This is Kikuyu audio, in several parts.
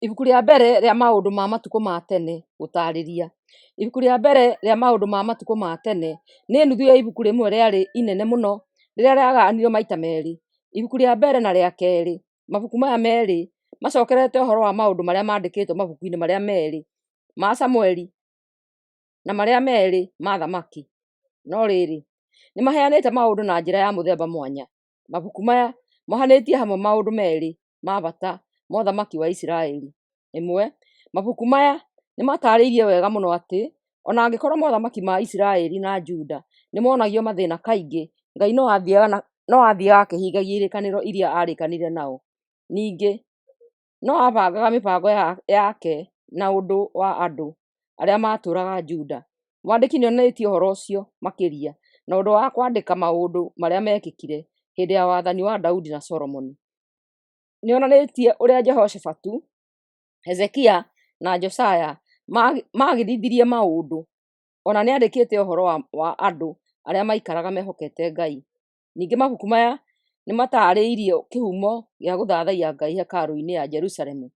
Ibuku rĩa mbere rĩa maũndũ ma matukũ ma tene gũtaarĩria. Ibuku rĩa mbere rĩa maũndũ ma matukũ ma tene nĩ nuthu ya ibuku rĩmwe rĩarĩ inene mũno rĩrĩa rĩagayanirwo maita merĩ, ibuku rĩa mbere na rĩa kerĩ. Mabuku maya merĩ macokerete ũhoro wa maũndũ marĩa mandĩkĩtwo mabuku-inĩ marĩa merĩ ma Samũeli na marĩa merĩ ma Athamaki. No rĩrĩ, nĩ maheanĩte maũndũ na njĩra ya mũthemba mwanya. Mabuku maya mohanĩtie hamwe maũndũ merĩ ma bata ma ũthamaki wa Isiraeli. 1. Mabuku maya nĩ mataarĩirie wega mũno atĩ, o na angĩkorũo mothamaki ma Isiraeli na Juda nĩ monagio mathĩna kaingĩ, Ngai no aathiaga akĩhingagia irĩkanĩro iria aarĩkanĩire nao. Ningĩ no aabangaga mĩbango yake na ũndũ wa andũ arĩa maatũũraga Juda. Mwandĩki nĩ onanĩtie ũhoro ũcio makĩria na ũndũ wa kwandĩka maũndũ marĩa meekĩkire hĩndĩ ya wathani wa Daudi na Solomoni. Nĩ onanĩtie ũrĩa Jehoshafatu, Hezekia, na Josia maagĩrithirie maũndũ. O na nĩ andĩkĩte ũhoro wa andũ arĩa maaikaraga mehokete Ngai. Ningĩ mabuku maya nĩ mataarĩirie kĩhumo gĩa gũthathaiya Ngai hekarũ-inĩ ya Jerusalemu,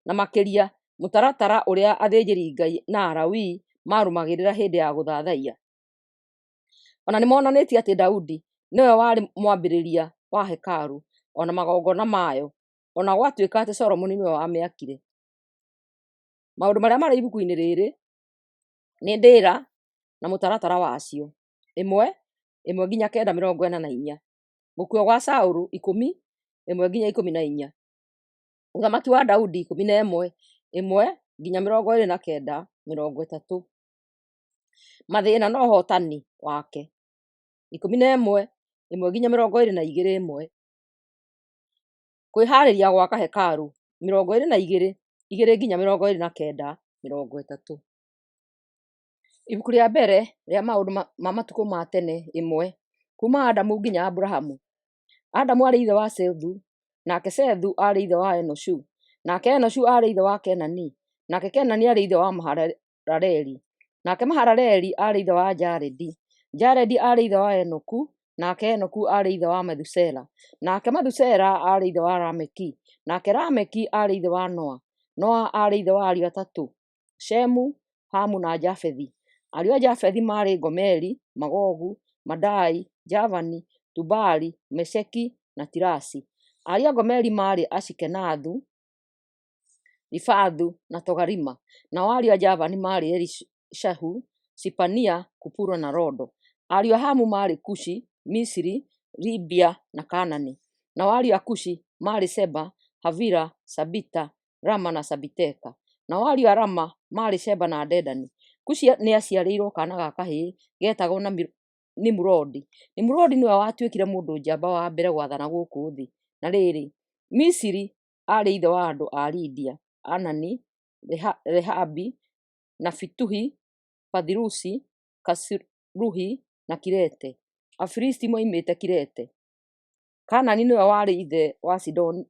na makĩria mũtaratara ũrĩa athĩnjĩri-Ngai na Alawii maarũmagĩrĩra hĩndĩ ya gũthathaiya. O na nĩ monanĩtie atĩ Daudi nĩwe warĩ mwambĩrĩria wa hekarũ o na magongona mayo, o na gwatuĩka atĩ Solomoni nĩwe wamĩakire. Maũndũ marĩa marĩ ibuku-inĩ rĩrĩ nĩ ndĩra na mũtaratara wacio: 1 1 nginya 9 44, gũkua gwa Saũlũ 10 1 nginya 14, ũthamaki wa Daudi 11 1 nginya 29 30, mathĩna na ũhootani wake 11 1 nginya 22 1, kwĩhaarĩria gwaka hekarũ 22 2 nginya 29 30. Ibuku rĩa mbere rĩa maũndũ ma matukũ ma tene 1. Kuuma Adamu nginya Aburahamu. Adamu aarĩ ithe wa Sethu, nake Sethu aarĩ ithe wa Enoshu, nake Enoshu aarĩ ithe wa Kenani, nake Kenani aarĩ ithe wa Mahalaleli, nake Mahalaleli aarĩ ithe wa Jaredi, Jaredi aarĩ ithe wa Enoku, nake Enoku aarĩ ithe wa Methusela, nake Methusela aarĩ ithe wa Lameki, nake Lameki aarĩ ithe wa Noa. Noa aarĩ ithe wa ariũ atatũ, Shemu, Hamu na Jafethi. Ariũ a Jafethi maarĩ Gomeri, Magogu, Madai, Javani, Tubali, Mesheki na Tirasi. Ariũ a Gomeri maarĩ Ashikenathu, Rifathu na Togarima. Nao ariũ a Javani maarĩ Elishahu, Sipania, Kupuro na Rodo. Ariũ a Hamu maarĩ Kushi, Misiri, Libia na Kaanani. Nao ariũ a Kushi maarĩ Seba, Havila, Sabita, Rama na Sabiteka. Nao ariũ a Rama maarĩ Sheba na Dedani. Kushi nĩaciarĩirwo kaana ga kahĩĩ geetagwo Nimurodi. Nimurodi nĩwe watuĩkire mũndũ njamba wa mbere gwathana gũkũ thĩ. Na rĩrĩ, Misiri aarĩ ithe wa andũ a Lidia, Anani, Lehabi, Nafituhi, Pathirusi, Kasiluhi na Kirete. Afilisti moimĩte Kirete. Kaanani nĩwe warĩ ithe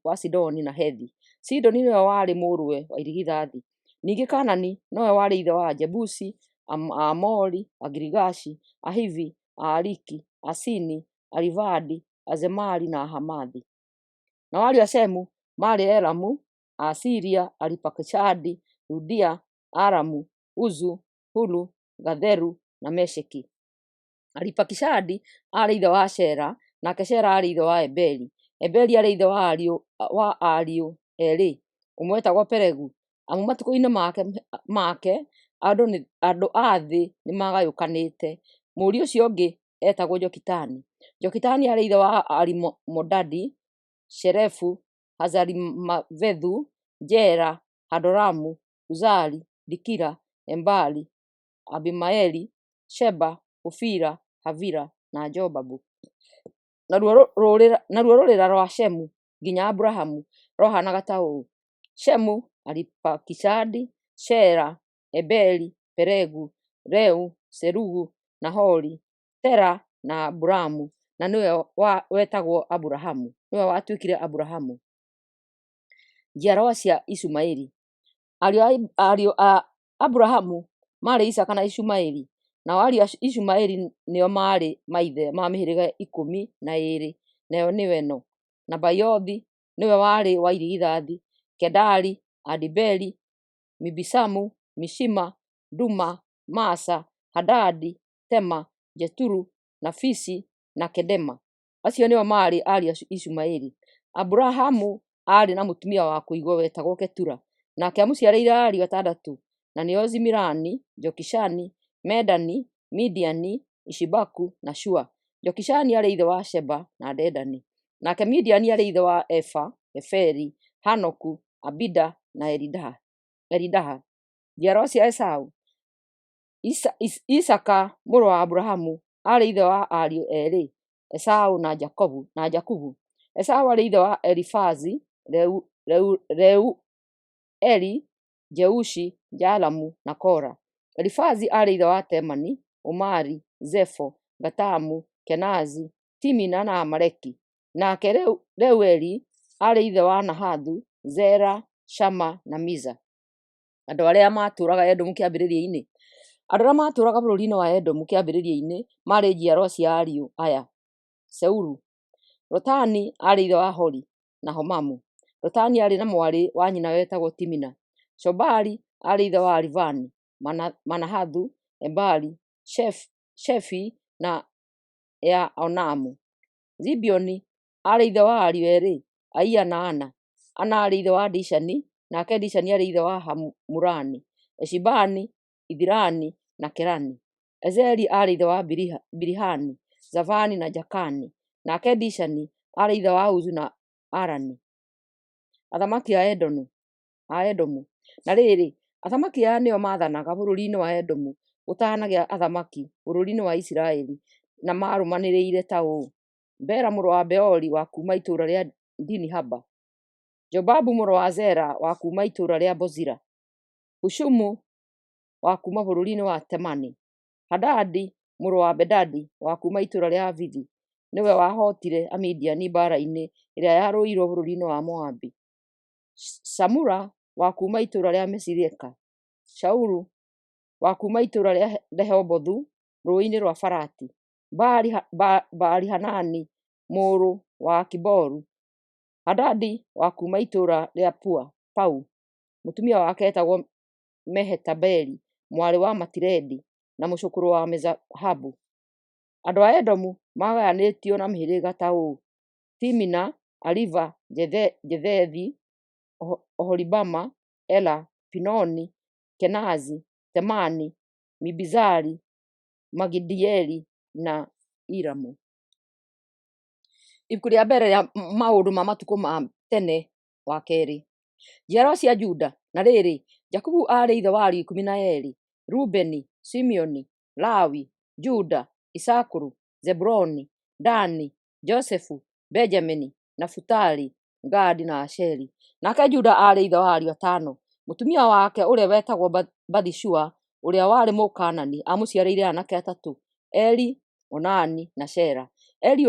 wa Sidoni na Hethi. Sidoni nĩwe warĩ mũrũwe wa irigithathi. Ningĩ Kaanani nowe warĩ ithe wa Ajebusi, Aamori, Agirigashi, Ahivi, Aariki, Asini, Arivadi, Azemari na Ahamathi. Nao ariũ a Shemu maarĩ Elamu, Aasiria, Aripakishadi, Ludia, Aramu, Uzu, Hulu, Gatheru na Mesheki. Aripakishadi aarĩ ithe wa Shela, nake Shela aarĩ ithe wa Eberi. Eberi aarĩ ithe wa ariũ eerĩ, ũmwe eetagwo Pelegu, amu matukũ-inĩ make andũ a thĩ nĩmagayũkanĩte; mũriũ ũcio ũngĩ eetagwo Jokitani. Jokitani aarĩ ithe wa Alimodadi, Shelefu, Hazarimavethu, Jera, Hadoramu, Uzali, Dikila, Ebali, Abimaeli, Sheba, Ofira, Havila na Jobabu. Naruo rũrĩra rwa Shemu nginya Aburahamu rwahaanaga ta ũũ: Shemu, Aripakishadi, Shela, Eberi, Pelegu, Reu, Serugu, Nahori, Tera na Aburamu na nĩwe wetagwo Aburahamu nĩwe watuĩkire Aburahamu. Njiarwa cia Ishumaeli. Ariũ a Aburahamu maarĩ Isaaka na Ishumaeli. Nao ariũ a Ishumaeli nĩo maarĩ maithe ma mĩhĩrĩga 12, nayo nĩyo ĩno: Nebaiothu nĩwe warĩ wa irigithathi, Kedari, Adibeli, Mibisamu, Mishima, Duma, Masa, Hadadi, Tema, Jeturu, Nafishi na Kedema. Acio nĩo maarĩ ariũ a Ishumaeli. Aburahamu aarĩ na mũtumia wa kũigwo wetagwo Ketura, nake aamũciarĩire ariũ atandatũ, na nĩo Zimirani, Jokishani, Medani, Midiani, Ishibaku na Shua. Jokishani aarĩ ithe wa Sheba na Dedani. Nake Midiani aarĩ ithe wa Efa, Eferi, Hanoku, Abida na Elidaha. Njiarwa cia Esau. Isaaka mũrũ wa Aburahamu aarĩ ithe wa ariũ eerĩ, Esau na Jakubu. Esau aarĩ ithe wa Elifazi, Reueli, Jeushi, Jalamu na Kora. Elifazi aarĩ ithe wa Temani, Omari, Zefo, Gatamu, Kenazi, Timina na Amaleki. Nake Reueli aarĩ ithe wa Nahathu, Zera, Shama na Miza. Andũ arĩa maatũũraga Edomu kĩambĩrĩria-inĩ. Andũ arĩa maatũũraga bũrũri-inĩ wa Edomu kĩambĩrĩria-inĩ maarĩ njiarwa cia ariũ aya: Seuru. Lotani aarĩ ithe wa Hori na Homamu. Lotani aarĩ na mwarĩ wa nyina wetagwo Timina. Shobali aarĩ ithe wa Alivani, Manahathu, Ebali, Shefi na ya Onamu. Zibeoni aarĩ ithe wa ariũ eerĩ, Aia na Ana. Ana aarĩ ithe wa Dishani, nake Dishani aarĩ ithe wa Hamurani, Eshibani, Ithirani na Kerani. Ezeri aarĩ ithe wa Bilihani, Zavani na Jakani, nake Dishani aarĩ ithe wa Uzu na Arani. Athamaki a Edomu. Na rĩrĩ, athamaki aya nĩo maathanaga bũrũri-inĩ wa Edomu gũtanagĩa athamaki bũrũri-inĩ wa Isiraeli, na marũmanĩrĩire ta ũũ: Bela mũrũ wa Beori wa kuuma itũũra rĩa Dinihaba, Jobabu mũrũ wa Zera wa kuuma itũũra rĩa Bozira, Hushamu wa kuuma bũrũri-inĩ wa Temani, Hadadi mũrũ wa Bedadi wa kuuma itũũra rĩa Avithi, nĩwe wahootire Amidiani mbaara-inĩ ĩrĩa yarũĩirwo bũrũri-inĩ wa Moabi, Samula wa kuuma itũũra rĩa Masireka, Shaulu wa kuuma itũũra rĩa Rehobothu rũũĩ-inĩ rwa Farati, Baali-Hanani mũrũ wa Akiboru, Hadadi wa kuuma itũũra rĩa Pau. Mũtumia wake eetagwo Mehetabeli mwarĩ wa Matiredi na mũcũkũrũ wa Mezahabu. Andũ a Edomu maagayanĩtio na mĩhĩrĩga ta ũũ: Timina, Aliva, Jethethi, Oholibama, Ela, Pinoni, Kenazi, Temani, Mibizari, Magidieli na Iramu. Ibuku rĩa mbere rĩa maũndũ ma matukũ ma tene wa kerĩ. Njiarwa cia Juda. Na rĩrĩ, Jakubu aarĩ ithe wa ariũ 12: Rubeni, Simeoni, Lawi, Juda, Isakaru, Zebuloni, Dani, Josefu, Benjamini, Nafutali, Gadi na Asheri. Nake Juda aarĩ ithe wa ariũ atano. Mũtumia wake ũrĩa wetagwo Bathishua, ũrĩa warĩ Mũkaanani, aamũciarĩire aanake atatũ: Eri, Onani na Shela. Eri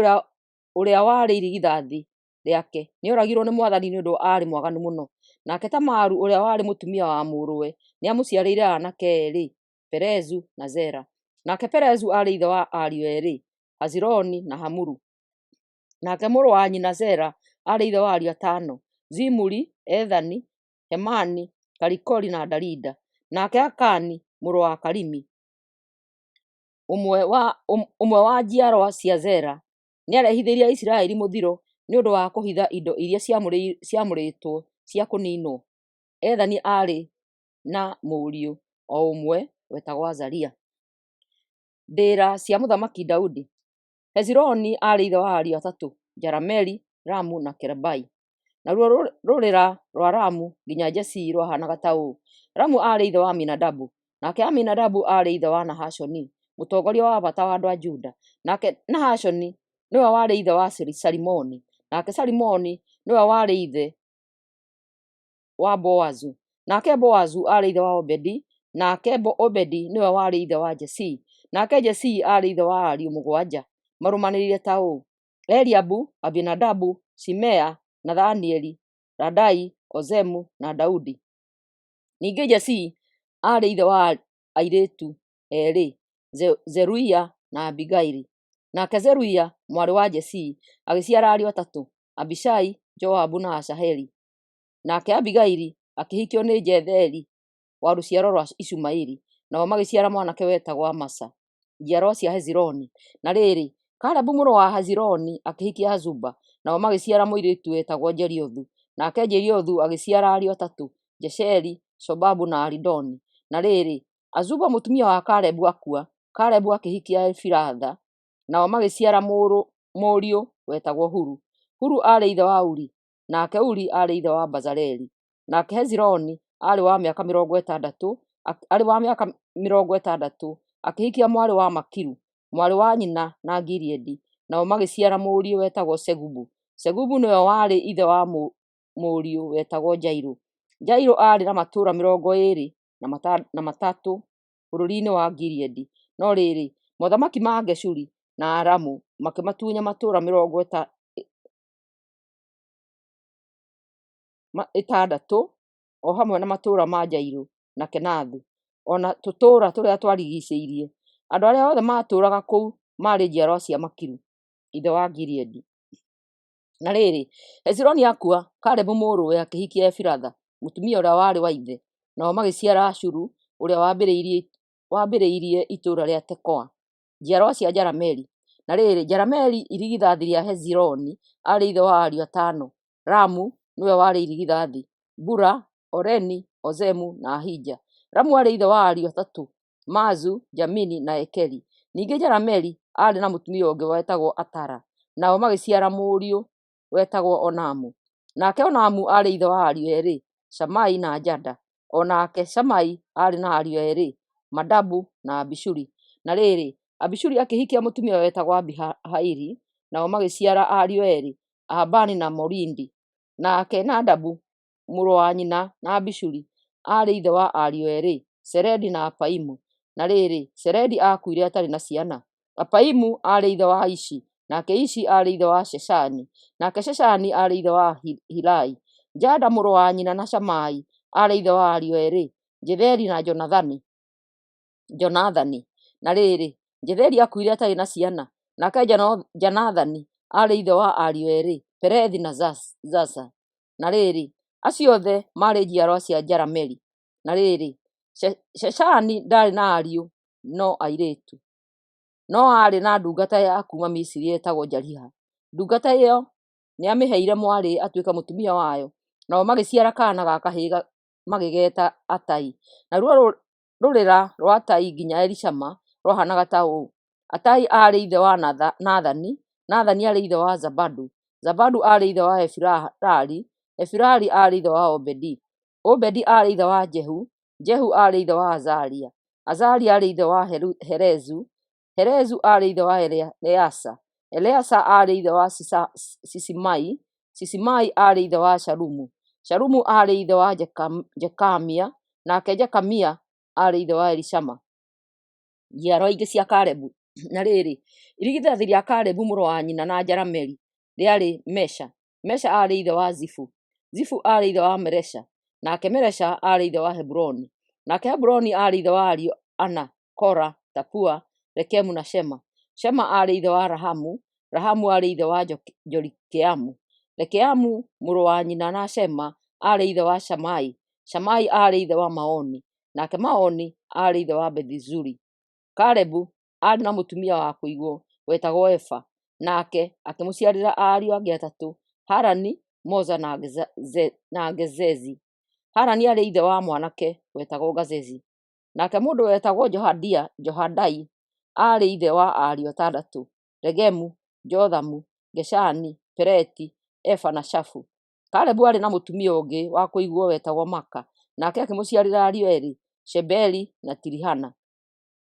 ũrĩa warĩ irigithathi rĩake nĩoragirwo nĩ Mwathani nĩ ũndũ aarĩ mwaganu mũno. Nake Tamaru ũrĩa warĩ mũtumia wa mũrũwe nĩamũciarĩire aanake eerĩ, Perezu na Zera. Nake Perezu aarĩ ithe wa ariũ eerĩ, Hezironi na Hamulu. Nake mũrũ wa nyina Zera aarĩ ithe wa ariũ atano: Zimuri, Ethani, Hemani, Kalikoli na Darida. Nake Akani mũrũ wa Karimi, ũmwe wa njiarwa cia Zera, nĩarehithĩirie Isiraeli mũthiro nĩ ũndũ wa kũhitha indo iria ciamũrĩtwo cia kũniinwo. Ethani aarĩ na mũriũ o ũmwe wetagwo Azaria. Ndĩra cia Mũthamaki Daudi. Hezironi aarĩ ithe wa ariũ atatũ: Jerameli, Ramu na Kelebai. Naruo rũrĩra rwa Ramu nginya Jesii rwahaanaga ta ũũ: Ramu aarĩ ithe wa Aminadabu, nake Aminadabu aarĩ ithe wa Nahashoni, mũtongoria wa bata wa andũ a Juda. Nake Nahashoni nĩwe warĩ ithe wa Salimoni, nake Salimoni nĩwe warĩ ithe wa Boazu, nake Boazu aarĩ ithe wa Obedi, nake Obedi nĩwe warĩ ithe wa Jesii, nake Jesii aarĩ ithe wa ariũ mũgwanja marũmanĩrĩire ta ũũ: Eliabu, Abinadabu, Shimea, Nathanieli, Radai, Ozemu na Daudi. Ningĩ Jesii aarĩ ithe wa airĩtu eerĩ, Zeruia na Abigaili. Nake Zeruia mwarĩ wa Jesii agĩciara ariũ atatũ: Abishai, Joabu na Asaheli. Nake Abigaili akĩhikio nĩ Jetheri wa rũciaro rwa Ishumaeli, nao magĩciara mwanake wetagwo Amasa. Njiarwa cia Hezironi. Na rĩrĩ, Kalebu mũrũ wa Hezironi akĩhikia Azuba, nao magĩciara mũirĩtu wetagwo Jeriothu. Nake Jeriothu agĩciara ariũ atatũ, Jesheri, Shobabu na Aridoni. Na rĩrĩ, Azuba mũtumia wa Kalebu akua, Kalebu akĩhikia Efiratha, nao magĩciara mũriũ wetagwo Huru. Huru aarĩ ithe wa Uri, nake Uri aarĩ ithe wa Bezaleli. Nake Hezironi aarĩ wa mĩaka 60, arĩ wa mĩaka 60, akĩhikia mwarĩ wa Makiru, mwarĩ wa nyina na Gileadi, nao magĩciara mũriũ wetagwo Segubu. Segubu nĩwe warĩ ithe wa mũriũ wetagwo Jairũ. Jairũ aarĩ na matũũra 23 bũrũri-inĩ wa Gileadi. No rĩrĩ, mothamaki ma Geshuri na Aramu makĩmatunya matũũra 60 o hamwe na matũũra ma Jairũ na Kenathu, o na tũtũũra tũrĩa twarigiicĩirie. Andũ arĩa othe maatũũraga kũu maarĩ njiarwa cia Makiru, ithe wa Gileadi. Na rĩrĩ, Hezironi akua, Kalebu mũrũwe akĩhikia Efiratha, mũtumia ũrĩa warĩ wa ithe, nao magĩciara Ashuru ũrĩa waambĩrĩirie itũũra rĩa Tekoa. Njiarwa cia Jerameli. Na rĩrĩ, Jerameli irigithathi rĩa Hezironi aarĩ ithe wa ariũ atano: Ramu nĩwe warĩ irigithathi, Bura, Oreni, Ozemu na Ahija. Ramu aarĩ ithe wa ariũ atatũ: Maazu, Jamini na Ekeri. Ningĩ Jerameli aarĩ na mũtumia ũngĩ wetagwo Atara, nao magĩciara mũriũ wetagwo Onamu. Nake Onamu aarĩ ithe wa ariũ eerĩ, Shamai na Jada. O nake Shamai aarĩ na ariũ eerĩ, Nadabu na Abishuri. Na rĩrĩ, Abishuri akĩhikia mũtumia wetagwo Abihaili, nao magĩciara ariũ eerĩ, Ahabani na Molidi. Nake Nadabu, mũrũ wa nyina na Abishuri, aarĩ ithe wa ariũ eerĩ, Seledi na Apaimu. Na rĩrĩ, Seledi aakuire atarĩ na ciana. Apaimu aarĩ ithe wa Ishi, nake Ishi aarĩ ithe wa Sheshani, nake Sheshani aarĩ ithe wa Ahilai. Jada mũrũ wa nyina na Shamai aarĩ ithe wa ariũ eerĩ, Jetheri na Jonathani. Na rĩrĩ, Jetheri aakuire atarĩ na ciana, nake Jonathani aarĩ ithe wa ariũ eerĩ, Pelethi na Zaza. Na rĩrĩ, acio othe maarĩ njiarwa cia Jerameli. Na rĩrĩ, Sheshani ndaarĩ na ariũ no airĩtu, no aarĩ na ndungata ya kuuma Misiri yetagwo Jariha. Ndungata ĩyo nĩamĩheire mwarĩ atuĩke mũtumia wayo, nao magĩciara kaana ga kahĩĩ magĩgeeta Atai. Naruo rũrĩra rwa Atai nginya Elishama rwahaanaga ta ũũ: Atai aarĩ ithe wa Nathani, Nathani aarĩ ithe wa Zabadu, Zabadu aarĩ ithe wa Efilali, Efilali aarĩ ithe wa Obedi, Obedi aarĩ ithe wa Jehu, Jehu aarĩ ithe wa Azaria, Azaria aarĩ ithe wa Helezu, Helezu aarĩ ithe wa Eleasa, Eleasa aarĩ ithe wa Sisimai, Sisimai aarĩ ithe wa Shalumu, Shalumu aarĩ ithe wa Jekamia, nake Jekamia aarĩ ithe wa Elishama. Njiarwa ingĩ cia Kalebu. Na rĩrĩ, irigithathi rĩa Kalebu mũrũ wa nyina na Jerameli rĩarĩ Mesha. Mesha aarĩ ithe wa Zifu, Zifu aarĩ ithe wa Meresha, nake Meresha aarĩ ithe wa Heburoni. Nake Heburoni aarĩ ithe wa ariũ ana: Kora, Tapua, Rekemu na Shema. Shema aarĩ ithe wa Rahamu, Rahamu aarĩ ithe wa Jorikeamu. Rekeamu mũrũ wa nyina na Shema aarĩ ithe wa Shamai, Shamai aarĩ ithe wa Maoni, nake Maoni aarĩ ithe wa Bethizuri. Kalebu aarĩ na mũtumia wa kũigwo wetagwo Efa, nake akĩmũciarĩra ariũ angĩ atatũ: Harani, Moza na Gezezi. Harani aarĩ ithe wa mwanake wetagwo Gazezi. Nake mũndũ wetagwo Johadai aarĩ ithe wa ariũ atandatũ: Regemu, Jothamu, Geshani, Peleti, Efa na Shafu. Kalebu aarĩ na mũtumia ũngĩ wa kũigwo wetagwo Maaka, nake akĩmũciarĩra ariũ eerĩ, Sheberi na Tirihana.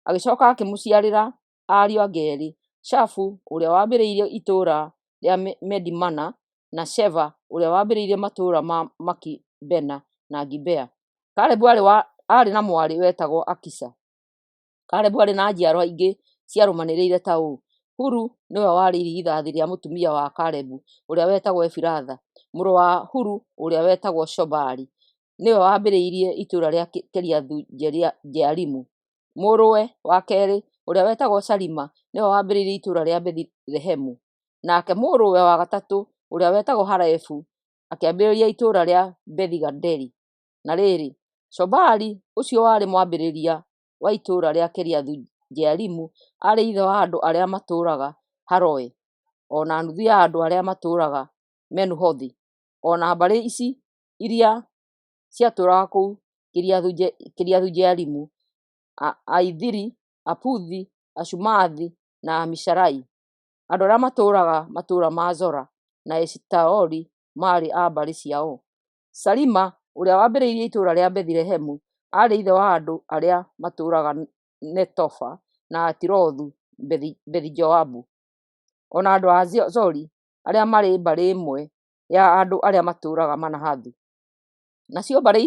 Agĩcooka akĩmũciarĩra ariũ angĩ eerĩ, Shafu ũrĩa wambĩrĩirie itũũra rĩa Medimana, na Sheva ũrĩa wambĩrĩirie matũũra ma Makibena na Gibea. Kalebu aarĩ na mwarĩ wetagwo Akisa. Kalebu aarĩ na njiarwa ingĩ ciarũmanĩrĩire ta ũũ: Huru nĩwe warĩ irigithathi rĩa mũtumia wa Kalebu ũrĩa wetagwo Efiratha. Mũrũ wa Huru ũrĩa wetagwo Shobali nĩwe wambĩrĩirie itũũra rĩa Kiriathu-Jearimu. Mũrũwe wa keerĩ ũrĩa wetagwo Shalima nĩwe wambĩrĩirie itũũra rĩa Bethilehemu. Nake mũrũwe wa gatatũ ũrĩa wetagwo Harefu akĩambĩrĩria itũũra rĩa Bethi-Gaderi. Na rĩrĩ, Shobali ũcio warĩ mwambĩrĩria wa itũũra rĩa Kiriathu-jearimu aarĩ ithe wa andũ arĩa maatũũraga Haroe, o na nuthu ya andũ arĩa maatũũraga Menuhothi, o na mbarĩ ici iria ciatũũraga kũu Kiriathu-jearimu: Aithiri, Aputhi, Ashumathi na Amisharai. Andũ arĩa maatũũraga matũũra ma Zora na Eshitaoli maarĩ a mbarĩ ciao. Salima, ũrĩa waambĩrĩirie itũũra rĩa Bethilehemu, aarĩ ithe wa andũ arĩa maatũũraga Netofa na Atirothu-Bethi-Joabu, o na andũ a Zori arĩa maarĩ mbarĩ ĩmwe ya andũ arĩa maatũũraga Manahathu. Nacio mbarĩ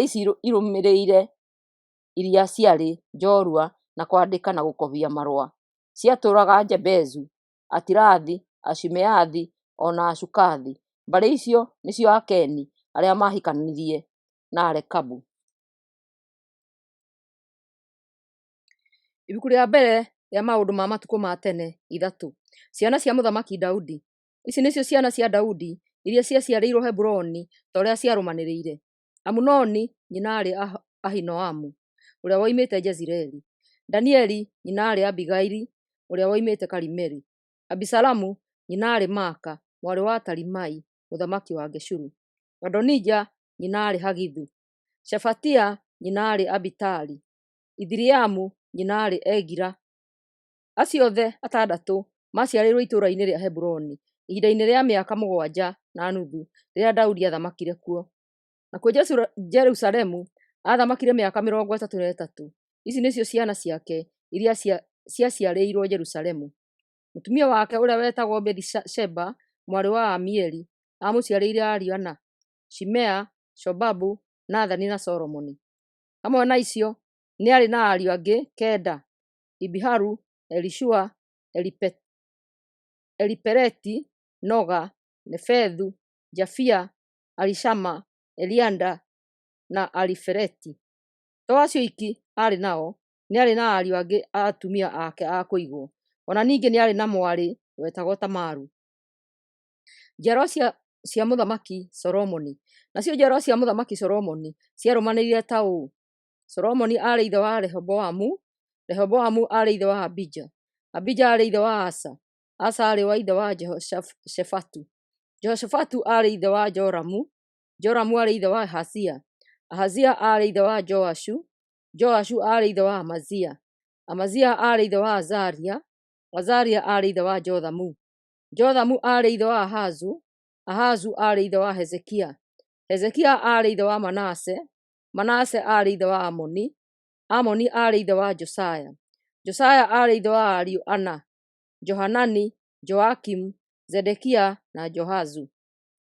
ici irũmĩrĩire iria ciarĩ njorua na kwandĩka na gũkobia marũa, ciatũũraga Jabezu, Atirathi, Ashimeathi o na Asukathi; mbarĩ icio nĩcio Akeni arĩa maahikanirie na Arekabu. Ibuku rĩa mbere rĩa Maũndũ ma Matukũ ma Tene 3. Ciana cia Mũthamaki Daudi. Ici nĩcio ciana cia Daudi iria ciaciarĩirwo Hebironi ta ũrĩa ciarũmanĩrĩire: Amunoni nyina aarĩ Ahinoamu ũrĩa woimĩte Jezireeli; Danieli nyina aarĩ Abigaili ũrĩa woimĩte Karimeli; Abisalomu nyina aarĩ Maaka mwarĩ wa Talimai mũthamaki wa Geshuru; Adonija nyina aarĩ Hagithu; Shefatia nyina aarĩ Abitali; Ithireamu nyina aarĩ Egila. Acio othe atandatũ maaciarĩirwo itũũra-inĩ rĩa Hebironi ihinda-inĩ rĩa mĩaka mũgwanja na nuthu rĩrĩa Daudi aathamakire kuo. Nakuo Jerusalemu aathamakire mĩaka 33. Ici nĩcio ciana ciake iria ciaciarĩirwo Jerusalemu: Mũtumia wake ũrĩa wetagwo Bathisheba mwarĩ wa Amieli aamũciarĩire ariũ ana: Shimea, Shobabu, Nathani na Solomoni. Hamwe na acio nĩ aarĩ na ariũ angĩ kenda: Ibiharu, Elishua, Elipeleti, Noga, Nefethu, Jafia, Elishama, Eliada na Elifeleti. To acio oiki aarĩ nao, nĩ aarĩ na ariũ angĩ a atumia ake a kũigwo. O na ningĩ nĩ aarĩ na mwarĩ wetagwo Tamaru. Njiarwa cia Mũthamaki Solomoni. Nacio njiarwa cia Mũthamaki Solomoni ciarũmanĩrĩire ta ũũ: Solomoni aarĩ ithe wa Rehoboamu, Rehoboamu aarĩ ithe wa Abija, Abija aarĩ ithe wa Asa, Asa aarĩ ithe wa Jehoshafatu, Jehoshafatu aarĩ ithe wa Joramu, Joramu aarĩ ithe wa Ahazia, Ahazia aarĩ ithe wa Joashu, Joashu aarĩ ithe wa Amazia, Amazia aarĩ ithe wa Azaria, Azaria aarĩ ithe wa Jothamu, Jothamu aarĩ ithe wa Ahazu, Ahazu aarĩ ithe wa Hezekia, Hezekia aarĩ ithe wa Manase, Manase aarĩ ithe wa Amoni, Amoni aarĩ ithe wa Josia, Josia aarĩ ithe wa ariũ ana: Johanani, Joakimu, Zedekia na Joahazu.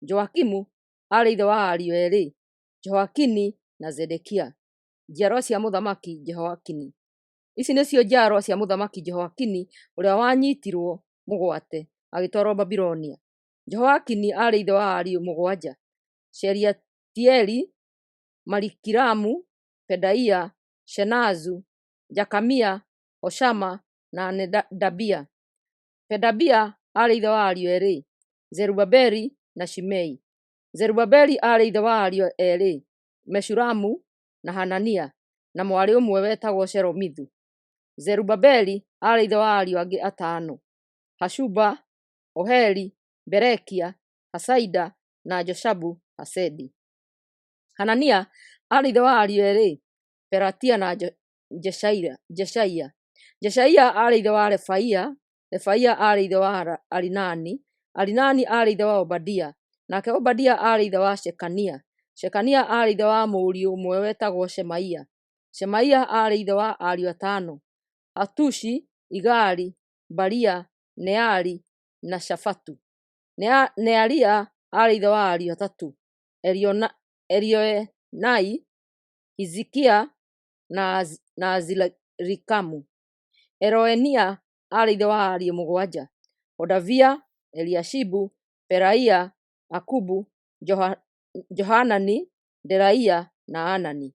Joakimu aarĩ ithe wa ariũ eerĩ, Jehoiakini na Zedekia. Njiarwa cia Mũthamaki Jehoiakini. Ici nĩcio njiarwa cia Mũthamaki Jehoiakini ũrĩa wanyiitirwo mũgwate agĩtwarwo Babuloni. Jehoiakini aarĩ ithe wa ariũ mũgwanja: Shealitieli, Malikiramu, Pedaia, Shenazu, Jekamia, Hoshama na Nedabia. Pedabia aarĩ ithe wa ariũ eerĩ: Zerubabeli na Shimei. Zerubabeli aarĩ ithe wa ariũ eerĩ: Meshulamu na Hanania, na mwarĩ ũmwe wetagwo Shelomithu. Zerubabeli aarĩ ithe wa ariũ angĩ atano: Hashuba, Oheli, Berekia, Hasaida na Joshabu-Hesedi. Hanania aarĩ ithe wa ariũ eerĩ: Pelatia na Jeshaia. Jeshaia aarĩ ithe wa Refaia, Refaia aarĩ ithe wa Arinani, Arinani aarĩ ithe wa Obadia, nake Obadia aarĩ ithe wa Shekania. Shekania aarĩ ithe wa mũriũ ũmwe wetagwo Shemaia. Shemaia aarĩ ithe wa ariũ atano: Hatushi, Igali, Baria, Neari na Shafatu. Nearia aarĩ ithe wa ariũ atatũ: Elioenai, Hizikia na Azirikamu. Eloenia aarĩ ithe wa ariũ mũgwanja: Hodavia, Eliashibu, Pelaia, Akubu, Johanani, Delaia na Anani.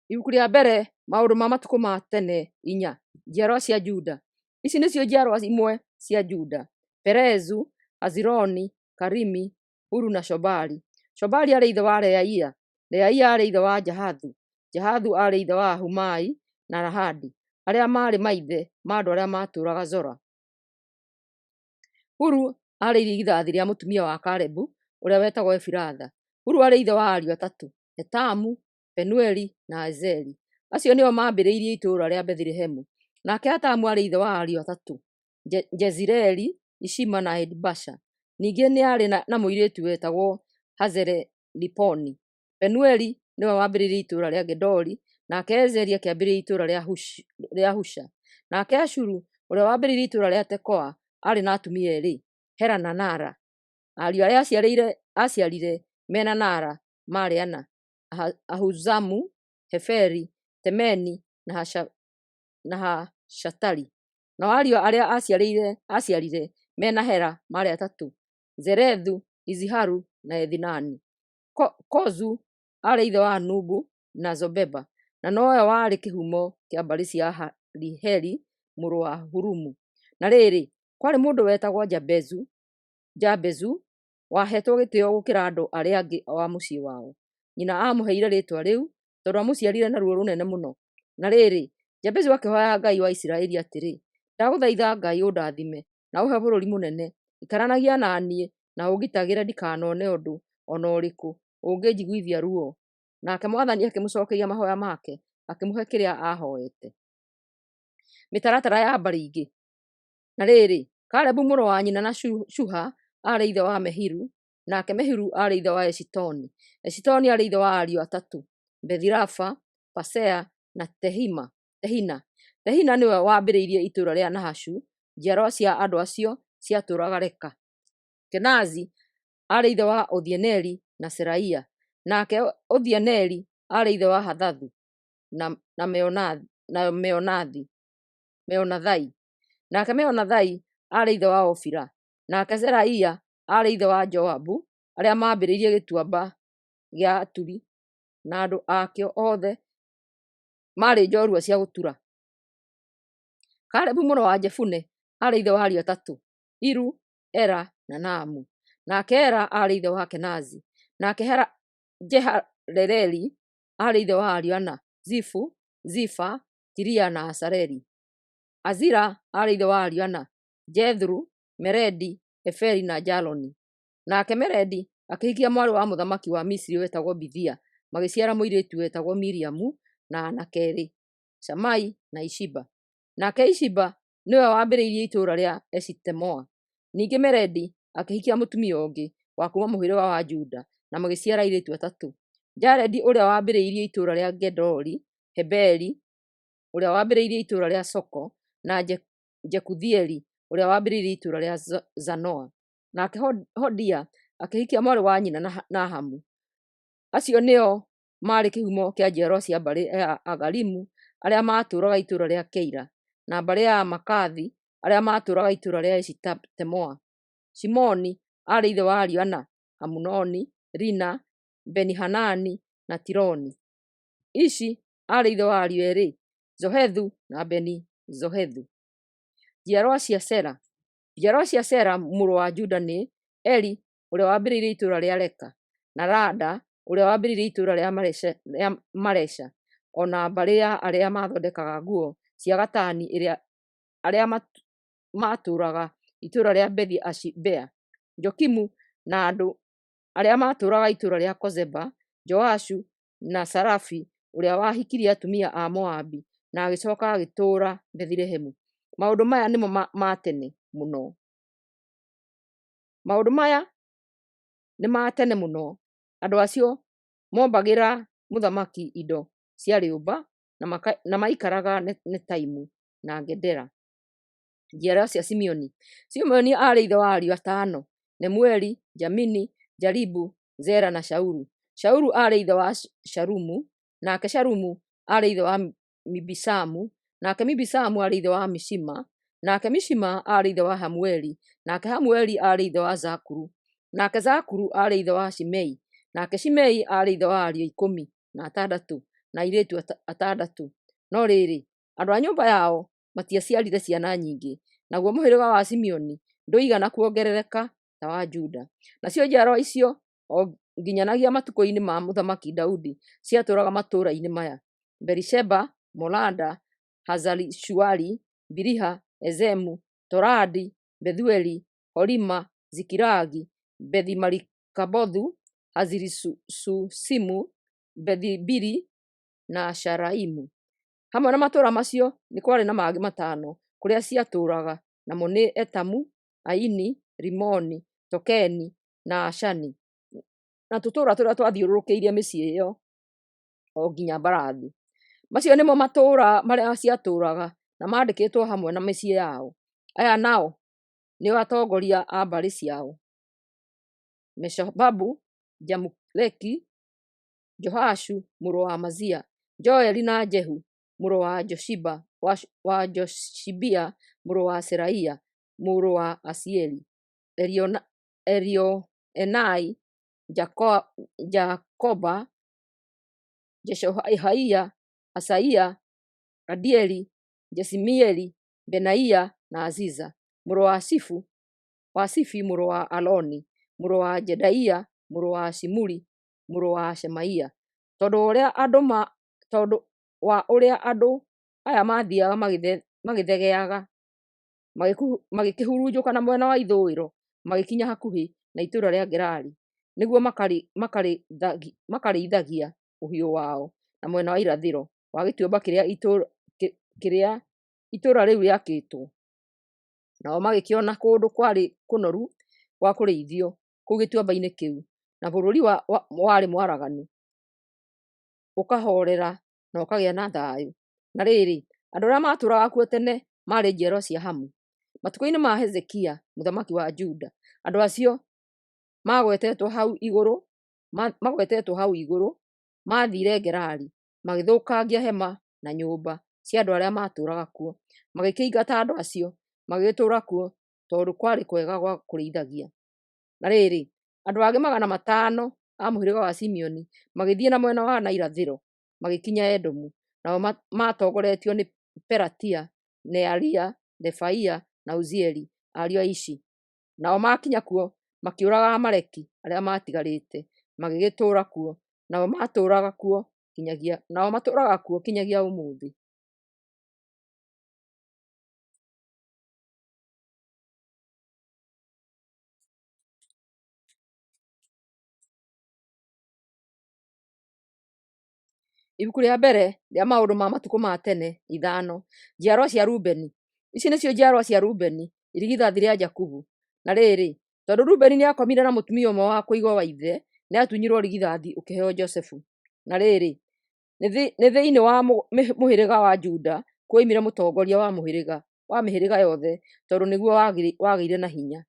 Ibuku rĩa mbere Maũndũ ma Matukũ ma Tene 4. Njiarwa cia Juda. Ici nĩcio njiarwa imwe cia Juda: Perezu, Hezironi, Karimi. Huru na Shobali. Shobali aarĩ ithe wa Reaia, Reaia aarĩ ithe wa Jahathu, Jahathu aarĩ ithe wa Ahumai na Lahadi, arĩa maarĩ maithe ma andũ arĩa maatũũraga Zora. Huru aarĩ irigithathi rĩa mũtumia wa Kalebu ũrĩa wetagwo Efiratha. Huru aarĩ ithe wa ariũ atatũ, Etamu, Penueli na Ezeri. Acio nĩo maambĩrĩirie itũũra rĩa Bethilehemu. Nake Atamu aarĩ ithe wa ariũ atatũ, Jezireeli, Ishima na Idibasha. Ningĩ nĩ aarĩ na mũirĩtu wetagwo Hazeleliponi. Penueli nĩwe waambĩrĩirie itũũra rĩa Gedori, nake Ezeri akĩambĩrĩria itũũra rĩa Husha. Nake Ashuru, ũrĩa waambĩrĩirie itũũra rĩa Tekoa, aarĩ na atumia eerĩ, Hela na Naara. Ariũ arĩa aaciarire me na Naara maarĩ ana: Ahuzamu, Heferi, Temeni na Haahashatari. Nao ariũ arĩa aaciarire me na Hela maarĩ atatũ: Zerethu, Iziharu na Ethinani. Kozu aarĩ ithe wa Anubu na Zobeba, na nowe warĩ kĩhumo kĩa mbarĩ cia Ahariheli mũrũ wa Harumu. Na rĩrĩ, kwarĩ mũndũ wetagwo Jabezu, waheetwo gĩtĩĩo gũkĩra andũ arĩa angĩ a mũciĩ wao. Nyina aamũheire rĩĩtwa rĩu tondũ aamũciarire na ruo rũnene mũno. Na rĩrĩ, Jabezu akĩhooya Ngai wa Isiraeli atĩrĩ, “Ndagũthaitha Ngai ũndathime na ũũhe bũrũri mũnene. Ikaranagia na niĩ na ũngitagĩre ndikanone ũndũ o na ũrĩkũ ũngĩnjiguithia ruo.” Nake mwathani akĩmũcookeria mahooya make, akĩmũhe kĩrĩa aahooete. Mĩtaratara ya mbarĩ ingĩ. Na rĩrĩ, Kalebu mũrũ wa nyina na Shuha aarĩ ithe wa Mehiru, nake Mehiru aarĩ ithe wa Eshitoni. Eshitoni aarĩ ithe wa ariũ atatũ, Bethi-Rafa, Pasea na Tehina. Tehina nĩwe waambĩrĩirie itũũra rĩa Nahashu. Njiarwa cia andũ acio ciatũũraga Reka. Kenazi aarĩ ithe wa Othieli na Seraia, nake Othieli aarĩ ithe wa Hathathu na Meonathai. Nake Meonathai aarĩ ithe wa Ofira. Nake Seraia aarĩ ithe wa Joabu, arĩa maambĩrĩirie Gĩtuamba gĩa Aturi, na andũ akĩo othe maarĩ njorua cia gũtura. Kalebu mũrũ wa Jefune aarĩ ithe wa ariũ atatũ, Iru, Ela na Naamu. Nake Ela aarĩ ithe wa Kenazi. Nake Jehaleleli aarĩ ithe wa ariũ ana, Zifu, Zifa, Tiria na Asareli. Azira aarĩ ithe wa ariũ ana, Jethuru, Meredi, Eferi na Jaloni. Nake Meredi akĩhikia mwarĩ wa mũthamaki wa Misiri wetagwo Bithia, magĩciara mũirĩtu wetagwo Miriamu na aanake eerĩ, Shamai na Ishiba. Nake Ishiba nĩwe waambĩrĩirie itũũra rĩa Eshitemoa. Ningĩ Meredi akĩhikia mũtumia ũngĩ wa kuuma mũhĩrĩga wa Juda, na magĩciara airĩtu atatũ, Jaredi ũrĩa waambĩrĩirie itũũra rĩa Gedori, Heberi ũrĩa waambĩrĩirie itũũra rĩa Soko, na Jekuthieli ũrĩa waambĩrĩirie itũũra rĩa Zanoa. Nake Hodia akĩhikia mwarĩ wa nyina na Nahamu. Acio nĩo maarĩ kĩhumo kĩa njiarwa cia mbarĩ ya Agarimu arĩa maatũũraga itũũra rĩa Keila, na mbarĩ ya Amakathi arĩa maatũũraga itũũra rĩa Eshitemoa. Shimoni aarĩ ithe wa ariũ ana, Amunoni, Rina, Beni-Hanani na Tiloni. Ishi aarĩ ithe wa ariũ eerĩ, Zohethu na Beni-Zohethu. Njiarwa cia Sela. Njiarwa cia Sela mũrũ wa Juda nĩ Eri ũrĩa waambĩrĩirie itũũra rĩa Leka, na Lada ũrĩa waambĩrĩirie itũũra rĩa Maresha, o na mbarĩ ya arĩa maathondekaga nguo cia gatani arĩa maatũũraga itũũra rĩa Bethi-Ashibea, Jokimu na andũ arĩa maatũũraga itũũra rĩa Kozeba, Joashu na Sarafi ũrĩa wahikirie atumia a Moabi na agĩcooka agĩtũũra Bethilehemu. Maũndũ maya nĩmo ma tene mũno. Maũndũ maya nĩ ma tene mũno. Andũ acio moombagĩra mũthamaki indo cia rĩũmba na maikaraga Netaimu na Gedera. Njiarwa cia Simeoni. Simeoni aarĩ ithe wa ariũ atano: Nemueli, Jamini, Jaribu, Zera na Shaulu. Shaulu aarĩ ithe wa Shalumu, nake Shalumu aarĩ ithe wa Mibisamu, nake Mibisamu aarĩ ithe wa Mishima, nake Mishima aarĩ ithe wa Hamueli, nake Hamueli aarĩ ithe wa Zakuru, nake Zakuru aarĩ ithe wa Shimei, nake Shimei aarĩ ithe wa ariũ 16 na airĩtu atandatũ. No rĩrĩ, andũ a nyũmba yao matiaciarire ciana nyingĩ, naguo mũhĩrĩga wa Simeoni ndũigana kuongerereka. ta wa Juda. Nacio njiarwa icio, o nginyanagia matukũ-inĩ ma Mũthamaki Daudi, ciatũũraga matũũra-inĩ maya: Beerisheba, Molada, Hazari-Shuali, Biliha, Ezemu, Toladi, Bethueli, Horima, Zikilagi, Bethi-Marikabothu, Hazari-Susimu, Bethi-Biri na Shaaraimu. Hamwe na matũũra macio nĩ kwarĩ na mangĩ matano kũrĩa ciatũũraga, namo nĩ Etamu, Aini, Rimoni, Tokeni, na Ashani, na tũtũũra tũrĩa twathiũrũrũkĩirie mĩciĩ ĩyo o nginya Barathu. Macio nĩmo matũũra marĩa ciatũũraga, na maandĩkĩtwo hamwe na mĩciĩ yao. Aya nao nĩo atongoria a mbarĩ ciao: Meshobabu, Jamuleki, Joashu mũrũ wa Amazia, Joeli na Jehu mũrũ wa Joshibia mũrũ wa Seraia mũrũ wa Asieli, Elioenai, Jaakoba, Jeshohaia, Asaia, Adieli, Jesimieli, Benaia na Aziza mũrũ wa Sifi mũrũ wa Aloni, mũrũ wa Jedaia, mũrũ wa Shimuri, mũrũ wa Shemaia. Tondũ wa ũrĩa andũ aya maathiiaga magĩthegeaga, magĩkĩhurunjũka na mwena wa ithũĩro magĩkinya hakuhĩ na itũũra rĩa Gerari, nĩguo makarĩithagia ũhiũ wao na mwena wa irathĩro wa gĩtuamba kĩrĩa itũũra rĩu rĩakĩtwo. Nao magĩkĩona kũndũ kwarĩ kũnoru gwa kũrĩithio kũu gĩtuamba-inĩ kĩu, na bũrũri warĩ mwaraganu, ũkahoorera na ũkagĩa na thayũ. Na rĩrĩ, andũ arĩa maatũũraga kuo tene maarĩ njiarwa cia Hamu. Matukũ-inĩ ma Hezekia mũthamaki wa Juda, andũ acio magwetetwo hau igũrũ maathiire Gerari, magĩthũkangia hema na nyũmba cia andũ arĩa maatũũraga kuo, magĩkĩingata andũ acio, magĩgĩtũũra kuo tondũ kwarĩ kwega gwa kũrĩithagia. Na rĩrĩ, andũ angĩ 500 a mũhĩrĩga wa Simeoni magĩthiĩ na mwena wa na irathĩro magĩkinya Edomu, nao maatongoretio nĩ Pelatia, Nearia, Refaia na Uzieli, ariũ a Ishi. Nao maakinya kuo makĩũraga Aamaleki arĩa maatigarĩte, magĩgĩtũũra kuo, nao matũũraga kuo kinyagia ũmũthĩ. Ibuku rĩa mbere rĩa maũndũ ma matukũ ma tene 5. Njiarwa cia Rubeni. Ici nĩcio njiarwa cia Rubeni, irigithathi rĩa Jakubu. Na rĩrĩ, tondũ Rubeni nĩakomire na mũtumia ũmwe wa kũigwo wa ithe, nĩatunyirwo ũrigithathi ũkĩheo Josefu. Na rĩrĩ, nĩ thĩinĩ wa mũhĩrĩga wa Juda kuoimire mũtongoria wa mĩhĩrĩga yothe, tondũ nĩguo wagĩire na hinya.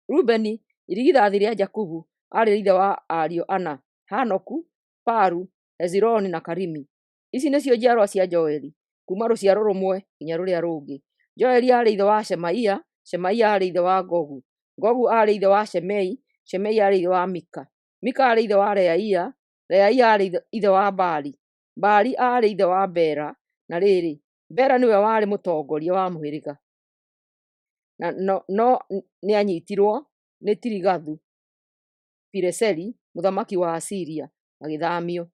Rubeni, irigithathi rĩa Jakubu, aarĩ ithe wa ariũ ana: Hanoku, Palu, Hezironi na Karimi. Ici nĩcio njiarwa cia Joeli, kuuma rũciaro rũmwe nginya rũrĩa rũngĩ. Joeli aarĩ ithe wa Shemaia, Shemaia aarĩ ithe wa Gogu, Gogu aarĩ ithe wa Shemei, Shemei aarĩ ithe wa Mika, Mika aarĩ ithe wa Reaia, Reaia aarĩ ithe wa Baali, Baali aarĩ ithe wa Bela. Na rĩrĩ, Bela nĩwe warĩ mũtongoria wa mũhĩrĩga, no nĩanyiitirwo nĩ Tiligathu-Pileseri mũthamaki wa Asiria, agĩthaamio.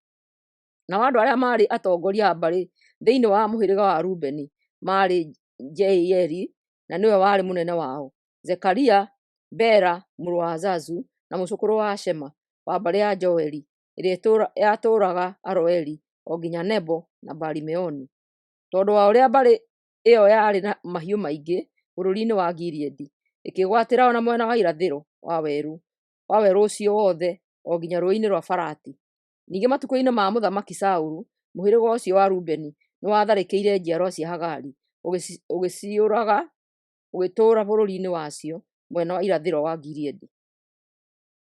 Nao andũ arĩa maarĩ atongoria a mbarĩ thĩinĩ wa mũhĩrĩga wa Rubeni maarĩ Jeieli na nĩwe warĩ mũnene wao, Zekaria, Bela mũrũ wa Azazu, na mũcũkũrũ wa Shema wa mbarĩ ya Joeli ĩrĩa yatũũraga Aroeri o nginya Nebo na Baali-Meoni, tondũ wa ũrĩa mbarĩ ĩyo yarĩ na mahiũ maingĩ bũrũri-inĩ wa Gileadi, ĩkĩĩgwatĩra o na mwena wa irathĩro wa werũ ũcio wothe o nginya Rũũĩ-inĩ rwa Farati. Ningĩ matukũ-inĩ ma Mũthamaki Saũlũ, mũhĩrĩga ũcio wa Rubeni nĩwatharĩkĩire njiarwa cia Hagari, ũgĩciũraga, ũgĩtũũra bũrũri-inĩ wacio mwena wa irathĩro wa Gileadi.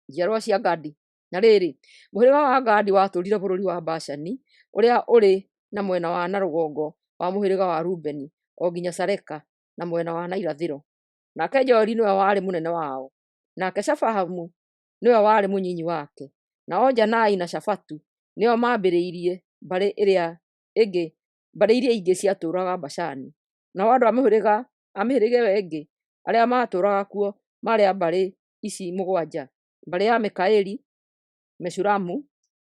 Njiarwa cia Gadi. Na rĩrĩ, mũhĩrĩga wa Gadi watũũrire bũrũri wa Bashani, ũrĩa ũrĩ na mwena wa na rũgongo wa mũhĩrĩga wa Rubeni, o nginya Saleka na mwena wa na irathĩro. Nake Joeli nĩwe warĩ mũnene wao, nake Shafamu nĩwe warĩ mũnyinyi wake. Nao Janai na Shafatu nĩo maambĩrĩirie mbarĩ iria ingĩ ciatũũraga Bashani. Nao andũ a mĩhĩrĩga ĩyo ĩngĩ arĩa maatũũraga kuo maarĩ a mbarĩ ici mũgwanja: mbarĩ ya Mikaeli, Meshulamu,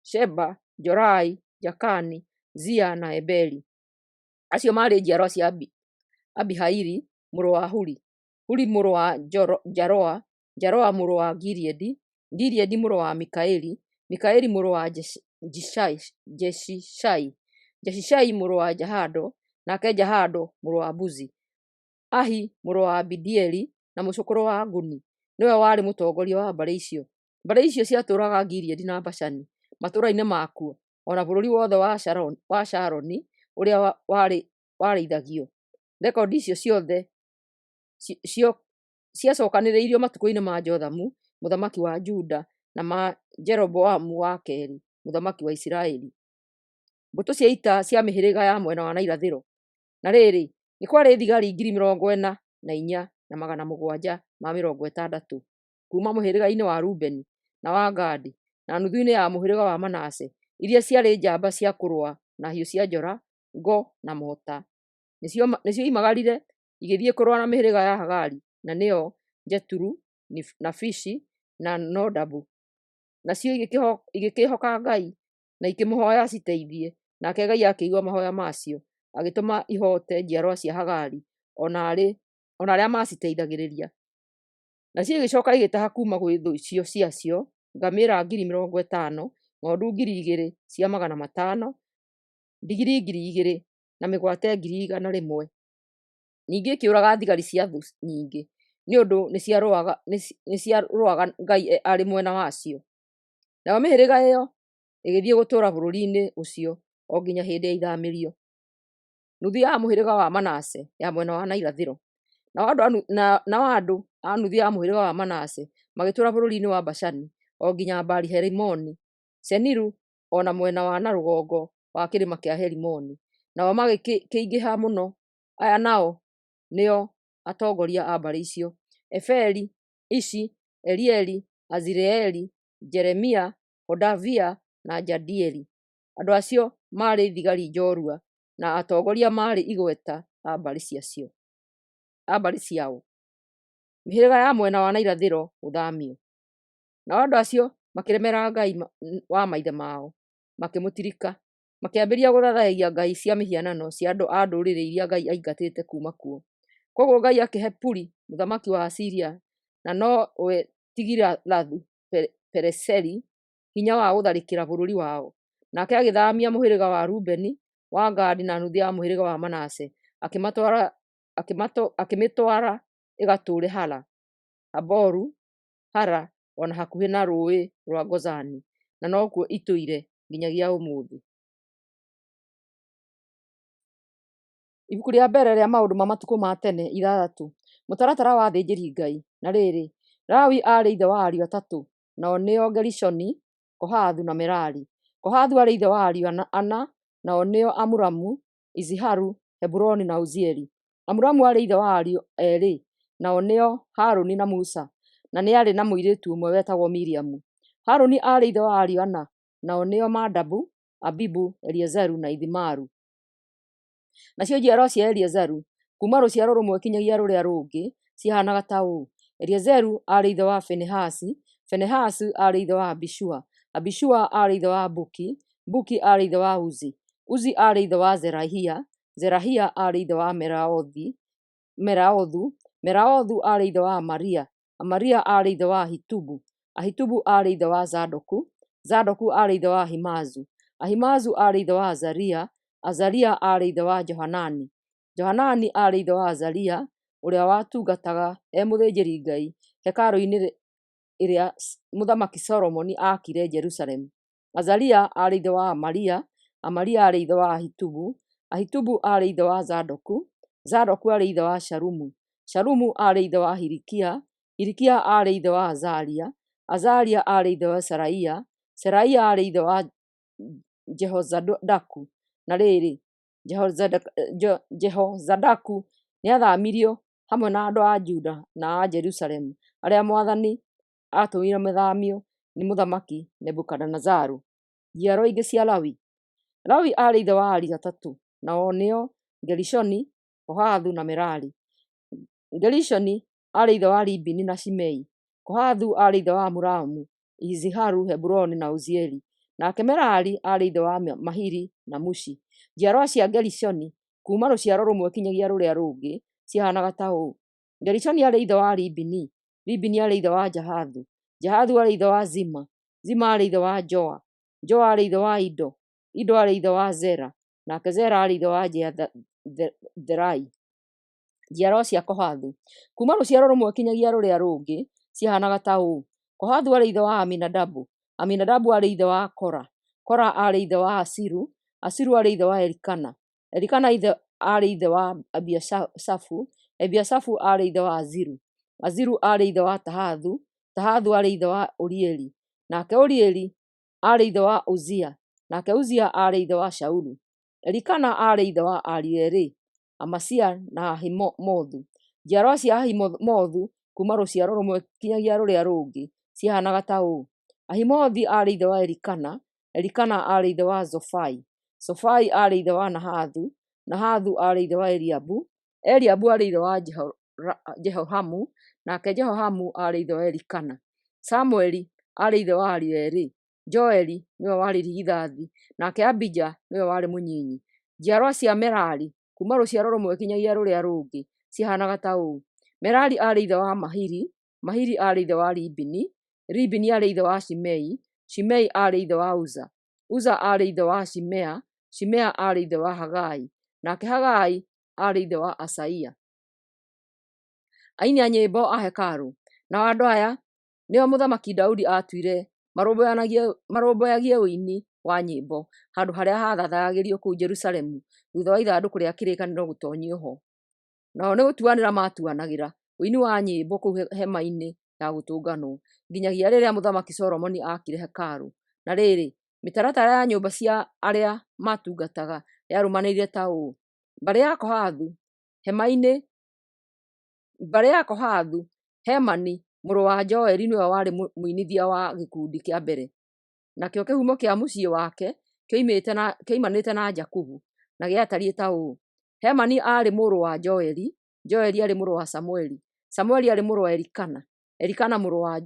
Sheba, Jorai, Jakani, Zia, na Eberi. Acio maarĩ njiarwa cia Abihaili mũrũ wa Huri, Huri mũrũ wa Jaroa, Jaroa mũrũ wa Gileadi, Gileadi mũrũ wa Mikaeli, Mikaeli mũrũ wa Jeshishai, Jeshishai mũrũ wa Jahado, nake Jahado mũrũ wa Buzi. Ahi mũrũ wa Abidieli na mũcũkũrũ wa Guni, nĩwe warĩ mũtongoria wa mbarĩ icio. Mbarĩ icio ciatũũraga Gileadi na Bashani, matũũra-inĩ makuo, o na bũrũri wothe wa Sharoni ũrĩa warĩithagio. Rekondi icio ciothe ciacookanĩrĩirio matukũ-inĩ ma Jothamu mũthamaki wa Juda na ma Jeroboamu wa Keerĩ mũthamaki wa Isiraeli. Mbũtũ cia ita cia mĩhĩrĩga ya mwena wa na irathĩro. Na rĩrĩ, nĩ kwarĩ thigari 44,760 kuuma mũhĩrĩga-inĩ wa Rubeni, na wa Gadi, na nuthu-inĩ ya mũhĩrĩga wa Manase, iria ciarĩ njamba cia kũrũa na hiũ cia njora, ngo, na mota. Nĩcioimagarire igĩthiĩ kũrũa na mĩhĩrĩga ya Hagari, na nĩyo Jeturu, Nafishi, na Nodabu. Nacio igĩkĩĩhoka Ngai na ikĩmũhooya aciteithie, nake Ngai akĩigua mahooya macio, agĩtũma ihoote njiarwa cia Hagari o na arĩa maaciteithagĩrĩria. Nacio igĩcooka igĩtaha kuuma gwĩ thũ icio ciacio ngamĩĩra 50,000, ng'ondu 2,500, ndigiri 2,000, na mĩgwate 100,000. Ningĩ ikĩũraga thigari cia thũ nyingĩ, nĩ ũndũ nĩciarũaga Ngai arĩ mwena wacio. Nayo mĩhĩrĩga ĩyo ĩgĩthiĩ gũtũũra bũrũri-inĩ ũcio o nginya hĩndĩ ya ithaamĩrio. Nuthu ya mũhĩrĩga wa Manase ya mwena wa na irathĩro. Nao andũ a nuthu ya mũhĩrĩga wa Manase magĩtũũra bũrũri-inĩ wa Bashani o nginya Baali-Herimoni, Seniru, o na mwena wa na rũgongo wa kĩrĩma kĩa Herimoni. Nao magĩkĩingĩha mũno. Aya nao nĩo atongoria a mbarĩ icio: Eferi, Ishi, Elieli, Azireeli, Jeremia, Hodavia na Jadieli. Andũ acio maarĩ thigari njorua na atongoria maarĩ igweta a mbarĩ ciao. Mĩhĩrĩga ya mwena wa na irathĩro gũthaamio. Nao andũ acio makĩremera Ngai wa maithe mao, makĩmũtirika, makĩambĩrĩria gũthathaiya ngai cia mĩhianano cia andũ a ndũrĩrĩ iria Ngai aingatĩte kuuma kuo. Kwoguo Ngai akĩhe Puli mũthamaki wa Asiria na nowe Tigilathu-Pileseri hinya wa gũtharĩkĩra bũrũri wao. Nake agĩthaamia mũhĩrĩga wa Rubeni, wa Gadi na nuthu ya mũhĩrĩga wa Manase, akĩmĩtwara ĩgatũũre Hala, Haboru, Hara, o na hakuhĩ na rũũĩ rwa Gozani, na nokuo itũire nginyagia ũmũthĩ. Ibuku rĩa mbere rĩa Maũndũ ma Matukũ ma Tene ithathatũ. Mũtaratara wa athĩnjĩri-Ngai. Na rĩrĩ, Lawi aarĩ ithe wa ariũ atatũ, nao nĩo Gerishoni, Kohathu, na Merari. Kohathu aarĩ ithe wa ariũ ana, nao nĩo Amuramu, Iziharu, Heburoni na Uzieli. Amuramu aarĩ ithe wa ariũ eerĩ, nao nĩo Harũni na Musa, na nĩ aarĩ na mũirĩtu ũmwe wetagwo Miriamu. Harũni aarĩ ithe wa ariũ ana, nao nĩo Nadabu, Abihu, Eliazaru na Ithamaru. Nacio njiarwa cia Eliazaru, kuuma rũciaro rũmwe kinyagia rũrĩa rũngĩ, ciahaanaga ta ũũ: Eliazaru aarĩ ithe wa Finehasi, Finehasi aarĩ ithe wa Abishua, Abishua aarĩ ithe wa Buki, Buki aarĩ ithe wa Uzi, Uzi aarĩ ithe wa Zerahia, Zerahia aarĩ ithe wa Meraothu, Meraothu aarĩ ithe wa Amaria, Amaria aarĩ ithe wa Ahitubu, Ahitubu aarĩ ithe wa Zadoku, Zadoku aarĩ ithe wa Ahimaazu, Ahimaazu aarĩ ithe wa Azaria, Azaria aarĩ ithe wa Johanani, Johanani aarĩ ithe wa Azaria, ũrĩa watungataga e mũthĩnjĩri-Ngai hekarũ-inĩ ĩrĩa Mũthamaki Solomoni aakire Jerusalemu. Azaria aarĩ ithe wa Amaria, Amaria aarĩ ithe wa Ahitubu, Ahitubu aarĩ ithe wa Zadoku, Zadoku aarĩ ithe wa Shalumu, Shalumu aarĩ ithe wa Hilikia, Hilikia aarĩ ithe wa Azaria, Azaria aarĩ ithe wa Seraia, Seraia aarĩ ithe wa Jehozadaku. Na rĩrĩ, Jehozadaku nĩathaamirio hamwe na andũ a Juda na a Jerusalemu arĩa Mwathani aatũmire mathaamio nĩ Mũthamaki Nebukadinezaru. Njiarwa ingĩ cia Lawi. Lawi aarĩ ithe wa ariũ atatũ, nao nĩo Gerishoni, Kohathu na Merari. Gerishoni aarĩ ithe wa Libini na Shimei. Kohathu aarĩ ithe wa Amuramu, Iziharu, Heburoni na Uzieli. Nake Merari aarĩ ithe wa Mahili na Mushi. Njiarwa cia Gerishoni kuuma rũciaro rũmwe kinyagia rũrĩa rũngĩ ciahaanaga ta ũũ: Gerishoni aarĩ ithe wa Libini, Libini aarĩ ithe wa Jahathu, Jahathu aarĩ ithe wa Zima, Zima aarĩ ithe wa Joa, Joa aarĩ ithe wa Ido, Ido aarĩ ithe wa Zera, nake Zera aarĩ ithe wa Jeatherai. Njiarwa cia Kohathu kuuma rũciaro rũmwe kinyagia rũrĩa rũngĩ ciahaanaga ta ũũ: Kohathu aarĩ ithe wa Aminadabu, Aminadabu aarĩ ithe wa Kora, Kora aarĩ ithe wa Asiru, Asiru aarĩ ithe wa Elikana, Elikana aarĩ ithe wa Ebiasafu, Ebiasafu aarĩ ithe wa Aziru, Aziru aarĩ ithe wa Tahathu, Tahathu aarĩ ithe wa Urieli, nake Urieli aarĩ ithe wa Uzia, nake Uzia aarĩ ithe wa Shaulu. Elikana aarĩ ithe wa ariũ eerĩ, Amasia na Ahimothu. Njiarwa cia Ahimothu kuuma rũciaro rũmwe kinyagia rũrĩa rũngĩ ciahaanaga ta ũũ: Ahimothi aarĩ ithe wa Elikana, Elikana aarĩ ithe wa Zofai, Zofai aarĩ ithe wa Nahathu, Nahathu aarĩ ithe wa Eliabu, Eliabu aarĩ ithe wa Jerohamu, nake Jerohamu aarĩ ithe wa Elikana. Samueli aarĩ ithe wa ariũ eerĩ, Joeli nĩwe warĩ irigithathi, nake Abija nĩwe warĩ mũnyinyi. Njiarwa cia Merari kuuma rũciaro rũmwe kinyagia rũrĩa rũngĩ ciahaanaga ta ũũ: Merari aarĩ ithe wa Mahili, Mahili aarĩ ithe wa Libini, Libini aarĩ ithe wa Shimei, Shimei aarĩ ithe wa Uza, Uza aarĩ ithe wa Shimea, Shimea aarĩ ithe wa Hagai, nake Hagai aarĩ ithe wa Asaia. Aini a nyĩmbo a hekarũ. Nao andũ aya nĩo Mũthamaki Daudi aatuire marũmbũyagie ũini wa nyĩmbo handũ harĩa haathathayagĩrio kũu Jerusalemu thuutha wa ithandũkũ rĩa kĩrĩkanĩro gũtoonyio ho. Nao nĩ gũtuanĩra maatuanagĩra ũini wa nyĩmbo kũu Hema-inĩ ya Gũtũnganwo, nginyagia rĩrĩa Mũthamaki Solomoni aakire hekarũ. Na rĩrĩ, mĩtaratara ya nyũmba cia arĩa maatungataga yarũmanĩrĩire ta ũũ: Mbarĩ ya Kohathu, mbarĩ ya Kohathu, Hemani mũrũ wa Joeli nĩwe warĩ mũinithia wa gĩkundi kĩa mbere. Nakĩo kĩhumo kĩa mũciĩ wake kĩoimanĩte na Jakubu, na gĩatariĩ ta ũũ: Hemani aarĩ mũrũ wa Joeli, Joeli aarĩ mũrũ wa Samueli, Samueli aarĩ mũrũ wa Elikana, Elikana mũrũ wa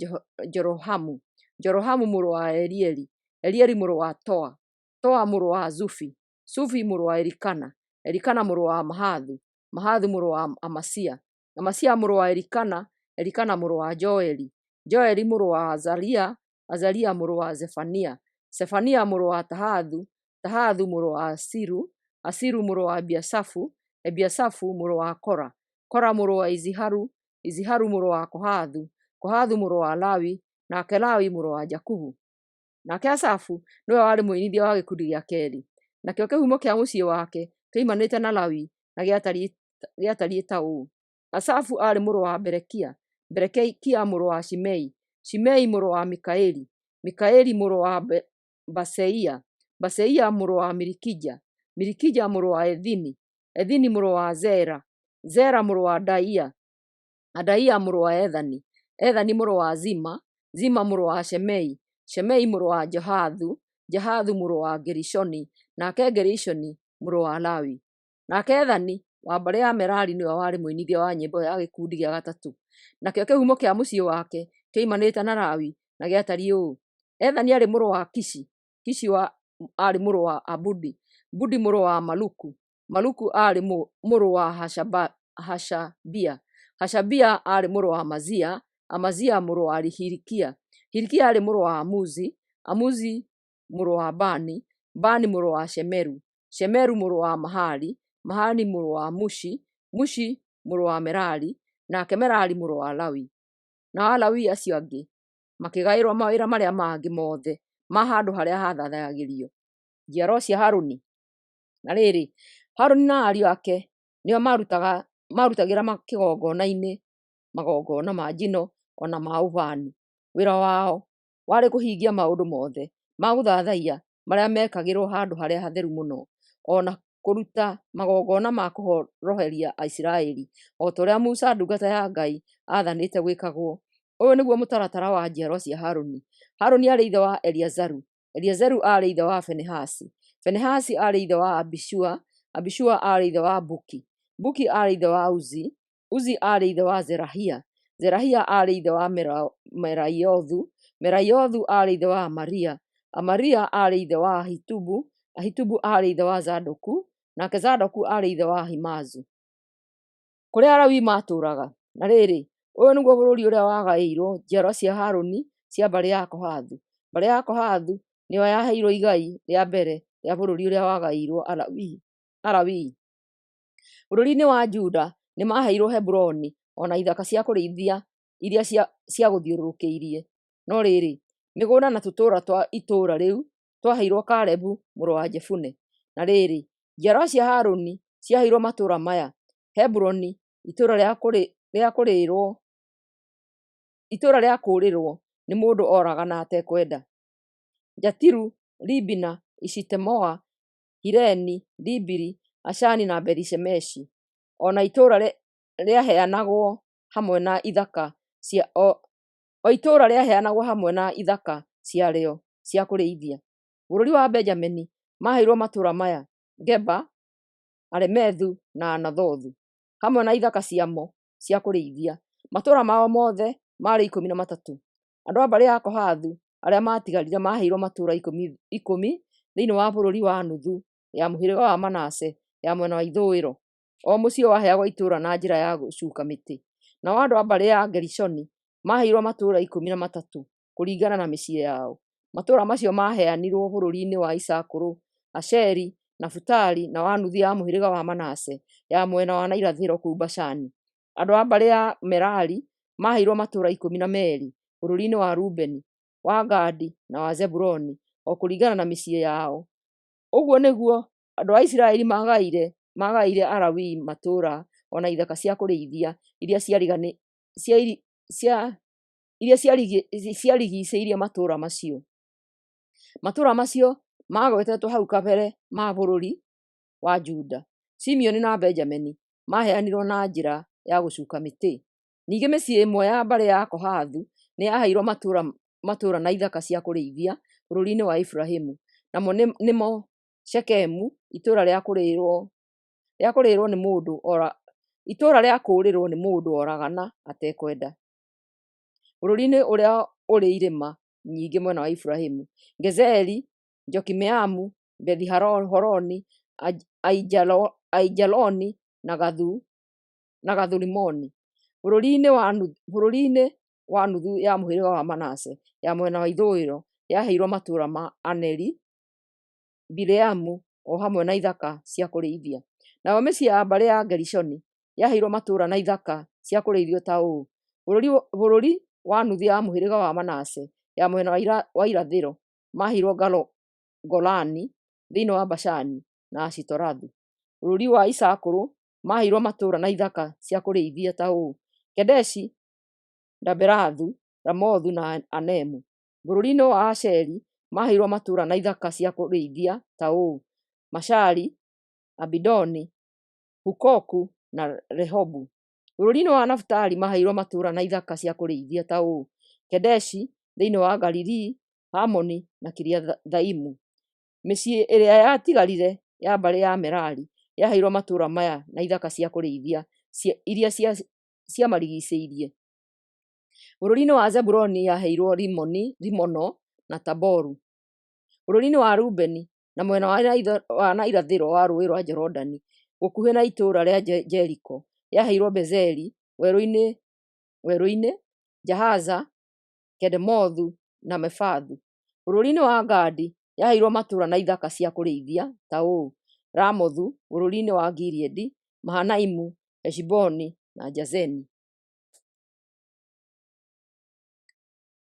Jerohamu, Jerohamu mũrũ wa Elieli, Elieli mũrũ wa Toa, Toa mũrũ wa Zufi, Zufi mũrũ wa Elikana, Elikana mũrũ wa Mahathu, Mahathu mũrũ wa Amasia, Amasia mũrũ wa Elikana, Elikana mũrũ wa Joeli, Joeli mũrũ wa Azaria, Azaria mũrũ wa Zefania, Zefania mũrũ wa Tahathu, Tahathu mũrũ wa Asiru, Asiru mũrũ wa Ebiasafu, Ebiasafu mũrũ wa Kora, Kora mũrũ wa Iziharu, Iziharu mũrũ wa Kohathu, Kohathu mũrũ wa Lawi, nake Lawi mũrũ wa Jakubu. Nake Asafu nĩwe warĩ mũinithia wa gĩkundi gĩa keerĩ. Nakĩo kĩhumo kĩa mũciĩ wake kĩoimanĩte na Lawi na gĩatariĩ ta ũũ: Asafu aarĩ mũrũ wa Berekia, Berekia mũrũ wa Shimei, Shimei mũrũ wa Mikaeli, Mikaeli mũrũ wa Baseia, Baseia mũrũ wa Milikija, Milikija mũrũ wa Ethini, Ethini mũrũ wa Zera, Zera mũrũ wa Adaia, Adaia mũrũ wa Ethani, Ethani mũrũ wa Zima, Zima mũrũ wa Shemei, Shemei mũrũ wa Johathu, Jahathu mũrũ wa Gerishoni, nake Gerishoni mũrũ wa Lawi. Nake Ethani wa mbarĩ ya Merari nĩwe warĩ mũinithia wa nyĩmbo ya gĩkundi gĩa gatatũ. Nakĩo kĩhumo kĩa mũciĩ wake kĩoimanĩte na Lawi na gĩatariĩ ũũ: Ethani aarĩ mũrũ wa Kishi, Kishi aarĩ mũrũ wa Abudi, Budi mũrũ wa Maluku, Maluku aarĩ mũrũ wa Hashabia, Hashabia aarĩ mũrũ wa Amazia, Amazia mũrũ wa Hilikia, Hilikia aarĩ mũrũ wa Amuzi, Amuzi mũrũ wa Bani, Bani mũrũ wa Shemeru, Shemeru mũrũ wa Mahali, Mahali mũrũ wa Mushi, Mushi mũrũ wa Merari, nake Merari mũrũ wa Lawi. Nao Alawii acio angĩ makĩgaĩrwo mawĩra marĩa mangĩ mothe ma handũ harĩa haathathayagĩrio. Njiarwa cia Harũni. Na rĩrĩ, Harũni na ariũ ake nĩo maarutagĩra kĩgongona-inĩ magongona ma njino o na ma ũbani. Wĩra wao warĩ kũhingia maũndũ mothe ma gũthathaiya marĩa meekagĩrwo Handũ-harĩa-Hatheru-Mũno, o na kũruta magongona ma kũhoroheria Aisiraeli, o ta ũrĩa Musa ndungata ya Ngai aathanĩte gwĩkagwo. Ũyũ nĩguo mũtaratara wa njiarwa cia Harũni: Harũni aarĩ ithe wa Eleazaru, Eleazaru aarĩ ithe wa Finehasi, Finehasi aarĩ ithe wa Abishua, Abishua aarĩ ithe wa Buki, Buki aarĩ ithe wa Uzi, Uzi aarĩ ithe wa Zerahia, Zerahia aarĩ ithe wa Meraiothu, Meraiothu aarĩ ithe wa Amaria, Amaria aarĩ ithe wa Ahitubu, Ahitubu aarĩ ithe wa Zadoku, nake Zadoku aarĩ ithe wa Ahimaazu. Kũrĩa Alawii maatũũraga. Na rĩrĩ, ũyũ nĩguo bũrũri ũrĩa wagaĩirũo njiaro cia Haruni cia mbarĩ ya Kohathu. Mbarĩ ya Kohathu nĩyo yaheirũo igai rĩa mbere rĩa bũrũri ũrĩa wagaĩirũo Alawii. Bũrũri-inĩ wa Juda nĩmaheirwo Heburoni o na ithaka cia kũrĩithia iria ciagũthiũrũrũkĩirie. No rĩrĩ, mĩgũnda na tũtũũra twa itũũra rĩu twaheirwo Kalebu mũrũ wa Jefune. Na rĩrĩ, njiarwa cia Harũni ciaheirwo matũũra maya: Heburoni, itũũra rĩa kũũrĩrwo nĩ mũndũ oragana atekwenda, Jatiru, Libina, Eshitemoa, Hireni, Dibiri, Ashani na Bethi-Shemeshi. O na itũũra rĩaheanagwo hamwe na ithaka cia o itũũra rĩaheanagwo hamwe na ithaka ciarĩo cia kũrĩithia. Bũrũri wa Benjamini maaheirwo matũũra maya: Geba, Alemethu na Anathothu, hamwe na ithaka ciamo cia kũrĩithia. Matũũra mao mothe maarĩ 13. Andũ a mbarĩ ya Kohathu arĩa maatigarire maaheirwo matũũra 10 thĩinĩ wa bũrũri wa nuthu ya mũhĩrĩga wa Manase ya mwena wa ithũĩro. O mũciĩ waheagwo itũũra na njĩra ya gũcuuka mĩtĩ. Nao andũ a mbarĩ ya Gerishoni maaheirwo matũũra 13 kũringana na mĩciĩ yao. Matũũra macio maaheanirwo bũrũri-inĩ wa Isakaru, Asheri, Nafutali na wa nuthu ya mũhĩrĩga wa Manase ya mwena wa na irathĩro kũu Bashani. Andũ a mbarĩ ya Merari maaheirwo matũũra 12 bũrũri-inĩ wa Rubeni, wa Gadi na wa Zebuluni, o kũringana na mĩciĩ yao. Ũguo nĩguo andũ a Isiraeli maagaĩire Alawii matũũra o na ithaka cia kũrĩithia iria ciarigiicĩirie matũũra macio. Matũũra macio maagwetetwo hau kabere ma bũrũri wa Juda, Simeoni na Benjamini maaheanirwo na njĩra ya gũcuuka mĩtĩ. Ningĩ mĩciĩ ĩmwe ya mbarĩ ya Kohathu nĩyaheirwo matũũra na ithaka cia kũrĩithia bũrũri-inĩ wa Efiraimu, namo nĩmo Shekemu, itũũra rĩa kũũrĩrwo nĩ mũndũ oragana atekwenda, bũrũri-inĩ ũrĩa ũrĩ irĩma nyingĩ mwena wa Efiraimu, Gezeri, Jokimeamu, Bethi-Horoni, Aijaloni na Gathu-Rimoni. Bũrũri-inĩ wa nuthu ya mũhĩrĩga wa Manase ya mwena wa ithũĩro yaheirwo matũũra ma Aneri, Bileamu o hamwe na ithaka cia kũrĩithia. Nayo mĩciĩ ya mbarĩ ya Gerishoni yaheirwo matũũra na ithaka cia kũrĩithio ta ũũ: bũrũri wa nuthu ya mũhĩrĩga wa Manase ya mwena wa irathĩro maaheirwo Golani thĩinĩ wa Bashani na Ashitorathu. Bũrũri wa Isakaru maaheirwo matũũra na ithaka cia kũrĩithia ta ũũ: Kedeshi, Daberathu, Ramothu na Anemu. Bũrũri-inĩ wa Asheri maaheirwo matũũra na ithaka cia kũrĩithia ta ũũ: Mashali, Abidoni, Hukoku na Rehobu. Bũrũri-inĩ wa Nafutali maaheirwo matũũra na ithaka cia kũrĩithia ta ũũ: Kedeshi thĩinĩ wa Galili, Hamoni na Kiriathaimu. Mĩciĩ ĩrĩa yatigarire ya mbarĩ ya Merari yaheirwo matũũra maya na ithaka cia kũrĩithia iria ciamarigiicĩirie. Bũrũri-inĩ wa Zebuluni yaheirwo Rimono na Taboru. Bũrũri-inĩ wa Rubeni na mwena wa na irathĩro wa Rũũĩ rwa Jorodani gũkuhĩ na itũũra rĩa Jeriko yaheirwo Bezeri werũ-inĩ, Jahaza, Kedemothu na Mefaathu. Bũrũri-inĩ wa Gadi yaheirwo matũũra na ithaka cia kũrĩithia ta ũũ: Ramothu bũrũri-inĩ wa Gileadi, Mahanaimu, Heshiboni na Jazeri.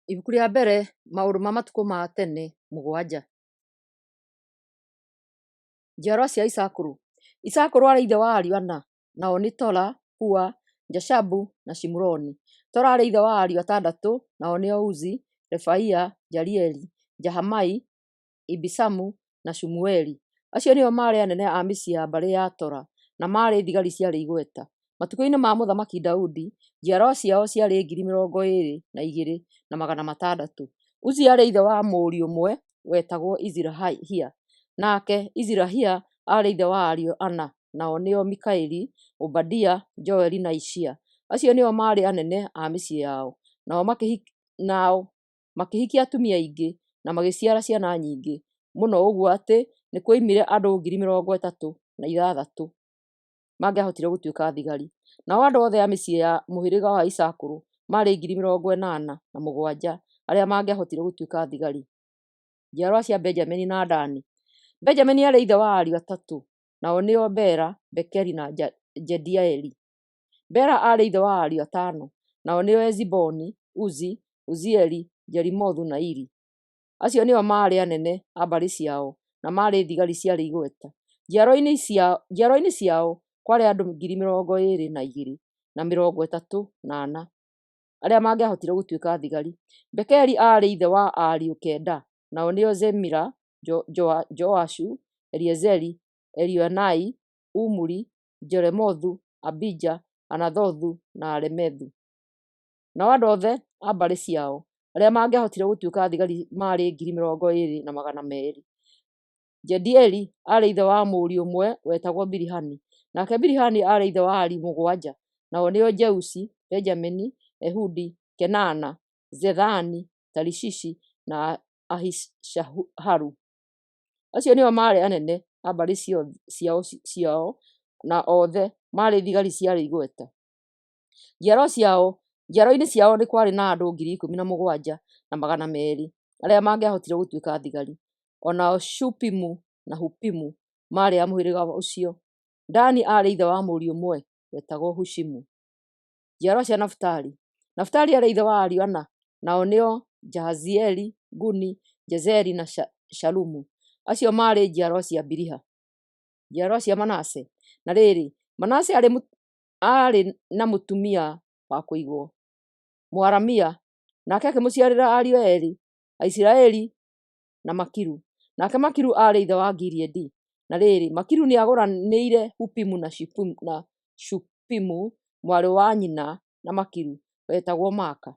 Ibuku rĩa mbere Maũndũ ma Matukũ ma Tene 7. Njiarwa cia Isakaru. Isakaru aarĩ ithe wa ariũ ana, nao nĩ Tola, Pua, Jashubu na Shimuroni. Tola aarĩ ithe wa ariũ atandatũ, nao nĩ Uzi, Refaia, Jerieli, Jahamai, Ibisamu na Shumueli. Acio nĩo maarĩ anene a mĩciĩ ya mbarĩ ya Tola, na maarĩ thigari ciarĩ igweta. Matukũ-inĩ ma Mũthamaki Daudi, njiarwa ciao ciarĩ 22,600. Uzi aarĩ ithe wa mũriũ ũmwe wetagwo Izirahia, nake Izirahia aarĩ ithe wa ariũ ana, nao nĩo Mikaeli, Obadia, Joeli na Ishia. Acio nĩo maarĩ anene a mĩciĩ yao. Nao makĩhikia atumia aingĩ, na magĩciara ciana nyingĩ mũno ũguo atĩ nĩkuoimire andũ 36,000 mangĩahotire gũtuĩka thigari. Nao andũ othe a mĩciĩ ya mũhĩrĩga wa Isakaru maarĩ 87,000 arĩa mangĩahotire gũtuĩka thigari. Njiarũa cia Benjamini na Dani. Benjamini aarĩ ithe wa ariũ atatũ, nao nĩo Bela, Bekeri, na Jediaeli. Bela aarĩ ithe wa ariũ atano, nao nĩo Eziboni, Uzi, Uzieli, Jerimothu na Iri. Acio nĩo maarĩ anene a mbarĩ ciao na maarĩ thigari ciarĩ igweta. Njiarũa-inĩ ciao kwarĩ andũ 22,034 arĩa mangĩahotire gũtuĩka thigari. Bekeri aarĩ ithe wa ariũ kenda, nao nĩo Zemira, Joashu, Eliezeri, Elioenai, Umuri, Jeremothu, Abija, Anathothu, na Alemethu. Nao andũ othe a mbarĩ ciao arĩa mangĩahotire gũtuĩka thigari maarĩ 20,200. Jediaeli aarĩ ithe wa mũriũ ũmwe wetagwo Bilihani. Nake Bilihani aarĩ ithe wa ariũ mũgwanja, nao nĩo Jeushi, Benjamini, Ehudi, Kenaana, Zethani, Tarishishi, na Ahishaharu. Acio nĩo maarĩ anene a mbarĩ ciao, na othe maarĩ thigari ciarĩ igweta. Njiarũa-inĩ ciao nĩ kwarĩ na andũ 17,200 arĩa mangĩahotire gũtuĩka thigari. O nao Shupimu na Hupimu maarĩ a mũhĩrĩga ũcio. Dani aarĩ ithe wa mũriũ ũmwe wetagwo Hushimu. Njiarũa cia Nafitali. Nafitali aarĩ ithe wa ariũ ana, nao nĩo Jahazieli, Guni, Jezeri na Shalumu. Acio maarĩ njiarũa cia Biliha. Njiarũa cia Manase. Na rĩrĩ, Manase aarĩ na mũtumia wa kũigwo, Mũaramia, nake akĩmũciarĩra ariũ eerĩ, Aisiraeli na Makiru. Nake Makiru aarĩ ithe wa Gileadi. Na rĩrĩ, Makiru nĩagũranĩire Hupimu na Shupimu, mwarĩ wa nyina na Makiru, wetagwo Maaka.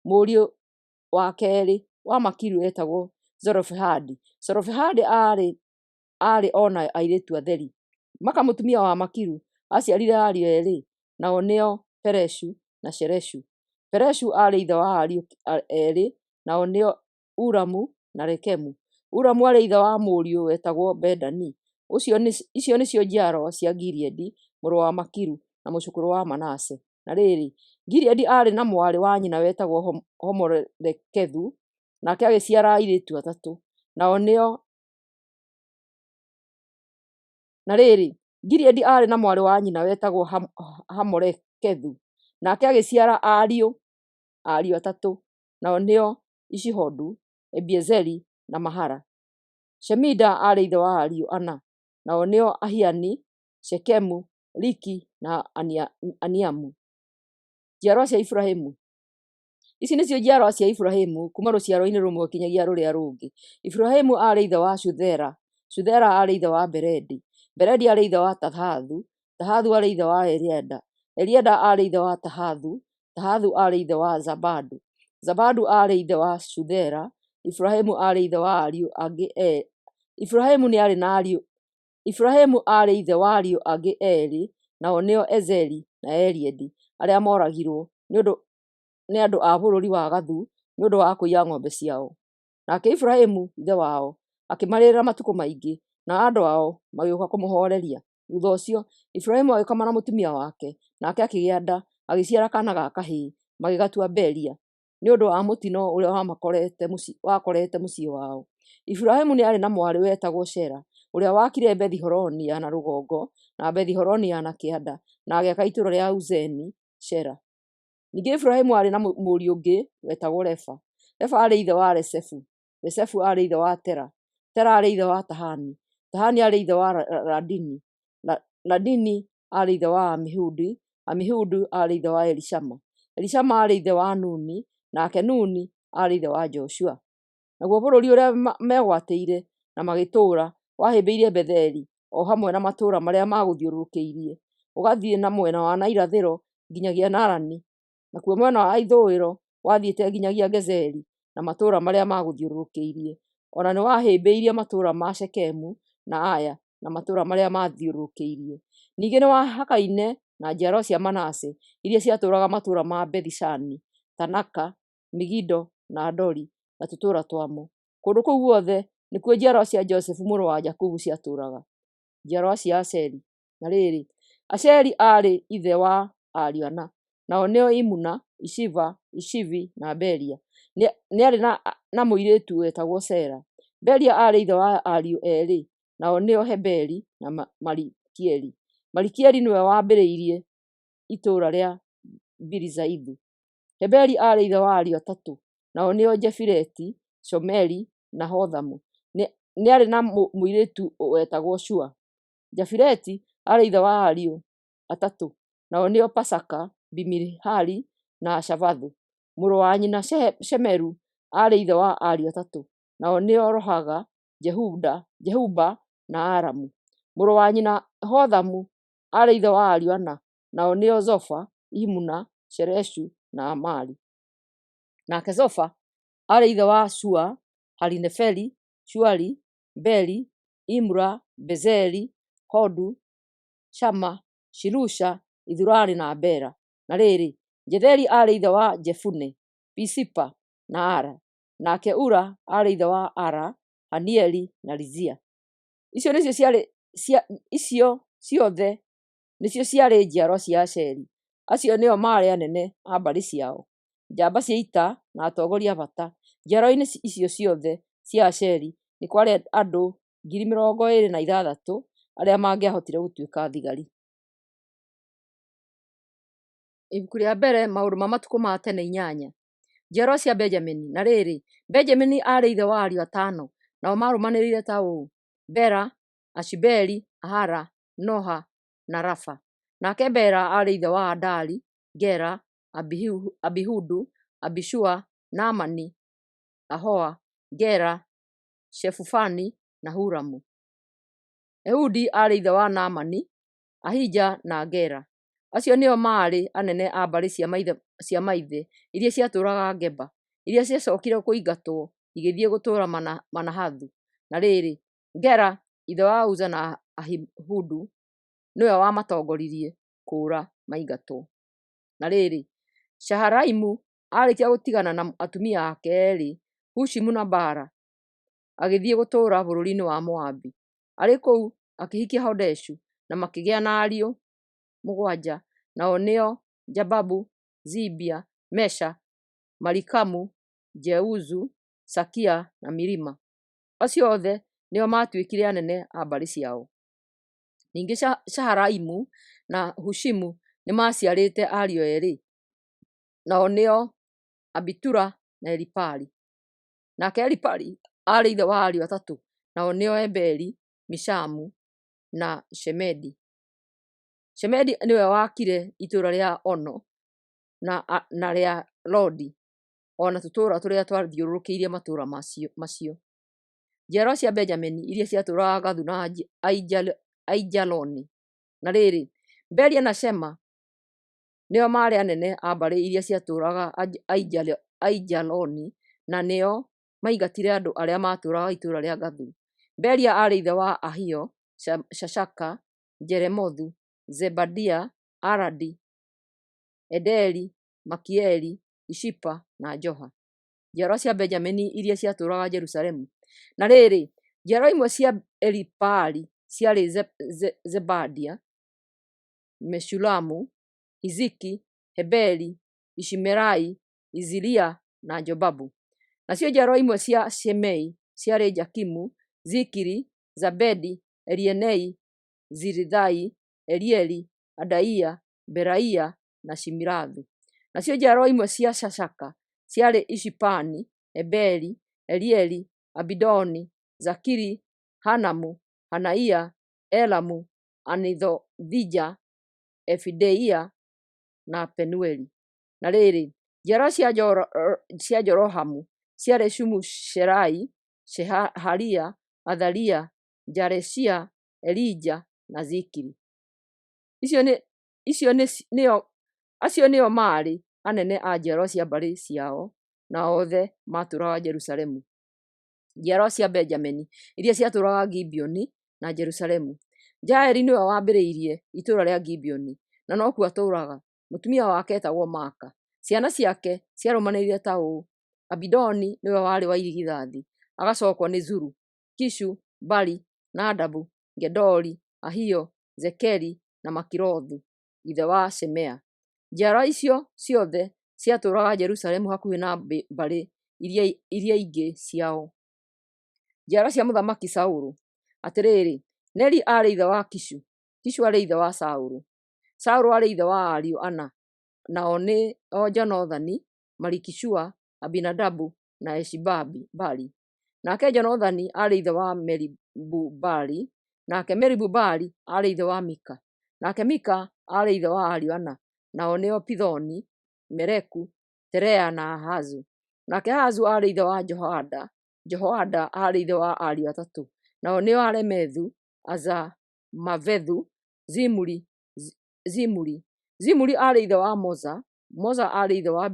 Mũriũ wa keerĩ wa Makiru eetagwo Zelofehadi. Zelofehadi aarĩ o na airĩtu atheri. Maka mũtumia wa Makiru aaciarire ariũ eerĩ, nao nĩo Pereshu na Shereshu. Pereshu aarĩ ithe wa ariũ eerĩ, nao nĩo Ulamu na Rekemu. Ulamu aarĩ ithe wa mũriũ wetagwo Bedani. Icio nĩcio njiarũa cia Gileadi mũrũ wa Makiru na mũcũkũrũ wa Manase. Na rĩrĩ, Gileadi aarĩ na mwarĩ wa nyina wetagwo Hamolekethu, nake agĩciara airĩtu atatũ, nao nĩo Na rĩrĩ, Gileadi aarĩ na mwarĩ wa nyina wetagwo Hamolekethu, nake agĩciara ariũ atatũ, nao nĩo Ishihodu, Abiezeri, na Mahala. Shemida aarĩ ithe wa ariũ ana, nao nĩo Ahiani, Shekemu, Liki na Aniamu. Njiarũa cia Iburahĩmu. Ici nĩcio njiarũa cia Iburahĩmu kuuma rũciaro-inĩ rũmwe kinyagia rũrĩa rũngĩ. Iburahĩmu aarĩ ithe wa Shuthela, Shuthela aarĩ ithe wa Beredi, Beredi aarĩ ithe wa Tahathu, Tahathu aarĩ ithe wa Eliada, Eliada aarĩ ithe wa Tahathu, Tahathu aarĩ ithe wa Zabadu, Zabadu aarĩ ithe wa Shuthela. Iburahĩmu aarĩ ithe wa ariũ angĩ Iburahĩmu nĩ na ariũ Iburahĩmu aarĩ ithe wa ariũ angĩ eerĩ, nao nĩo Ezeri na Eliedi, arĩa mooragirwo nĩ andũ a bũrũri wa Gathu nĩ ũndũ wa kũiya ng'ombe ciao. Nake Iburahĩmu ithe wao akĩmarĩrĩra matukũ maingĩ, nao andũ ao magĩũka kũmũhooreria. Thuutha ũcio Iburahĩmu agĩkoma na mũtumia wake, nake akĩgĩa nda, agĩciara kaana ga kahĩĩ, magĩgatua Beria, nĩ ũndũ wa mũtino ũrĩa wakorete mũciĩ wao. Iburahĩmu nĩ aarĩ na mwarĩ wetagwo Shera, ũrĩa waakire Bethi-Horoni ya na rũgongo na Bethi-Horoni ya na kĩanda, na agĩaka itũũra rĩa Uzeni-Shera. Ningĩ Iburahĩmu aarĩ na mũriũ ũngĩ wetagwo Refa. Refa aarĩ ithe wa Resefu, Resefu aarĩ ithe wa Tera, Tera aarĩ ithe wa Tahani, Tahani aarĩ ithe wa Ladini, Ladini aarĩ ithe wa Amihudi, Amihudu aarĩ ithe wa Elishama, Elishama aarĩ ithe wa Nuni, nake Nuni aarĩ ithe wa Joshua. Naguo bũrũri ũrĩa meegwatĩire na magĩtũũra wahĩmbĩirie Betheli o hamwe na matũũra marĩa maagũthiũrũrũkĩirie, ũgathiĩ na mwena wa na irathĩro nginyagia Naarani, nakuo mwena wa ithũĩro wathiĩte nginyagia Gezeri na matũũra marĩa maagũthiũrũrũkĩirie. O na nĩwahĩmbĩirie matũũra ma Shekemu na Aya na matũũra marĩa maathiũrũrũkĩirie. Ningĩ nĩwahakaine na njiarwa cia Manase iria ciatũũraga matũũra ma Bethi Shani, Taanaka, Megido, na Dori na tũtũũra twamo. Kũndũ kũu guothe nĩkuo njiarwa cia Josefu mũrũ wa Jakubu ciatũũraga. Njiarwa cia Asheri. Na rĩrĩ, Asheri aarĩ ithe wa ariũ ana, nao nĩo Imuna, Ishiva, Ishivi na Beria. Nĩarĩ na mũirĩtu wetagwo Sera. Beria aarĩ ithe wa ariũ eerĩ, nao nĩo Heberi na Malikieli. Malikieli nĩwe waambĩrĩirie itũũra rĩa Birizaithu. Heberi aarĩ ithe wa ariũ atatũ, nao nĩo Jefileti, Shomeri na Hothamu. Nĩarĩ na mũirĩtu wetagwo Shua. Jafileti aarĩ ithe wa ariũ atatũ, nao nĩo Pasaka, Bimihali na Ashavathu. Mũrũ wa nyina Shemeru aarĩ ithe wa ariũ atatũ, nao nĩo Rohaga, Jehuba na Aramu. Mũrũ wa nyina Hothamu aarĩ ithe wa ariũ ana, nao nĩo Zofa, Imuna, Sheleshu na Amali. Nake Zofa aarĩ ithe wa Shua, Harineferi, Shuali, Beri, Imura, Bezeri, Hodu, Shama, Shilusha, Ithurani na Bera. Na rĩrĩ, Jetheri aarĩ ithe wa Jefune, Pisipa na Ara. Nake Ura aarĩ ithe wa Ara, Hanieli na Rizia. Icio ciothe nĩcio ciarĩ njiarwa cia Asheri. Acio nĩo maarĩ anene a mbarĩ ciao, njamba cia ita na atongoria a bata. Njiarwa-inĩ icio ciothe cia Asheri nĩ kwarĩ andũ 26,000 arĩa mangĩahotire gũtuĩka thigari. Ibuku rĩa mbere Maũndũ ma Matukũ ma Tene 8. Njiarwa cia Benjamini. Na rĩrĩ, Benjamini aarĩ ithe wa ariũ atano, nao maarũmanĩrĩire ta ũũ: Bela, Ashibeli, Ahara, Noha na Rafa. Nake Bela aarĩ ithe wa Adari, Gera, Abihudu, Abishua, Naamani, Ahoa, Gera, Shefufani na Huramu. Ehudi aarĩ ithe wa Naamani, Ahija na Gera. Acio nĩo maarĩ anene a mbarĩ cia maithe iria ciatũũraga Geba, iria ciacookire kũingatwo igĩthiĩ gũtũũra Manahathu. Na rĩrĩ, Gera, ithe wa Uza na Ahihudu, nĩwe wamatongoririe kũũra maingatwo. Na rĩrĩ, Shaharaimu aarĩkia gũtigana na atumia ake eerĩ, Hushimu na Baara, agĩthiĩ gũtũũra bũrũri-inĩ wa Moabi. Arĩ kũu akĩhikia Hodeshu, na makĩgĩa na ariũ 7, nao nĩo Jababu, Zibia, Mesha, Malikamu, Jeuzu, Sakia na Mirima. Acio othe nĩo maatuĩkire anene a mbarĩ ciao. Ningĩ Shaharaimu na Hushimu nĩmaciarĩte ariũ eerĩ, nao nĩo Abitura na Elipaali. Nake Elipaali aarĩ ithe wa ariũ atatũ, nao nĩo Eberi, Mishamu na Shemedi. Shemedi nĩwe waakire itũũra rĩa Ono na rĩa Lodi, o na tũtũũra tũrĩa twathiũrũrũkĩirie matũũra macio. Njiarwa cia Benjamini iria ciatũũraga Gathu na Aijaloni. Na rĩrĩ, Beria na Shema nĩo maarĩ anene a mbarĩ iria ciatũũraga Aijaloni, na nĩo maingatire andũ arĩa maatũũraga itũũra rĩa Gathu. Beria aarĩ ithe wa Ahio, Shashaka, Jeremothu, Zebadia, Aradi, Ederi, Makieli, Ishipa na Joha. Njiarwa cia Benjamini iria ciatũũraga Jerusalemu. Na rĩrĩ, njiarwa imwe cia Elipaali ciarĩ Zebadia, Meshulamu, Hiziki, Heberi, Ishimerai, Izilia na Jobabu. Nacio njiarwa imwe cia Shimei ciarĩ Jakimu, Zikiri, Zabedi, Elienai, Zilithai, Elieli, Adaia, Beraia na Shimirathu. Nacio njiarwa imwe cia Shashaka ciarĩ Ishipani, Eberi, Elieli, Abidoni, Zakiri, Hanamu, Hanaia, Elamu, Anithothija, Efideia na Penueli. Na rĩrĩ, njiarwa cia Jerohamu ciarĩ Shamusherai, Sheharia, Athalia, Jareshia, Elija na Zikiri. Acio nĩo maarĩ anene a njiarwa cia mbarĩ ciao, na othe maatũũraga Jerusalemu. Njiarwa cia Benjamini iria ciatũũraga Gibeoni na Jerusalemu. Jaeli nĩwe waambĩrĩirie itũũra rĩa Gibeoni, na nokuo atũũraga. Mũtumia wake eetagwo Maaka. Ciana ciake ciarũmanĩrĩire ta ũũ: Abidoni nĩwe warĩ wa irigithathi, agacokwo nĩ Zuru, Kishu, Bali, Nadabu, Gedori, Ahio, Zekeri, na Mikilothu ithe wa Shimea. Njiaro icio ciothe ciatũũraga Jerusalemu hakuhĩ na mbarĩ iria ingĩ ciao. Njiaro cia Mũthamaki Saũlũ. Atĩrĩrĩ, Neri aarĩ ithe wa Kishu, Kishu aarĩ ithe wa Saũlũ. Saũlũ aarĩ ithe wa ariũ ana, nao nĩo Jonathani, Malikishua, Abinadabu na Eshibaali. Nake Jonathani aarĩ ithe wa Meribu-Baali, nake Meribu-Baali aarĩ ithe wa Mika. Nake Mika aarĩ ithe wa ariũ ana, nao nĩo Pithoni, Meleku, Terea na Ahazu. Nake Ahazu aarĩ ithe wa Jehoada, Jehoada aarĩ ithe wa ariũ atatũ, nao nĩo Alemethu, Azamavethu, Zimuri. Zimuri aarĩ ithe wa Moza, Moza aarĩ ithe wa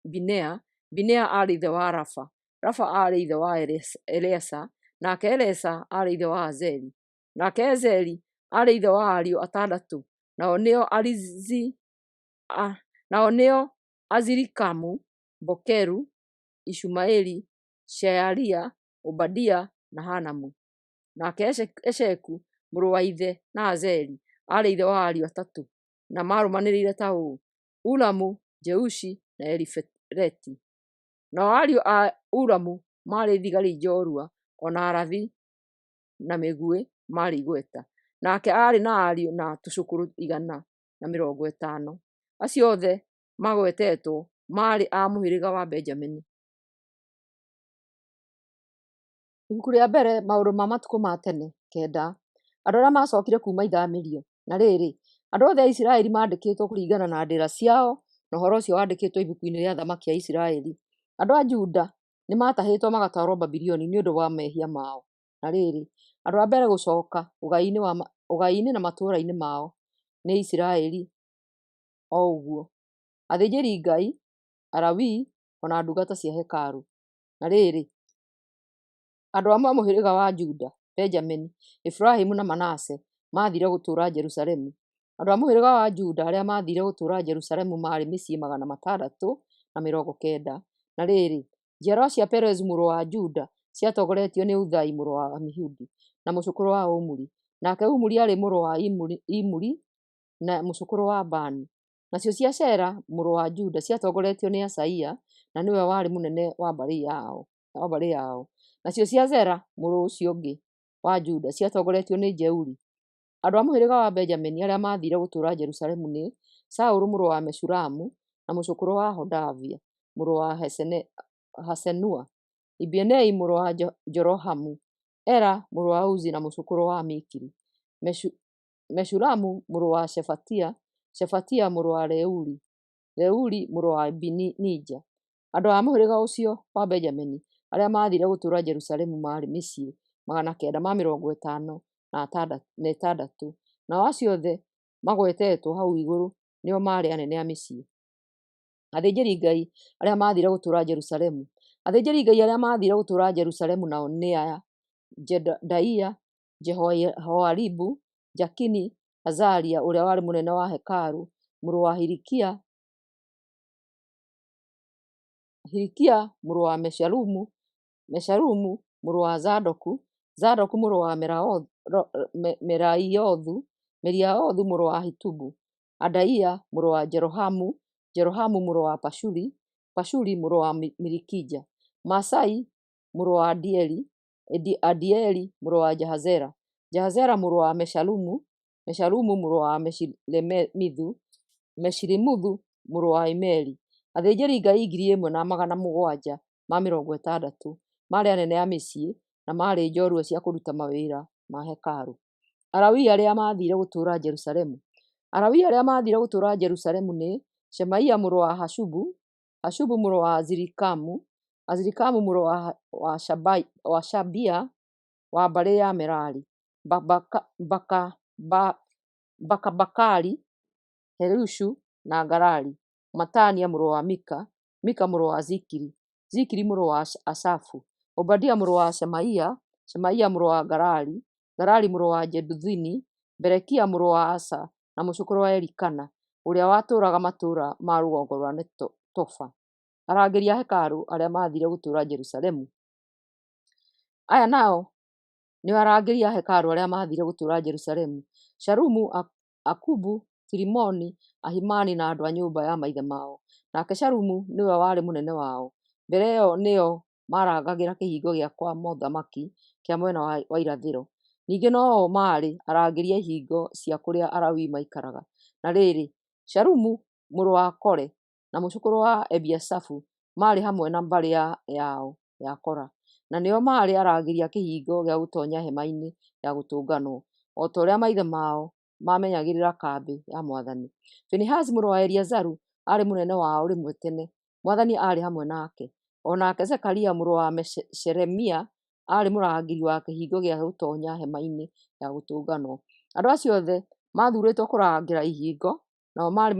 Binea, Binea aarĩ ithe wa Rafa, Rafa aarĩ ithe wa Eleasa, nake Eleasa aarĩ ithe wa Azeli. Nake Ezeri aarĩ ithe wa ariũ atandatũ, nao nĩo Azirikamu, Bokeru, Ishumaeli, Shearia, Obadia, na Hanamu. Nake Esheku mũrũ wa ithe na Azeli aarĩ ithe wa ariũ atatũ, na maarũmanĩrĩire ta ũũ: Ulamu, Jeushi, na Elifeleti. Nao ariũ a Ulamu maarĩ thigari njorua, o na arathi na mĩguĩ maarĩ igweta. Nake aarĩ na ariũ na tũcũkũrũ 150. Acio othe magwetetwo maarĩ a mũhĩrĩga wa Benjamini. Ibuku rĩa mbere Maũndũ ma Matukũ ma Tene 9 Andũ arĩa macookire kuuma ithamĩrio. Na rĩrĩ, andũ othe a Isiraeli maandĩkĩtwo kũringana na ndĩra ciao, na ũhoro ũcio wandĩkĩtwo ibuku-inĩ rĩa athamaki a Isiraeli. Andũ a Juda nĩmatahĩtwo magatwarwo Babuloni nĩ ũndũ wa mehia mao. Na rĩrĩ, andũ a mbere gũcooka ũgai-inĩ na matũũra-inĩ mao nĩ Isiraeli o ũguo, athĩnjĩri-Ngai, Alawii, o na ndungata cia hekarũ. Na rĩrĩ, andũ amwe a mũhĩrĩga wa Juda, Benjamini, Efiraimu na Manase maathiire gũtũũra Jerusalemu. Andũ a mũhĩrĩga wa Juda arĩa maathiire gũtũũra Jerusalemu maarĩ mĩciĩ 690. Na rĩrĩ, njiarwa cia Perezu mũrũ wa Juda ciatongoretio nĩ Uthai mũrũ wa Amihudi, na mũcũkũrũ wa Omuri. Nake Omuri aarĩ mũrũ wa Imuri na mũcũkũrũ wa Bani. Nacio cia Shela mũrũ wa Juda ciatongoretio nĩ Asaia na nĩwe warĩ mũnene wa mbarĩ yao. Nacio cia Zera mũrũ ũcio ũngĩ wa Juda ciatongoretio nĩ Jeuri. Andũ a mũhĩrĩga wa Benjamini arĩa maathiire gũtũũra Jerusalemu nĩ Saũlũ mũrũ wa Meshulamu na mũcũkũrũ wa Hodavia mũrũ wa Hasenua, Ibinei mũrũ wa Jerohamu, Ela mũrũ wa Uzi na mũcũkũrũ wa Mikiri, Meshulamu mũrũ wa Shefatia, Shefatia mũrũ wa Reuli, Reuli mũrũ wa Ibinija. Andũ a mũhĩrĩga ũcio wa Benjamini arĩa maathiire gũtũũra Jerusalemu maarĩ mĩciĩ 956, nao acio othe magwetetwo hau igũrũ nĩo maarĩ anene a mĩciĩ. Athĩnjĩri-Ngai arĩa maathiire gũtũũra Jerusalemu. Athĩnjĩri-Ngai arĩa maathiire gũtũũra Jerusalemu nao nĩ aya: Jedaia, Jehoiaribu, Jakini, Azaria ũrĩa warĩ mũnene wa hekarũ, mũrũ wa Hilikia, Hilikia mũrũ wa Meshalumu, Meshalumu mũrũ wa Zadoku, Zadoku mũrũ wa Meraiothu, Meraiothu mũrũ wa Ahitubu, Adaia mũrũ wa Jerohamu, Jerohamu mũrũ wa Pashuri, Pashuri mũrũ wa Malikija, Maasai mũrũ wa Adieli, Adieli mũrũ wa Jahazera, Jahazera mũrũ wa Meshalumu, Meshalumu mũrũ wa Meshilemithu, Meshilemuthu mũrũ wa Imeri. Athĩnjĩri-Ngai 1760 maarĩ anene a mĩciĩ na maarĩ njorua cia kũruta mawĩra ma hekarũ. Alawii arĩa maathiire gũtũũra Jerusalemu. Alawii arĩa maathiire gũtũũra Jerusalemu nĩ Shemaia mũrũ wa Hashubu, Hashubu mũrũ wa Azirikamu, Azirikamu mũrũ wa Hashabia wa mbarĩ ya Merari, Bakabakari, Helushu na Galali, Matania mũrũ wa Mika, Mika mũrũ wa Zikiri, Zikiri mũrũ wa Asafu, Obadia mũrũ wa Shemaia, Shemaia mũrũ wa Galali, Galali mũrũ wa Jeduthuni, Berekia mũrũ wa Asa na mũcũkũrũ wa Elikana, ũrĩa watũũraga matũũra ma rũgongo rwa Netofa. Arangĩri a hekarũ arĩa maathiire gũtũũra Jerusalemu. Aya nao nĩo arangĩri a hekarũ arĩa maathiire gũtũũra Jerusalemu: Shalumu, Akubu, Tilimoni, Ahimani na andũ a nyũmba ya maithe mao. Nake Shalumu nĩwe warĩ mũnene wao. Mbere ĩyo nĩo maarangagĩra kĩhingo gĩa kwa mũthamaki kĩa mwena wa irathĩro. Ningĩ no-o maarĩ arangĩri a ihingo cia kũrĩa Alawii maikaraga. Na rĩrĩ, Shalumu mũrũ wa Kore na mũcũkũrũ wa Ebiasafu maarĩ hamwe na mbarĩ yao ya Kora, na nĩo maarĩ arangĩri a kĩhingo gĩa gũtoonya hema-inĩ ya gũtũnganwo, o ta ũrĩa maithe mao maamenyagĩrĩra kambĩ ya Mwathani. Finehasi mũrũ wa Eleazaru aarĩ mũnene wao rĩmwe tene, Mwathani aarĩ hamwe nake. O nake Zekaria mũrũ wa Meshelemia aarĩ mũrangĩri wa kĩhingo gĩa gũtoonya hema-inĩ ya gũtũnganwo. Andũ acio othe maathuurĩtwo kũrangĩra ihingo, nao maarĩ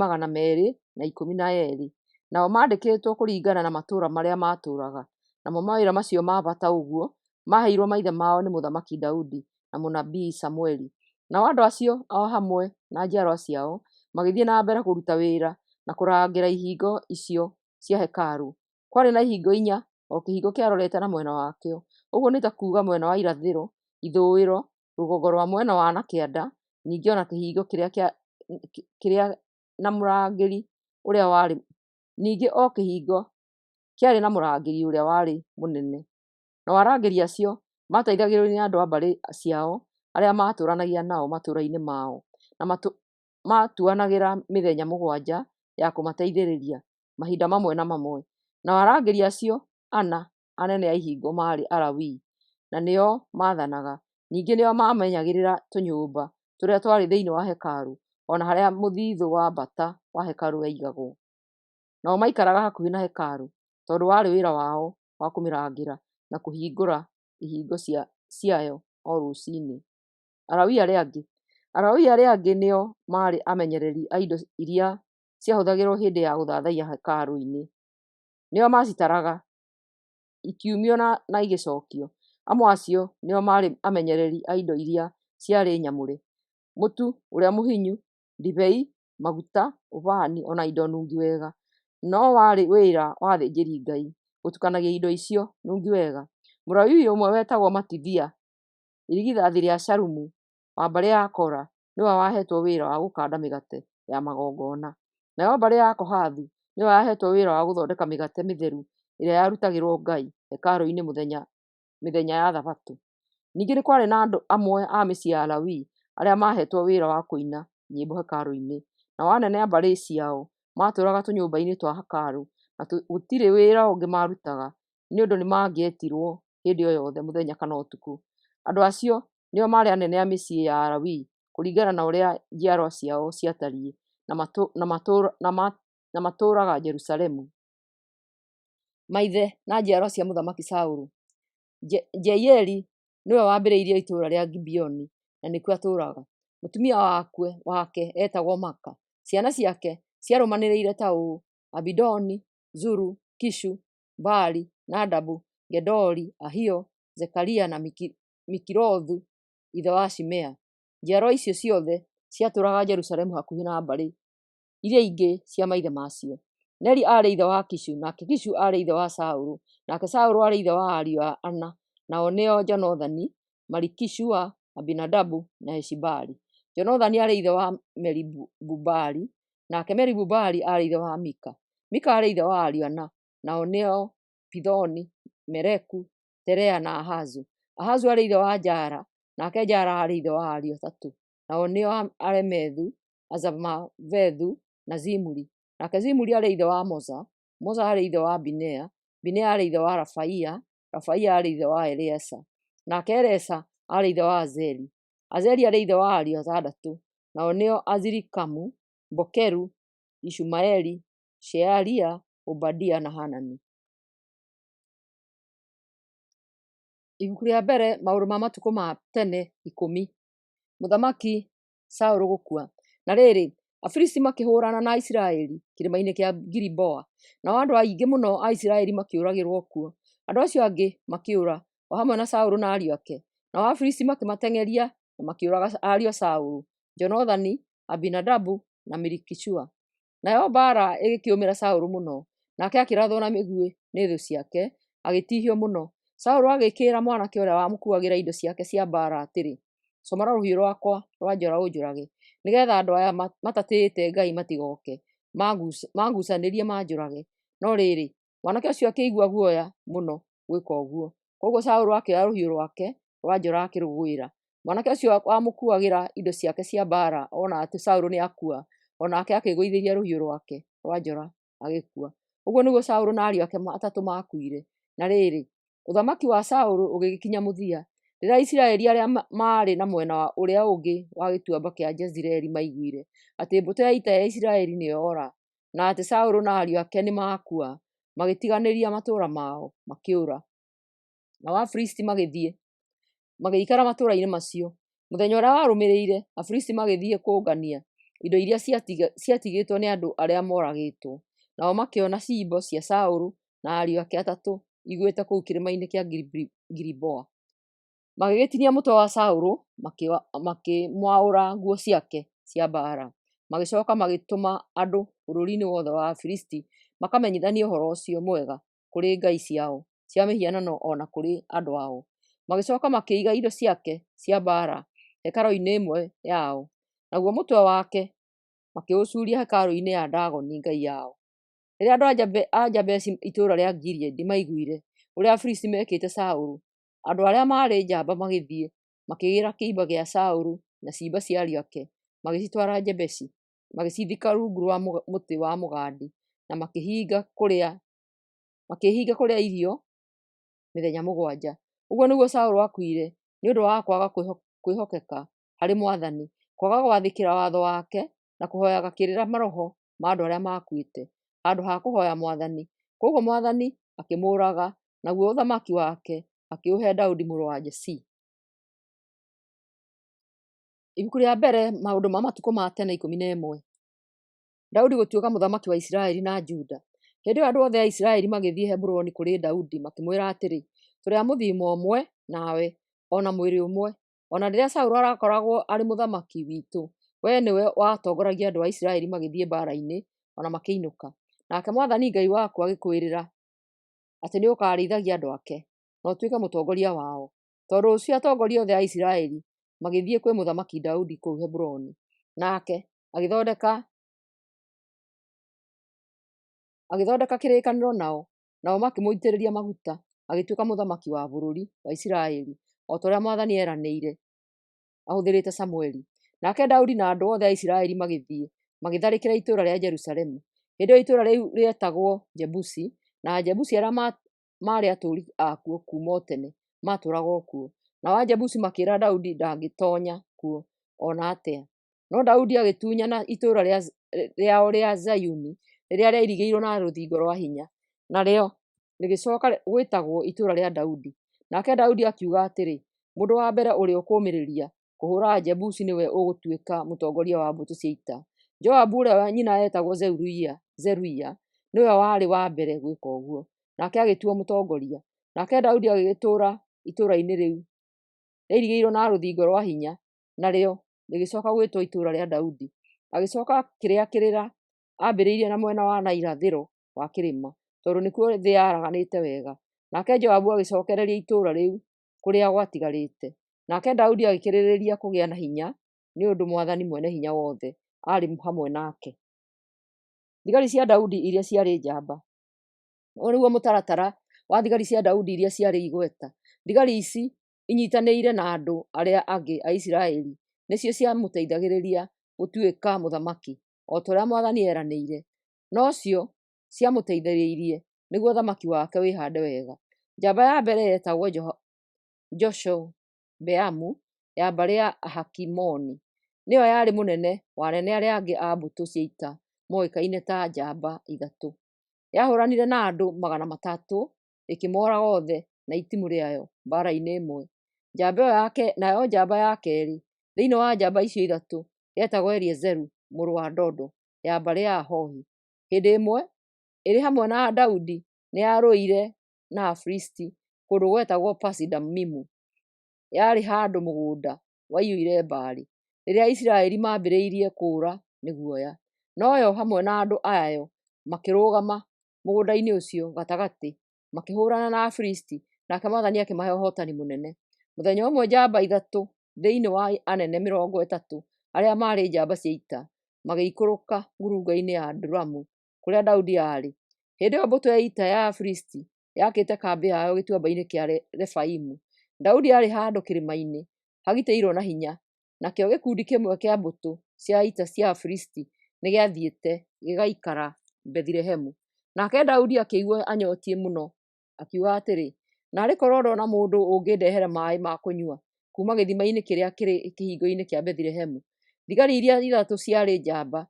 212. Nao maandĩkĩtwo kũringana na matũũra marĩa maatũũraga. Namo mawĩra macio ma bata ũguo maaheirwo maithe mao nĩ Mũthamaki Daudi na mũnabii Samũeli. Nao andũ acio, o hamwe na njiarwa ciao, magĩthiĩ na mbere kũruta wĩra na kũrangĩra ihingo icio cia hekarũ. Kwarĩ na ihingo inya, o kĩhingo kĩarorete na mwena wakĩo, ũguo nĩ ta kuuga mwena wa irathĩro, ithũĩro, rũgongo rwa mwena wa na kĩanda, ningĩ o na kĩhingo kĩrĩa na mũrangĩri ũrĩa warĩ ningĩ o kĩhingo kĩarĩ na mũrangĩri ũrĩa warĩ mũnene. Nao arangĩri acio maateithagĩrĩrio nĩ andũ a mbarĩ ciao arĩa maatũũranagia nao matũũra-inĩ mao, na maatuanagĩra mĩthenya 7 ya kũmateithĩrĩria mahinda mamwe na mamwe. Nao arangĩri acio ana anene a ihingo maarĩ Alawii, na nĩo maathanaga. Ningĩ nĩo maamenyagĩrĩra tũnyũmba tũrĩa twarĩ thĩinĩ wa hekarũ, o na harĩa mũthithũ wa bata wa hekarũ waigagwo. Nao maaikaraga hakuhĩ na hekarũ, tondũ warĩ wĩra wao wa kũmĩrangĩra na kũhingũra ihingo ciayo o rũcinĩ. Alawii arĩa angĩ. Alawii arĩa angĩ nĩo maarĩ amenyereri a indo iria ciahũthagĩrũo hĩndĩ ya gũthathaiya hekarũ-inĩ. Nĩo maacitaraga, ikiumio na igĩcokio. Amwe acio nĩo maarĩ amenyereri a indo iria ciarĩ nyamũre: mũtu ũrĩa mũhinyu, ndibei, maguta, ũbani, o na indo nungi wega. No warĩ wĩra wa athĩnjĩri-Ngai gũtukanagia indo icio nungi wega. Mũlawii ũmwe wetagwo Matithia, irigithathi rĩa Shalumu, wa mbarĩ ya Kora, nĩwe waheetwo wĩra wa gũkanda mĩgate ya magongona. Nayo mbarĩ ya Kohathu nĩyo yaheetwo wĩra wa gũthondeka mĩgate mĩtheru ĩrĩa yarutagĩrwo Ngai hekarũ-inĩ mĩthenya ya Thabatũ. Ningĩ nĩ kwarĩ na andũ amwe a mĩciĩ ya Alawii arĩa maaheetwo wĩra wa kũina nyĩmbo hekarũ-inĩ. Nao anene a mbarĩ ciao maatũũraga tũnyũmba-inĩ twa hekarũ, na gũtirĩ wĩra ũngĩ maarutaga, nĩ ũndũ nĩmangĩetirwo hĩndĩ o yothe mũthenya kana ũtukũ. Andũ acio nĩo maarĩ anene a mĩciĩ ya Alawii kũringana na ũrĩa njiarwa ciao ciatariĩ, na matũũraga Jerusalemu. Maithe na njiarwa cia Mũthamaki Saũlũ. Jeieli nĩwe waambĩrĩirie itũũra rĩa Gibeoni na nĩkuo atũũraga. Mũtumia wake eetagwo Maaka. Ciana ciake ciarũmanĩrĩire ta ũũ: Abidoni, Zuru, Kishu, Baali, Nadabu, Gedori, Ahio, Zekaria na Mikilothu ithe wa Shimea. Njiarwa icio ciothe ciatũũraga Jerusalemu hakuhĩ na mbarĩ iria ingĩ cia maithe macio. Neri aarĩ ithe wa Kishu, nake Kishu aarĩ ithe wa Saũlũ, nake Saũlũ aarĩ ithe wa ariũ ana, nao nĩo Jonathani, Malikishua, Abinadabu na Eshibaali. Jonathani aarĩ ithe wa Meribu-Baali, nake Meribu-Baali aarĩ ithe wa Mika. Mika aarĩ ithe wa ariũ ana, nao nĩo Pithoni, Meleku, Terea na Ahazu. Ahazu aarĩ ithe wa Jara, nake Jara aarĩ ithe wa ariũ atatũ, nao nĩo Alemethu, Azamavethu na Zimuri. Nake Zimuri aarĩ ithe wa Moza, Moza aarĩ ithe wa Binea, Binea aarĩ ithe wa Rafaia, Rafaia aarĩ ithe wa Eleasa, nake Eleasa aarĩ ithe wa Azeli. Azeli aarĩ ithe wa ariũ atandatũ, nao nĩo Azirikamu, Bokeru, Ishumaeli, Shearia, Obadia na Hanani. Ibuku rĩa mbere Maũndũ ma Matukũ ma Tene 10. Mũthamaki Saũlũ gũkua. Na rĩrĩ, Afilisti makĩhũũrana na Isiraeli kĩrĩma-inĩ kĩa Giliboa, nao andũ aingĩ mũno a Isiraeli makĩũragĩrwo kuo. Andũ acio angĩ makĩũra, o hamwe na Saũlũ na ariũ ake. Nao Afilisti makĩmateng'eria na makĩũraga ariũ a Saũlũ, Jonathani, Abinadabu, na Malikishua. Nayo mbaara ĩgĩkĩũmĩra Saũlũ mũno, nake akĩrathwo na mĩguĩ nĩ thũ ciake, agĩtihio mũno. Saũlũ agĩkĩĩra mwanake ũrĩa wamũkuuagĩra indo ciake cia mbaara atĩrĩ, Comora rũhiũ rwakwa rwa njora ũnjũrage, nĩgeetha andũ aya matatĩĩte Ngai matigooke manguucanĩrie manjũrage. No rĩrĩ, mwanake ũcio akĩigua guoya mũno gwĩka ũguo, kwoguo Saũlũ akĩoya rũhiũ rwake rwa njora akĩrũgwĩra. Mwanake ũcio wamũkuuagĩra indo ciake cia mbaara ona atĩ Saũlũ nĩakua, o nake akĩĩgũithĩria rũhiũ rwake rwa njora agĩkua. Ũguo nĩguo Saũlũ na ariũ ake atatũ maakuire. Na rĩrĩ, ũthamaki wa Saũlũ ũgĩgĩkinya mũthia, rĩrĩa Isiraeli arĩa maarĩ na mwena ũrĩa ũngĩ wa gĩtuamba kĩa Jezireeli maiguire atĩ mbũtũ ya ita ya Isiraeli nĩyora, na atĩ Saũlũ na ariũ ake nĩmakua, magĩtiganĩria matũũra mao, makĩũra. Nao Afilisti magĩthiĩ magĩikara matũũra-inĩ macio. Mũthenya ũrĩa warũmĩrĩire, Afilisti magĩthiĩ kũngania indo iria ciatigĩtwo nĩ andũ arĩa mooragĩtwo. Nao makĩona ciimbo cia Saũlũ na ariũ ake atatũ igũĩte kũu kĩrĩma-inĩ kĩa Giliboa. Magĩgĩtinia mũtwe wa Saũlũ, makĩmwaũra nguo ciake cia mbaara, magĩcoka magĩtũma andũ bũrũri-inĩ wothe wa Afilisti makamenyithanie ũhoro ũcio mwega kũrĩ ngai ciao cia mĩhianano o na kũrĩ andũ ao. Magĩcoka makĩiga indo ciake cia mbaara hekarũ-inĩ ĩmwe yao, naguo mũtwe wake makĩũcuuria hekarũ-inĩ ya Dagoni ngai yao. Rĩrĩa andũ a Jabeshi itũũra rĩa Gileadi maiguire ũrĩa Afilisti meekĩte Saũlũ, andũ arĩa maarĩ njamba magĩthiĩ, makĩgĩĩra kĩimba gĩa Saũlũ na ciimba cia ariũ ake, magĩcitwara Jabeshi, magĩcithika rungu rwa mũtĩ wa mũgandi, na makĩĩhinga kũrĩa irio mĩthenya mũgwanja. Ũguo nĩguo Saũlũ aakuire nĩ ũndũ wa kwaga kwĩhokeka harĩ Mwathani, kwaga gwathĩkĩra watho wake, na kũhooyaga kĩrĩra maroho ma andũ arĩa maakuĩte, handũ ha kũhooya Mwathani. Kwoguo Mwathani akĩmũũraga, naguo ũthamaki wake akĩũhe Daudi mũrũ wa Jesii. Ibuku rĩa mbere Maũndũ ma Matukũ ma Tene 11. Daudi gũtuĩka mũthamaki wa Isiraeli na Juda. Hĩndĩ ĩyo andũ othe a Isiraeli magĩthiĩ Heburoni kũrĩ Daudi makĩmwĩra atĩrĩ, Tũrĩ a mũthiimo ũmwe nawe, o na mwĩrĩ ũmwe. O na rĩrĩa Saũlũ aakoragwo arĩ mũthamaki witũ, wee nĩwe watongoragia andũ a Isiraeli magĩthiĩ mbaara-inĩ o na makĩinũka. Nake Mwathani Ngai waku agĩkwĩrĩra atĩ nĩũkarĩithagia andũ ake, na ũtuĩke mũtongoria wao. Tondũ ũcio atongoria othe a Isiraeli magĩthiĩ kwĩ Mũthamaki Daudi kũu Heburoni, nake agĩthondeka kĩrĩkanĩro nao, nao makĩmũitĩrĩria maguta, agĩtuĩka mũthamaki wa bũrũri wa Isiraeli, o ta ũrĩa Mwathani eeranĩire ahũthĩrĩte Samũeli. Nake Daudi na andũ othe a Isiraeli magĩthiĩ, magĩtharĩkĩra itũũra rĩa Jerusalemu. Hĩndĩ ĩyo itũũra rĩu rĩetagwo Jebusi, na Ajebusi arĩa maarĩ atũũri akuo kuuma o tene maatũũraga o kuo. Nao Ajebusi makĩĩra Daudi ndangĩtoonya kuo o na atĩa. No Daudi agĩtunyana itũũra rĩao rĩa Zayuni rĩrĩa rĩairigĩirwo na rũthingo rwa hinya, narĩo rĩgĩcooka gwĩtagwo itũũra rĩa Daudi. Nake Daudi akiuga atĩrĩ, Mũndũ wa mbere ũrĩa ũkũũmĩrĩria kũhũũra Ajebusi nĩwe ũgũtuĩka mũtongoria wa mbũtũ cia ita. Joabu ũrĩa nyina eetagwo Zeruia nĩwe warĩ wa mbere gwĩka ũguo, nake agĩtuuo mũtongoria. Nake Daudi agĩgĩtũũra itũũra-inĩ rĩu rĩairigĩirwo na rũthingo rwa hinya, narĩo rĩgĩcooka gwĩtwo itũũra rĩa Daudi. Agĩcooka akĩrĩakĩrĩra ambĩrĩirie na mwena wa na irathĩro wa kĩrĩma, tondũ nĩkuo thĩ yaraganĩte wega. Nake Joabu agĩcookereria itũũra rĩu kũrĩa gwatigarĩte. Nake Daudi agĩkĩrĩrĩria kũgĩa na hinya, nĩ ũndũ Mwathani Mwene-Hinya-Wothe aarĩ hamwe nake. Thigari cia Daudi iria ciarĩ njamba. Ũyũ nĩguo mũtaratara wa thigari cia Daudi iria ciarĩ igweta. Thigari ici, inyitanĩire na andũ arĩa angĩ a Isiraeli, nĩcio ciamũteithagĩrĩria gũtuĩka mũthamaki, o ta ũrĩa Mwathani eeranĩire. Nocio ciamũteithĩrĩirie nĩguo ũthamaki wake wĩhaande wega. Njamba ya mbere yetagwo Jashobeamu ya mbarĩ ya Ahakimoni. Nĩyo yarĩ mũnene wa anene arĩa angĩ a mbũtũ cia ita moĩkaine ta Njamba Ithatũ. Yahũũranire na andũ 300 ĩkĩmooraga othe na itimũ rĩayo mbaara-inĩ ĩmwe. Nayo njamba ya keerĩ thĩinĩ wa njamba icio ithatũ yetagwo Eliezeru mũrũ wa Dodo ya mbarĩ ya Ahohi. Hĩndĩ ĩmwe, ĩrĩ hamwe na Daudi nĩyarũire na Afilisti kũndũ gwetagwo Pasi-Damimu. Yarĩ handũ mũgũnda. waiyũire mbaarĩ, rĩrĩa Isiraeli maambĩrĩirie kũũra nĩ guoya. No yo hamwe na andũ ayo makĩrũgama mũgũnda-inĩ ũcio gatagatĩ, makĩhũũrana na Afilisti, nake mwathani akĩmahe ũhootani mũnene. Mũthenya ũmwe njamba ithatũ thĩinĩ wa anene 30 arĩa maarĩ njamba cia ita magĩikũrũka ngurunga-inĩ ya Adulamu kũrĩa Daudi aarĩ. Hĩndĩ ĩyo mbũtũ ya ita ya Afilisti yaakĩte kambĩ yayo gĩtuamba-inĩ kĩa Refaimu. Daudi aarĩ handũ kĩrĩma-inĩ hagitĩirwo na hinya, nakĩo gĩkundi kĩmwe kĩa mbũtũ cia ita cia Afilisti nĩgĩathiĩte gĩgaikara Bethilehemu. Nake Daudi akĩigua anyootiĩ mũno, akiuga atĩrĩ, “Naarĩ korwo ndona mũndũ ũngĩndehera maaĩ ma kũnyua kuuma gĩthima-inĩ kĩrĩa kĩrĩ kĩhingo-inĩ kĩa Bethilehemu!” Thigari iria ithatũ ciarĩ njamba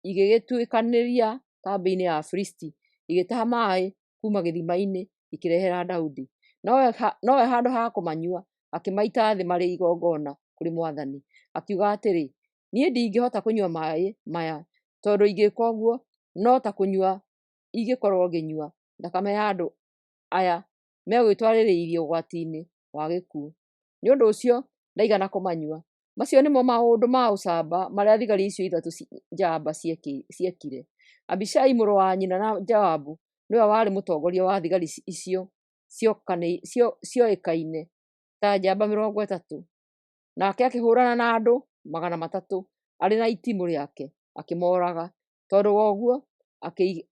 igĩgĩtuĩkanĩria kambĩ-inĩ ya Afilisti, igĩtaha maaĩ kuuma gĩthima-inĩ, ikĩrehera Daudi. Nowe handũ ha kũmanyua, akĩmaita thĩ marĩ igongona kũrĩ mwathani. Akiuga atĩrĩ, “Niĩ ndingĩhota kũnyua maaĩ maya, tondũ ingĩĩka ũguo no ta kũnyua ingĩkorwo ngĩnyua thakame ya andũ aya megwĩtwarĩrĩire ũgwati-inĩ wa gĩkuũ.” Nĩ ũndũ ũcio ndaigana kũmanyua. Macio nĩmo maũndũ ma ũcamba marĩa thigari icio ithatũ njamba ciekire. Abishai mũrũ wa nyina na Joabu nĩwe warĩ mũtongoria wa thigari icio cioĩkaine ta njamba 30. Nake akĩhũũrana na andũ 300 arĩ na itimũ rĩake, akĩmooraga. Tondũ wa ũguo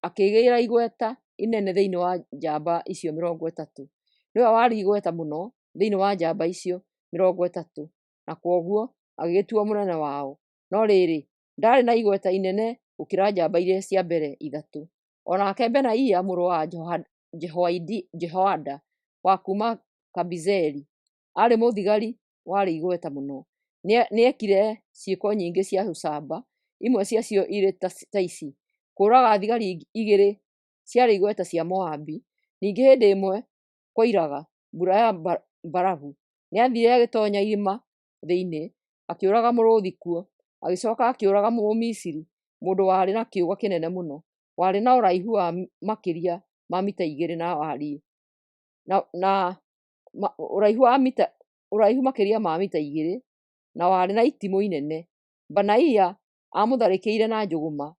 akĩĩgĩĩra igweta inene thĩinĩ wa njamba icio 30. Nĩwe warĩ igweta mũno thĩinĩ wa njamba icio 30, na kwoguo agĩgĩtuo mũnene wao. No rĩrĩ, ndaarĩ na igweta inene gũkĩra njamba iria cia mbere ithatũ. O nake Benaia mũrũ wa Jehoiada wa kuuma Kabizeli aarĩ mũthigari warĩ igweta mũno. Nĩekire ciĩko nyingĩ cia ũcamba, imwe ciacio irĩ ta ici: kũũraga thigari igĩrĩ ciarĩ igweta cia Moabi. Ningĩ hĩndĩ ĩmwe kwoiraga mbura ya mbarabu, nĩathiire agĩtoonya irima thĩinĩ, akĩũraga mũrũũthi kuo. Agĩcooka akĩũraga Mũmisiri, mũndũ warĩ na kĩũga kĩnene mũno, warĩ na ũraihu wa makĩria ma mita 2 na wariĩ na ũraihu wa mita ũraihu makĩria ma mita 2, na warĩ na itimũ inene. Benaia aamũtharĩkĩire na njũgũma,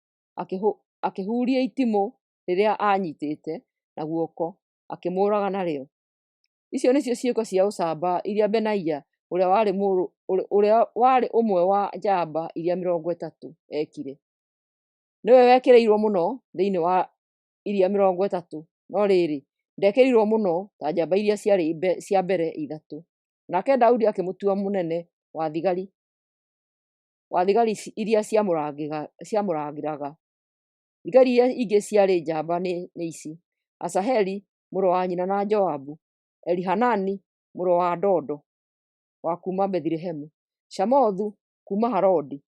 akĩhuria itimũ rĩrĩa aanyiitĩte na guoko, akĩmũũraga narĩo. Icio nĩcio ciĩko cia ũcamba iria Benaia, ũrĩa warĩ ũmwe wa njamba iria 30, eekire. Nĩwe wekĩrĩirwo mũno thĩinĩ wa iria 30, no rĩrĩ, ndekĩrĩirwo mũno ta njamba iria ciarĩ cia mbere ithatũ. Nake Daudi akĩmũtua mũnene wa thigari iria ciamũrangagĩra. Thigari iria ingĩ ciarĩ njamba nĩ ici: Asaheli mũrũ wa nyina na Joabu, Elihanani mũrũ wa Dodo wa kuuma Bethilehemu, Shamothu kuuma Harodi,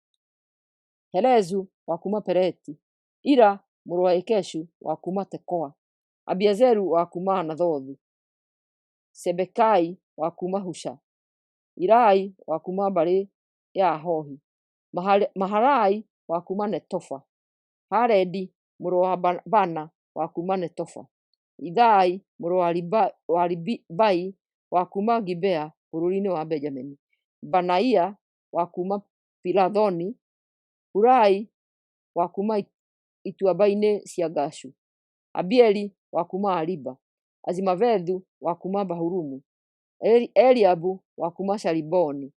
Helezu wa kuuma Peleti, Ira mũrũ wa Ikeshu wa kuuma Tekoa, Abiazeru wa kuuma Anathothu, Sibekai wa kuuma Husha, Ilai wa kuuma mbarĩ ya Ahohi, Maharai wa kuuma Netofa, Haledi mũrũ wa Baana wa kuuma Netofa, Ithai mũrũ wa Ribai wa kuuma Gibea bũrũri-inĩ wa Benjamini, Benaia wa kuuma Pirathoni, Hurai wa kuuma ituamba-inĩ cia Gaashu, Abieli wa kuuma Ariba, Azimavethu wa kuuma Bahurumu, Eliabu wa kuuma Shaaliboni,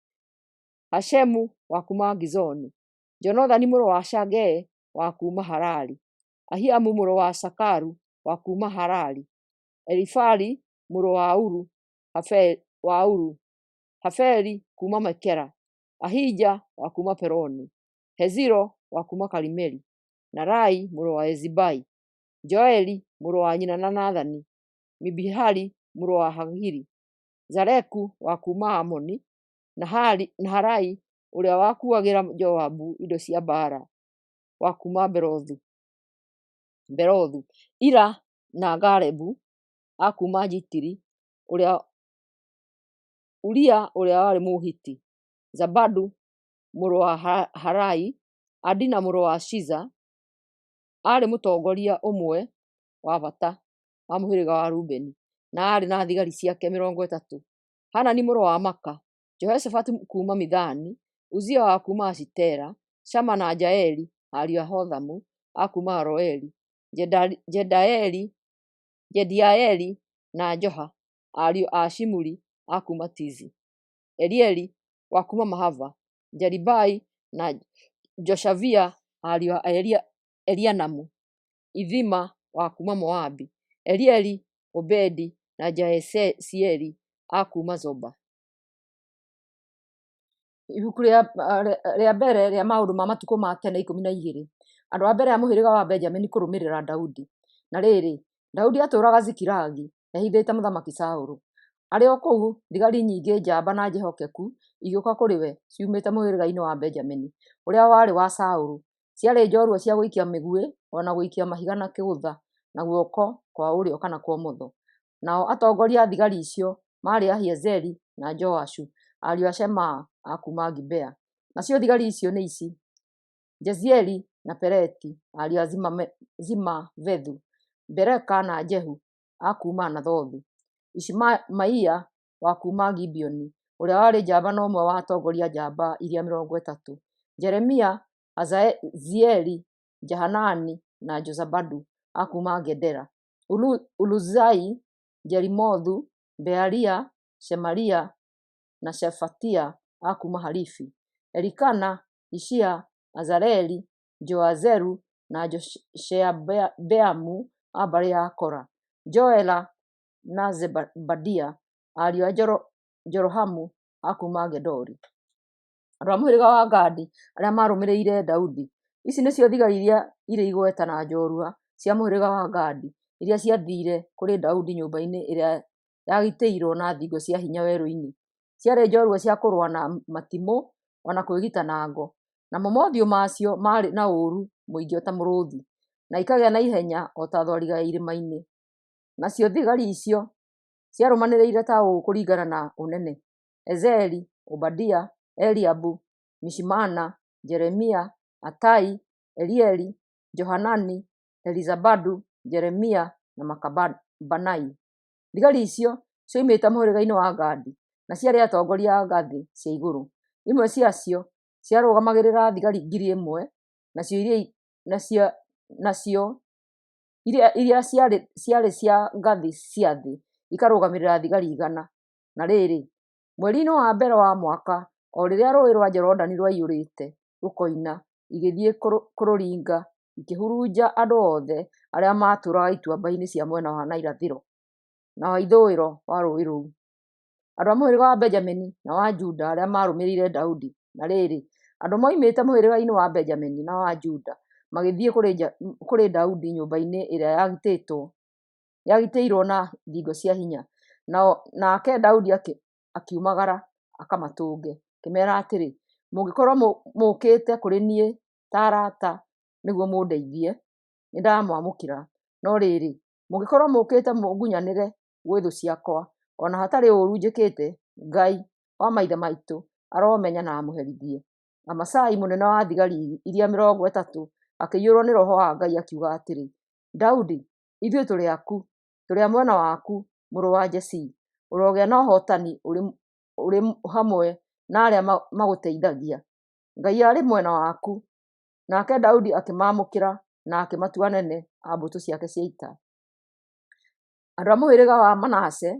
Hashemu wa kuuma Gizoni, Jonathani mũrũ wa Shagee wa kuuma Harari, Ahiamu mũrũ wa Sakaru wa kuuma Harari, Elifali mũrũ wa Uru, Heferi kuuma Mekera, Ahija wa kuuma Peloni, Heziro wa kuuma Karimeli, Naarai mũrũ wa Ezibai, Joeli mũrũ wa nyina na Nathani, Mibihari mũrũ wa Hagiri, Zeleku wa kuuma Amoni, Naharai ũrĩa wakuuagĩra Joabu indo cia mbaara wa kuuma Berothu, Ira na Garebu a kuuma Jitiri, Uria ũrĩa warĩ Mũhiti, Zabadu mũrũ wa Ahalai, Adina mũrũ wa Shiza, aarĩ mũtongoria ũmwe wa bata wa mũhĩrĩga wa Rubeni, na aarĩ na thigari ciake 30, Hanani mũrũ wa Maaka, Jehoshafatu kuuma Mithani, Uzia wa kuuma Ashitera, Shama na Jaeli, ariũ a Hothamu a kuuma Aroeri, Jediaeli na Joha, ariũ a Shimuri a kuuma Tizi, Elieli wa kuuma Mahava, Jeribai na Joshavia, ariũ a Elianamu, Ithima wa kuuma Moabi, Elieli, Obedi na Jaasieli a kuuma Zoba. Ibuku rĩa mbere rĩa maũndũ ma matukũ ma tene 12. Andũ a mbere a mũhĩrĩga wa Benjamini kũrũmĩrĩra Daudi. Na rĩrĩ, Daudi aatũũraga Zikilagi, ehithĩte Mũthamaki Saũlũ. Arĩ o kũu, thigari nyingĩ njamba na njĩhokeku igĩũka kũrĩ we ciumĩte mũhĩrĩga-inĩ wa Benjamini, ũrĩa warĩ wa Saũlũ. Ciarĩ njorua cia gũikia mĩguĩ o na gũikia mahiga na kĩgũtha na guoko kwa ũrĩo kana kwa ũmotho. Nao atongoria a thigari icio maarĩ Ahiezeri na Joashu, ariũ a Shemaa a kuuma Gibea. Nacio thigari icio nĩ ici: Jezieli na Peleti, ariũ a Zimavethu; Beraka na Jehu a kuuma Anathothu; Ishimaia wa kuuma Gibeoni, ũrĩa warĩ njamba na ũmwe wa atongoria a njamba iria 30; Jeremia, Azazieli, Johanani na Jozabadu a kuuma Gedera; Uluzai, Jerimothu, Bealia, Shemaria na Shefatia a kuuma Harifi; Elikana, Ishia, Azareli, Joezeru na Jashobeamu a mbarĩ ya Kora; Joela na Zebadia, ariũ a Jerohamu a kuuma Gedori. Andũ a mũhĩrĩga wa Gadi arĩa maarũmĩrĩire Daudi. Ici nĩcio thigari iria irĩ igweta na njorua cia mũhĩrĩga wa Gadi iria ciathiire kũrĩ Daudi nyũmba-inĩ ĩrĩa yagitĩirwo na thingo cia hinya werũ-inĩ. Ciarĩ njorua cia kũrũa na matimũ o na kwĩgita na ngo, namo mothiũ maacio maarĩ na ũũru mũingĩ ta mũrũũthi, na ikagĩa na ihenya o ta thwariga ya irĩma-inĩ. Nacio thigari icio ciarũmanĩrĩire ta ũũ kũringana na ũnene: Ezeri, Obadia, Eliabu, Mishimana, Jeremia, Atai, Elieli, Johanani, Elizabadu, Jeremia, na Makabanai. Thigari icio cioimĩte mũhĩrĩga-inĩ wa Gadi, na ciarĩ atongoria a ngathĩ cia igũrũ. Imwe ciacio ciarũgamagĩrĩra thigari 1,000, nacio iria ciarĩ cia ngathĩ cia thĩ ikarũgamĩrĩra thigari 100. Na rĩrĩ, mweri-inĩ wa mbere wa mwaka, o rĩrĩa Rũũĩ rwa Jorodani rwaiyũrĩte rũkoina, igĩthiĩ kũrũringa, ikĩhurunja andũ othe arĩa maatũũraga ituamba-inĩ cia mwena wa na irathĩro na wa ithũĩro wa rũũĩ rũu. Andũ a mũhĩrĩga wa Benjamini na wa Juda arĩa maarũmĩrĩire Daudi. Na rĩrĩ, andũ moimĩte mũhĩrĩga-inĩ wa Benjamini na wa Juda magĩthiĩ kũrĩ Daudi nyũmba-inĩ ĩrĩa yagitĩirwo na thingo cia hinya. Nake Daudi akiumagara akamatũnge, akĩmeera atĩrĩ, “Mũngĩkorwo mũũkĩte kũrĩ niĩ ta arata nĩguo mũndeithie, nĩndamwamũkĩra; no rĩrĩ, mũngĩkorwo mũũkĩte mũngunyanĩre gwĩ thũ ciakwa, o na hatarĩ ũũru njĩkĩte, Ngai wa maithe maitũ aromenya na amũherithie.” Amasai mũnene wa thigari iria 30 akĩiyũrwo nĩ Roho wa Ngai, akiuga atĩrĩ, “Daudi, ithuĩ tũrĩ aku, tũrĩ a mwena waku, mũrũ wa Jesii! Ũrogĩa na ũhootani ũrĩ hamwe na arĩa magũteithagia. Ngai arĩ mwena waku.” Nake Daudi akĩmaamũkĩra na akĩmatua anene a mbũtũ ciake cia ita. Andũ a mũhĩrĩga wa Manase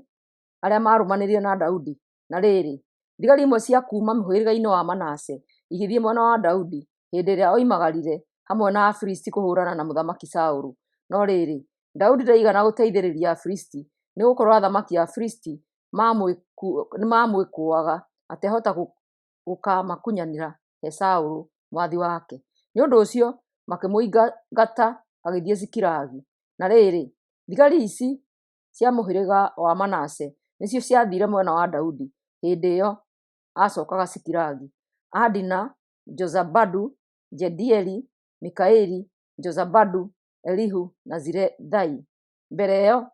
arĩa maarũmanĩrĩire na Daudi. Na rĩrĩ, thigari imwe cia kuuma mũhĩrĩga-inĩ wa Manase igĩthiĩ mwena wa Daudi hĩndĩ ĩrĩa oimagarire hamwe na Afilisti kũhũũrana na Mũthamaki Saũlũ. No rĩrĩ, Daudi ndaigana gũteithĩrĩria Afilisti, nĩgũkorwo athamaki a Afilisti nĩmamwĩkũũaga atĩ ahota gũkaamakunyanĩra he Saũlũ mwathi wake. Nĩ ũndũ ũcio makĩmũingata agĩthiĩ Zikilagi. Na rĩrĩ, thigari ici cia mũhĩrĩga wa Manase nĩcio ciathiire mwena wa Daudi hĩndĩ ĩyo aacookaga Zikilagi: Adina, Jozabadu, Jediaeli, Mikaeli, Jozabadu, Elihu na Zilethai. Mbere ĩyo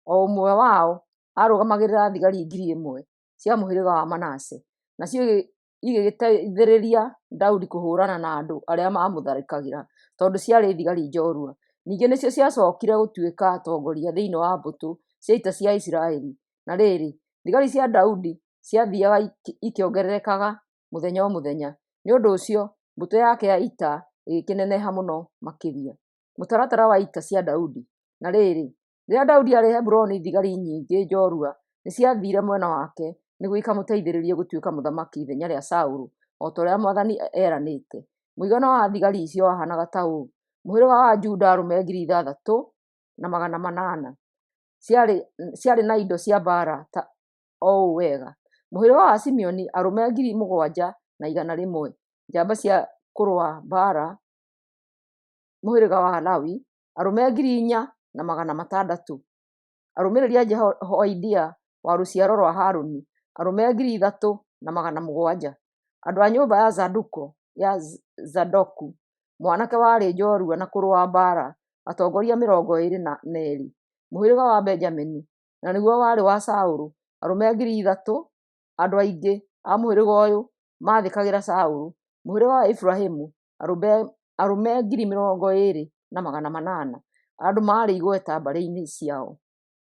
o ũmwe wao aarũgamagĩrĩra thigari 1,000 cia mũhĩrĩga wa Manase, nacio igĩgĩteithĩrĩria Daudi kũhũũrana na andũ arĩa maamũtharĩkagĩra, tondũ ciarĩ thigari njorua. Ningĩ nĩcio ciacookire gũtuĩka atongoria thĩinĩ wa mbũtũ cia ita cia Isiraeli. Na rĩrĩ, thigari cia Daudi ciathiaga ikĩongererekaga mũthenya o mũthenya, nĩ ũndũ ũcio mbũtũ yake ya ita ĩgĩkĩneneha mũno makĩria. Mũtaratara wa ita cia Daudi. Na rĩrĩ, rĩrĩa Daudi aarĩ Hebironi, thigari nyingĩ njorua nĩciathiire mwena wake nĩguo ikamũteithĩrĩrie gũtuĩka mũthamaki ithenya rĩa Saũlũ, o ta ũrĩa mwathani eeranĩte. Mũigana wa thigari icio wahaanaga ta ũũ: mũhĩrĩga wa Juda arũme 6,800 ciarĩ na indo cia mbaara ta ũũ wega: mũhĩrĩga wa Simeoni arũme 7,100 njamba cia kũrũa mbaara; mũhĩrĩga wa Lawi arũme 4,600 arũmĩrĩri a Jehoiada wa rũciaro rwa Harũni arũme 3,700 andũ a nyũmba ya Zadoku, mwanake warĩ njorua wa kũrũa mbaara, atongoria 22; mũhĩrĩga wa Benjamini, na nĩguo warĩ wa Saũlũ, arũme 3,000 andũ aingĩ a mũhĩrĩga ũyũ maathĩkagĩra Saũlũ; mũhĩrĩga wa Efiraimu arũme 20,800 andũ maarĩ igweta mbarĩ-inĩ ciao;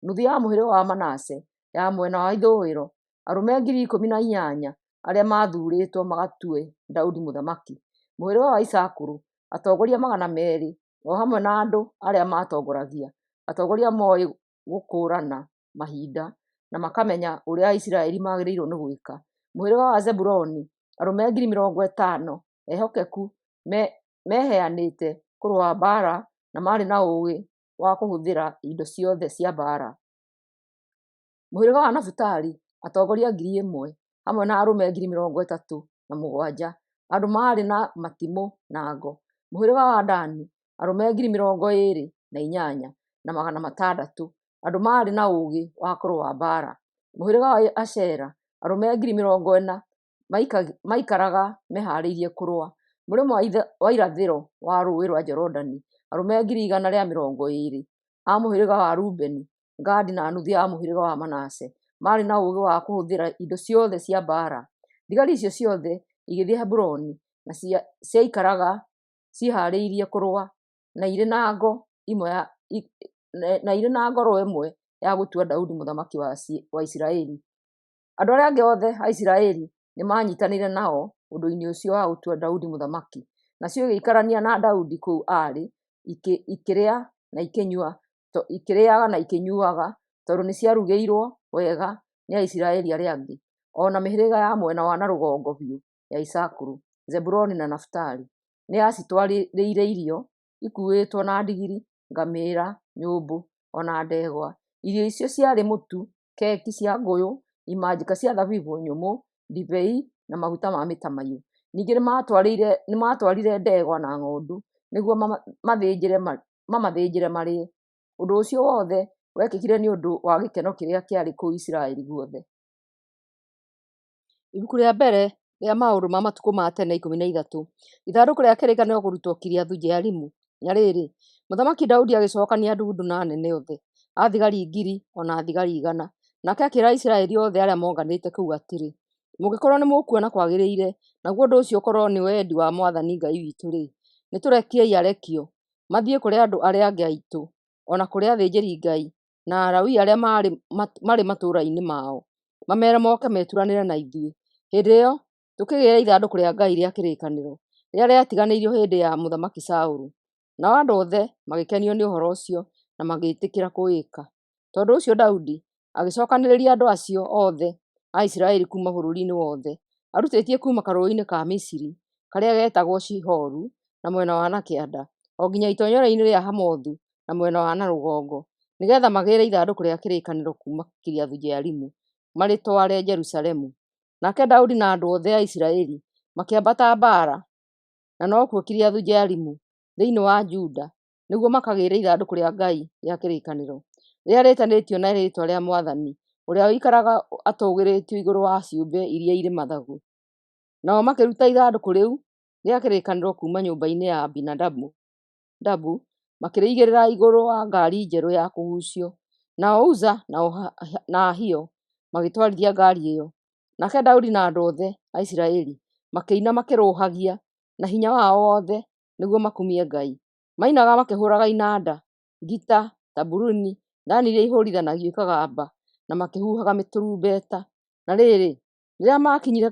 nuthu ya mũhĩrĩga wa Manase ya mwena wa ithũĩro, arũme 18,000 arĩa maathuurĩtwo magatue Daudi mũthamaki; mũhĩrĩga wa Isakaru, atongoria 200 o hamwe na andũ arĩa maatongoragia, atongoria mooĩ gũkũũrana mahinda na makamenya ũrĩa Aisiraeli magĩrĩirwo nĩ gwĩka; mũhĩrĩga wa Zebuluni, arũme 50,000 ehokeku meeheanĩte kũrũa mbaara na marĩ na ũũgĩ wa kũhũthĩra indo ciothe cia mbaara; mũhĩrĩga wa Nafitali, atongoria 1,000 hamwe na arũme 37,000 andũ marĩ na matimũ na ngo; mũhĩrĩga wa Dani, arũme 28,600 andũ marĩ na ũũgĩ wa kũrũa mbaara; mũhĩrĩga wa Asheri, arũme 40,000 maaikaraga mehaarĩirie kũrũa; mũrĩmo wa irathĩro wa Rũũĩ rwa Jorodani, arũme 120,000 a mũhĩrĩga wa Rubeni, Gadi na nuthu ya mũhĩrĩga wa Manase maarĩ na ũũgĩ wa kũhũthĩra indo ciothe cia mbaara. Thigari icio ciothe igĩthiĩ Hebironi, na ciaikaraga ciĩhaarĩirie kũrũa, na irĩ na ngoro ĩmwe ya gũtua Daudi mũthamaki wa Isiraeli. Andũ arĩa angĩ othe a Isiraeli nĩmanyiitanĩire nao ũndũ-inĩ ũcio wa gũtua Daudi mũthamaki. Nacio igĩikarania na Daudi kũu aarĩ, ikĩrĩa na ikĩnyua, ikĩrĩĩaga na ikĩnyuuaga, tondũ nĩciarugĩirwo wega nĩ Aisiraeli arĩa angĩ, o na mĩhĩrĩga ya mwena wa na rũgongo biũ ya Isakaru, Zebuluni na Nafitali nĩyacitwarĩire irio ikuuĩtwo na ndigiri, ngamĩĩra, nyũmbũ, o na ndegwa. Irio icio ciarĩ mũtu, keki cia ngũyũ, imanjĩka cia thabibũ nyũmũ, ndibei, na maguta ma mĩtamaiyũ. Ningĩ nĩmatwarire ndegwa na ng'ondu nĩguo mamathĩnjĩre marĩe. Ũndũ ũcio wothe wekĩkire nĩ ũndũ wa gĩkeno kĩrĩa kĩarĩ kũu Isiraeli guothe. Ibuku rĩa mbere rĩa Maũndũ ma Matukũ ma Tene 13. Ithandũkũ rĩa Kĩrĩkanĩro Kũrutwo Kiriathu-Jearimu. Na rĩrĩ, Mũthamaki Daudi agĩcookania ndundu na anene othe a thigari ngiri o na a thigari igana, nake akĩĩra Aisiraeli othe arĩa moonganĩte kũu atĩrĩ, “Mũngĩkorwo nĩmũkuona kwagĩrĩire, naguo ũndũ ũcio ũkorwo nĩ wendi wa mwathani Ngai witũ-rĩ, nĩtũrekiei arekio mathiĩ kũrĩ andũ arĩa angĩ aitũ, o na kũrĩ athĩnjĩri-Ngai na Alawii arĩa marĩ matũũra-inĩ mao, mameere moke meturanĩre na ithuĩ. Hĩndĩ ĩyo tũkĩgĩĩre ithandũkũ rĩa Ngai rĩa kĩrĩkanĩro, rĩrĩa rĩatiganĩirio hĩndĩ ya Mũthamaki Saũlũ.” Nao andũ othe magĩkenio nĩ ũhoro ũcio na magĩĩtĩkĩra kũwĩka. Tondũ ũcio Daudi agĩcookanĩrĩria andũ acio othe a Isiraeli kuuma bũrũri-inĩ wothe, arutĩtie kuuma karũũĩ-inĩ ka Misiri karĩa getagwo Shihoru na mwena wa na kĩanda, o nginya itoonyero-inĩ rĩa Hamathu na mwena wa na rũgongo, nĩgeetha magĩĩre ithandũkũ rĩa kĩrĩkanĩro kuuma Kiriathu-Jearimu marĩtware Jerusalemu. Nake Daudi na andũ othe a Isiraeli makĩambata Baala, na nokuo Kiriathu-Jearimu, thĩinĩ wa Juda, nĩguo makagĩĩre ithandũkũ rĩa Ngai rĩa kĩrĩkanĩro, rĩrĩa rĩĩtanĩtio na Rĩĩtwa rĩa Mwathani, ũrĩa ũikaraga atũũgĩrĩtio igũrũ wa ciũmbe iria irĩ mathagu. Nao makĩruta ithandũkũ rĩu rĩa kĩrĩkanĩro kuuma nyũmba-inĩ ya Abinadabu, makĩrĩigĩrĩra igũrũ wa ngaari njerũ ya kũguucio. Nao Uza na Ahio magĩtwarithia ngaari ĩyo. Nake Daudi na andũ othe a Isiraeli makĩina makĩrũũhagia na hinya wao wothe nĩguo makumie Ngai. Mainaga makĩhũũraga inanda, ngita, tamburini, thaani iria ihũũrithanagio ikagamba, na makĩhuhaga mĩtũrumbeta. Na rĩrĩ, Rĩrĩa maakinyire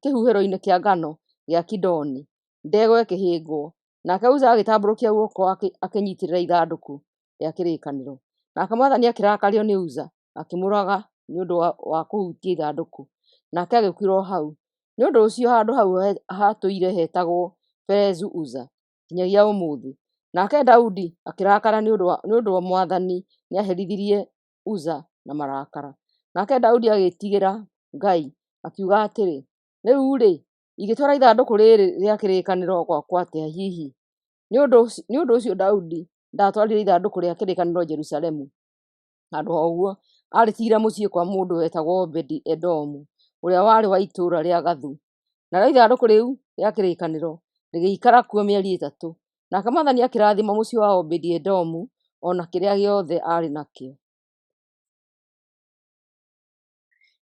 kĩhuhĩro-inĩ kĩa ngano gĩa Kidoni, ndegwa ĩkĩhĩngwo, nake Uza agĩtambũrũkia guoko akĩnyiitĩrĩra ithandũkũ rĩa kĩrĩkanĩro. Nake Mwathani akĩrakario nĩ Uza, akĩmũũraga nĩ ũndũ wa kũhutia ithandũkũ, nake agĩkuĩra o hau. Nĩ ũndũ ũcio handũ hau hatũire hetagwo Perezu-Uza nginyagia ũmũthĩ. Nake Daudi akĩrakara nĩ ũndũ Mwathani nĩaherithirie Uza na marakara. Nake Daudi agĩĩtigĩra Ngai, akiuga atĩrĩ, “Rĩu-rĩ, ingĩtwara ithandũkũ rĩĩrĩ rĩa kĩrĩkanĩro gwakwa atĩa hihi?” Nĩ ũndũ ũcio Daudi ndaatwarire ithandũkũ rĩa kĩrĩkanĩro Jerusalemu. Handũ ha ũguo, aarĩtigire mũciĩ kwa mũndũ wetagwo Obedi-Edomu, ũrĩa warĩ wa itũũra rĩa Gathu. Narĩo ithandũkũ rĩu rĩa kĩrĩkanĩro rĩgĩikara kuo mĩeri ĩtatũ, nake Mwathani akĩrathima mũciĩ wa Obedi-Edomu o na kĩrĩa gĩothe aarĩ nakĩo.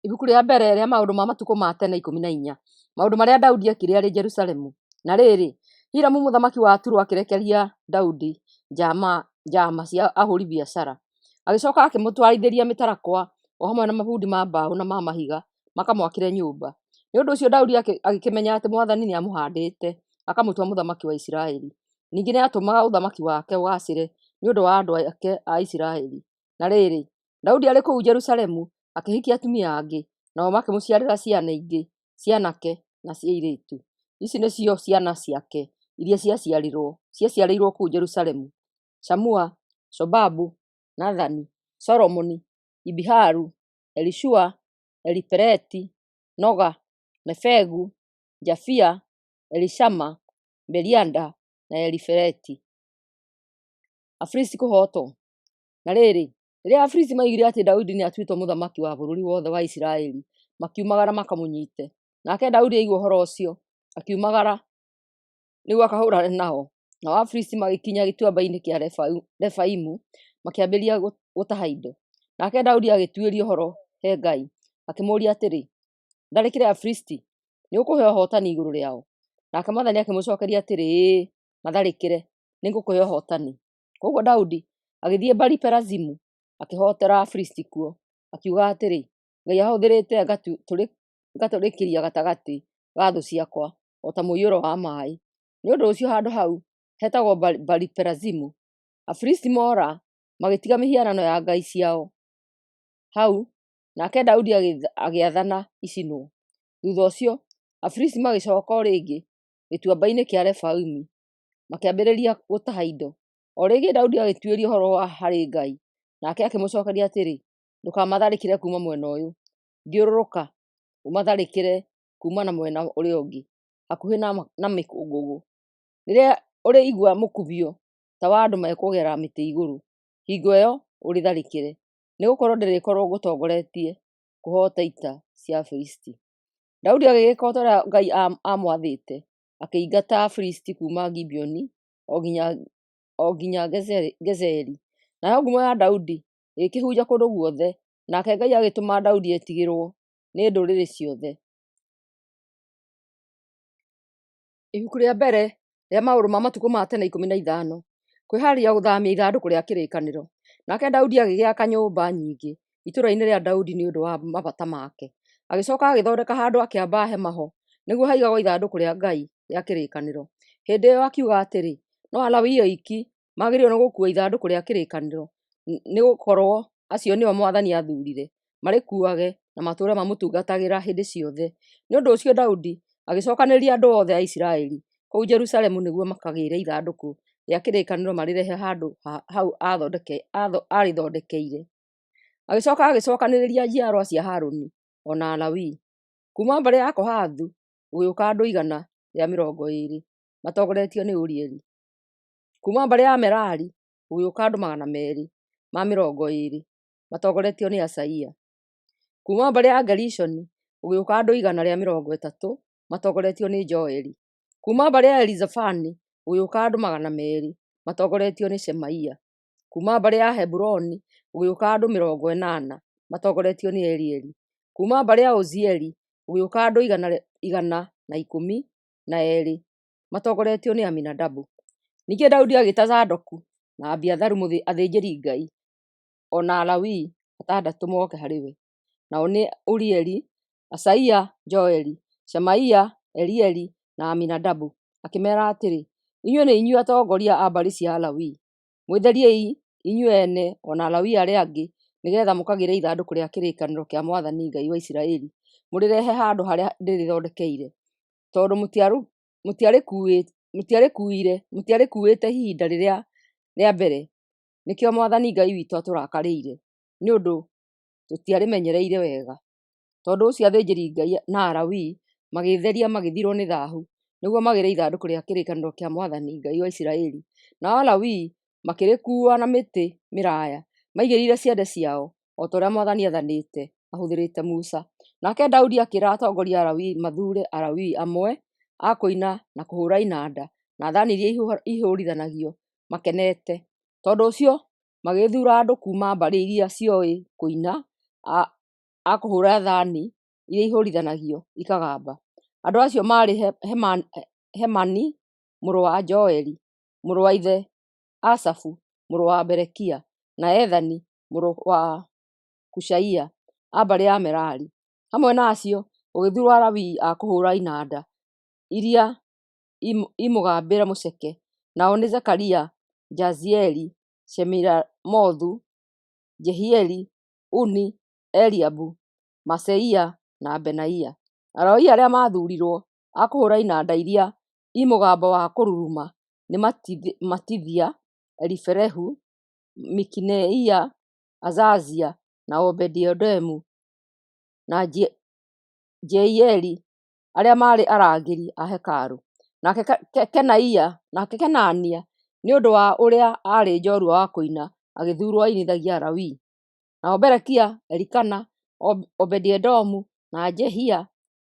Ibuku rĩa mbere rĩa Maũndũ ma Matukũ ma Tene 14. Maũndũ marĩa Daudi eekire arĩ Jerusalemu. Na rĩrĩ, Hiramu mũthamaki wa Turo akĩrekeria Daudi njaama cia ahũũri biacara. Agĩcoka akĩmũtwarithĩria mĩtarakwa o hamwe na mabundi ma mbaũ na ma mahiga makamwakĩre nyũmba. Nĩ ũndũ ũcio Daudi agĩkĩmenya atĩ Mwathani nĩamũhaandĩte akamũtua mũthamaki wa Isiraeli. Ningĩ nĩatũmaga ũthamaki wake ũgaacĩre nĩ ũndũ wa andũ ake a Isiraeli. Na rĩrĩ, Daudi arĩ kũu Jerusalemu akĩhikia atumia angĩ, nao makĩmũciarĩra ciana ingĩ cia aanake na cia airĩtu. Ici nĩcio ciana ciake iria ciaciarĩirwo kũu Jerusalemu: Shamua, Shobabu, Nathani, Solomoni, Ibiharu, Elishua, Elifeleti, Noga, Nefegu, Jafia, Elishama, Beliada na Elifeleti. Afilisti kũhootwo. Na rĩrĩ, rĩrĩa Afilisti maaiguire atĩ Daudi nĩatuĩtwo mũthamaki wa bũrũri wothe wa Isiraeli, makiumagara makamũnyiite. Nake Daudi aigua ũhoro ũcio, akiumagara nĩguo akahũũrane nao. Nao Afilisti magĩkinya gĩtuamba-inĩ kĩa Refaimu, makĩambĩrĩria gũtaha indo. Nake Daudi agĩtuĩria ũhoro he Ngai, akĩmũũria atĩrĩ, “Tharĩkĩre Afilisti? Nĩũkũũhe ũhootani igũrũ rĩao?” Nake Mwathani akĩmũcookeria atĩrĩ, “Ĩĩ, matharĩkĩre, nĩngũkũhe ũhootani.” Kwoguo Daudi agĩthiĩ Bali-Perazimu, akĩhootera Afilisti kuo, akiuga atĩrĩ, “Ngai ahũthĩrĩte ngatũrĩkĩria gatagatĩ ga thũ ciakwa o ta mũiyũro wa maaĩ.” Nĩ ũndũ ũcio handũ hau hetagwo Bali-Perazimu. Afilisti moora, magĩtiga mĩhianano ya ngai ciao hau, nake Daudi agĩathana ĩcinwo. Thuutha ũcio, Afilisti magĩcooka o rĩngĩ gĩtuamba-inĩ kĩa Refaimu, makĩambĩrĩria gũtaha indo. O rĩngĩ Daudi agĩtuĩria ũhoro harĩ Ngai, nake akĩmũcookeria atĩrĩ, “Ndũkamatharĩkĩre kuuma mwena ũyũ; thiũrũrũka ũmatharĩkĩre kuuma na mwena ũrĩa ũngĩ, hakuhĩ na mĩkũngũgũ. Rĩrĩa ũrĩigua mũkubio ta wa andũ mekũgera mĩtĩ igũrũ, hingo ĩyo ũrĩtharĩkĩre, nĩgũkorwo ndĩrĩkorwo ngũtongoretie kũhoota ita cia Afilisti.” Daudi agĩgĩka o ta ũrĩa Ngai aamwathĩte, akĩingata Afilisti kuuma Gibeoni o nginya Gezeri. Nayo ngumo ya Daudi ĩgĩkĩhunja kũndũ guothe, nake Ngai agĩtũma Daudi etigĩrwo nĩ ndũrĩrĩ ciothe. Ibuku rĩa mbere rĩa Maũndũ ma Matukũ ma Tene 15. Kwĩhaarĩria gũthaamia ithandũkũ rĩa kĩrĩkanĩro. Nake Daudi agĩgĩaka nyũmba nyingĩ itũũra-inĩ rĩa Daudi nĩ ũndũ wa mabata make. Agĩcoka agĩthondeka handũ akĩamba hema ho nĩguo haigagwo ithandũkũ rĩa Ngai rĩa kĩrĩkanĩro. Hĩndĩ ĩyo akiuga atĩrĩ, “No Alawii oiki magĩrĩirwo nĩ gũkuua ithandũkũ rĩa kĩrĩkanĩro, nĩgũkorwo acio nĩo Mwathani aathurire marĩkuuage na matũũre mamũtungatagĩra hĩndĩ ciothe.” Nĩ ũndũ ũcio Daudi agĩcookanĩrĩria andũ othe a Isiraeli kũu Jerusalemu nĩguo makagĩĩre ithandũkũ rĩa kĩrĩkanĩro marĩrehe handũ hau aarĩthondekeire. Agĩcoka agĩcookanĩrĩria njiarwa cia Harũni o na Alawii. Kuuma mbarĩ ya Kohathu gũgĩũka andũ 120 matongoretio nĩ Urieli. Kuuma mbarĩ ya Merari gũgĩũka andũ 220 matongoretio nĩ Asaia. Kuuma mbarĩ ya Gerishoni gũgĩũka andũ 130 matongoretio nĩ Joeli. Kuuma mbarĩ ya Elizafani gũgĩũka andũ 200 matongoretio nĩ Shemaia. Kuuma mbarĩ ya Heburoni gũgĩũka andũ 80 matongoretio nĩ Elieli. Kuuma mbarĩ ya Uzieli gũgĩũka andũ 112 matongoretio nĩ Aminadabu. Ningĩ Daudi agĩĩta Zadoku na Abiatharu athĩnjĩri-Ngai, o na Alawii atandatũ moke harĩ we, nao nĩ Urieli, Asaia, Joeli, Shemaia, Elieli, na Aminadabu, akĩmeera atĩrĩ, Inyuĩ nĩ inyuĩ atongoria a mbarĩ cia Alawii. Mwĩtheriei inyuĩ ene o na Alawii arĩa angĩ nĩgeetha mũkagĩre ithandũkũ rĩa kĩrĩkanĩro kĩa mwathani Ngai wa Isiraeli, mũrĩrehe handũ harĩa ndĩrĩthondekeire. Tondũ mũtiarĩkuuĩte ihinda rĩrĩa rĩa mbere, nĩkĩo mwathani Ngai witũ atũrakarĩire, nĩ ũndũ tũtiarĩmenyereire wega. Tondũ ũcio athĩnjĩri-Ngai na Alawii magĩĩtheria magĩthirwo nĩ thaahu, nĩguo magĩre ithandũkũ rĩa kĩrĩkanĩro kĩa mwathani Ngai wa Isiraeli. Nao Alawii makĩrĩkuua na mĩtĩ mĩraaya maigĩrĩire ciande ciao, o ta ũrĩa mwathani aathanĩte ahũthĩrĩte Musa. Nake Daudi akĩĩra atongoria a Alawii mathuure Alawii amwe a kũina na kũhũũra inanda na thaani iria ihũũrithanagio makenete. Tondũ ũcio magĩgĩthuura andũ kuuma mbarĩ iria cioĩ kũina a kũhũũra thaani iria ihũũrithanagio ikagamba. Andũ acio maarĩ Hemani mũrũ wa Joeli, mũrũ wa ithe Asafu, mũrũ wa Berekia, na Ethani mũrũ wa Kushaia, a mbarĩ ya Merari. Hamwe na acio gũgĩthuurwo Alawii a kũhũũra inanda iria i mũgambĩre mũceke, nao nĩ Zekaria, Jazieli, Shemiramothu, Jehieli, Uni, Eliabu, Maaseia na Benaia. Alawii arĩa maathuurirwo a kũhũũra inanda iria i mũgambo wa kũruruma nĩ Matithia, Elifelehu, Mikineia, Azazia, na Obedi-Edomu na Jeieli arĩa maarĩ arangĩri a hekarũ. Nake Kenania, nĩ ũndũ wa ũrĩa aarĩ njorua wa kũina, agĩthuurwo ainithagie Alawii. Nao Berekia, Elikana, Obedi-Edomu, na Jehia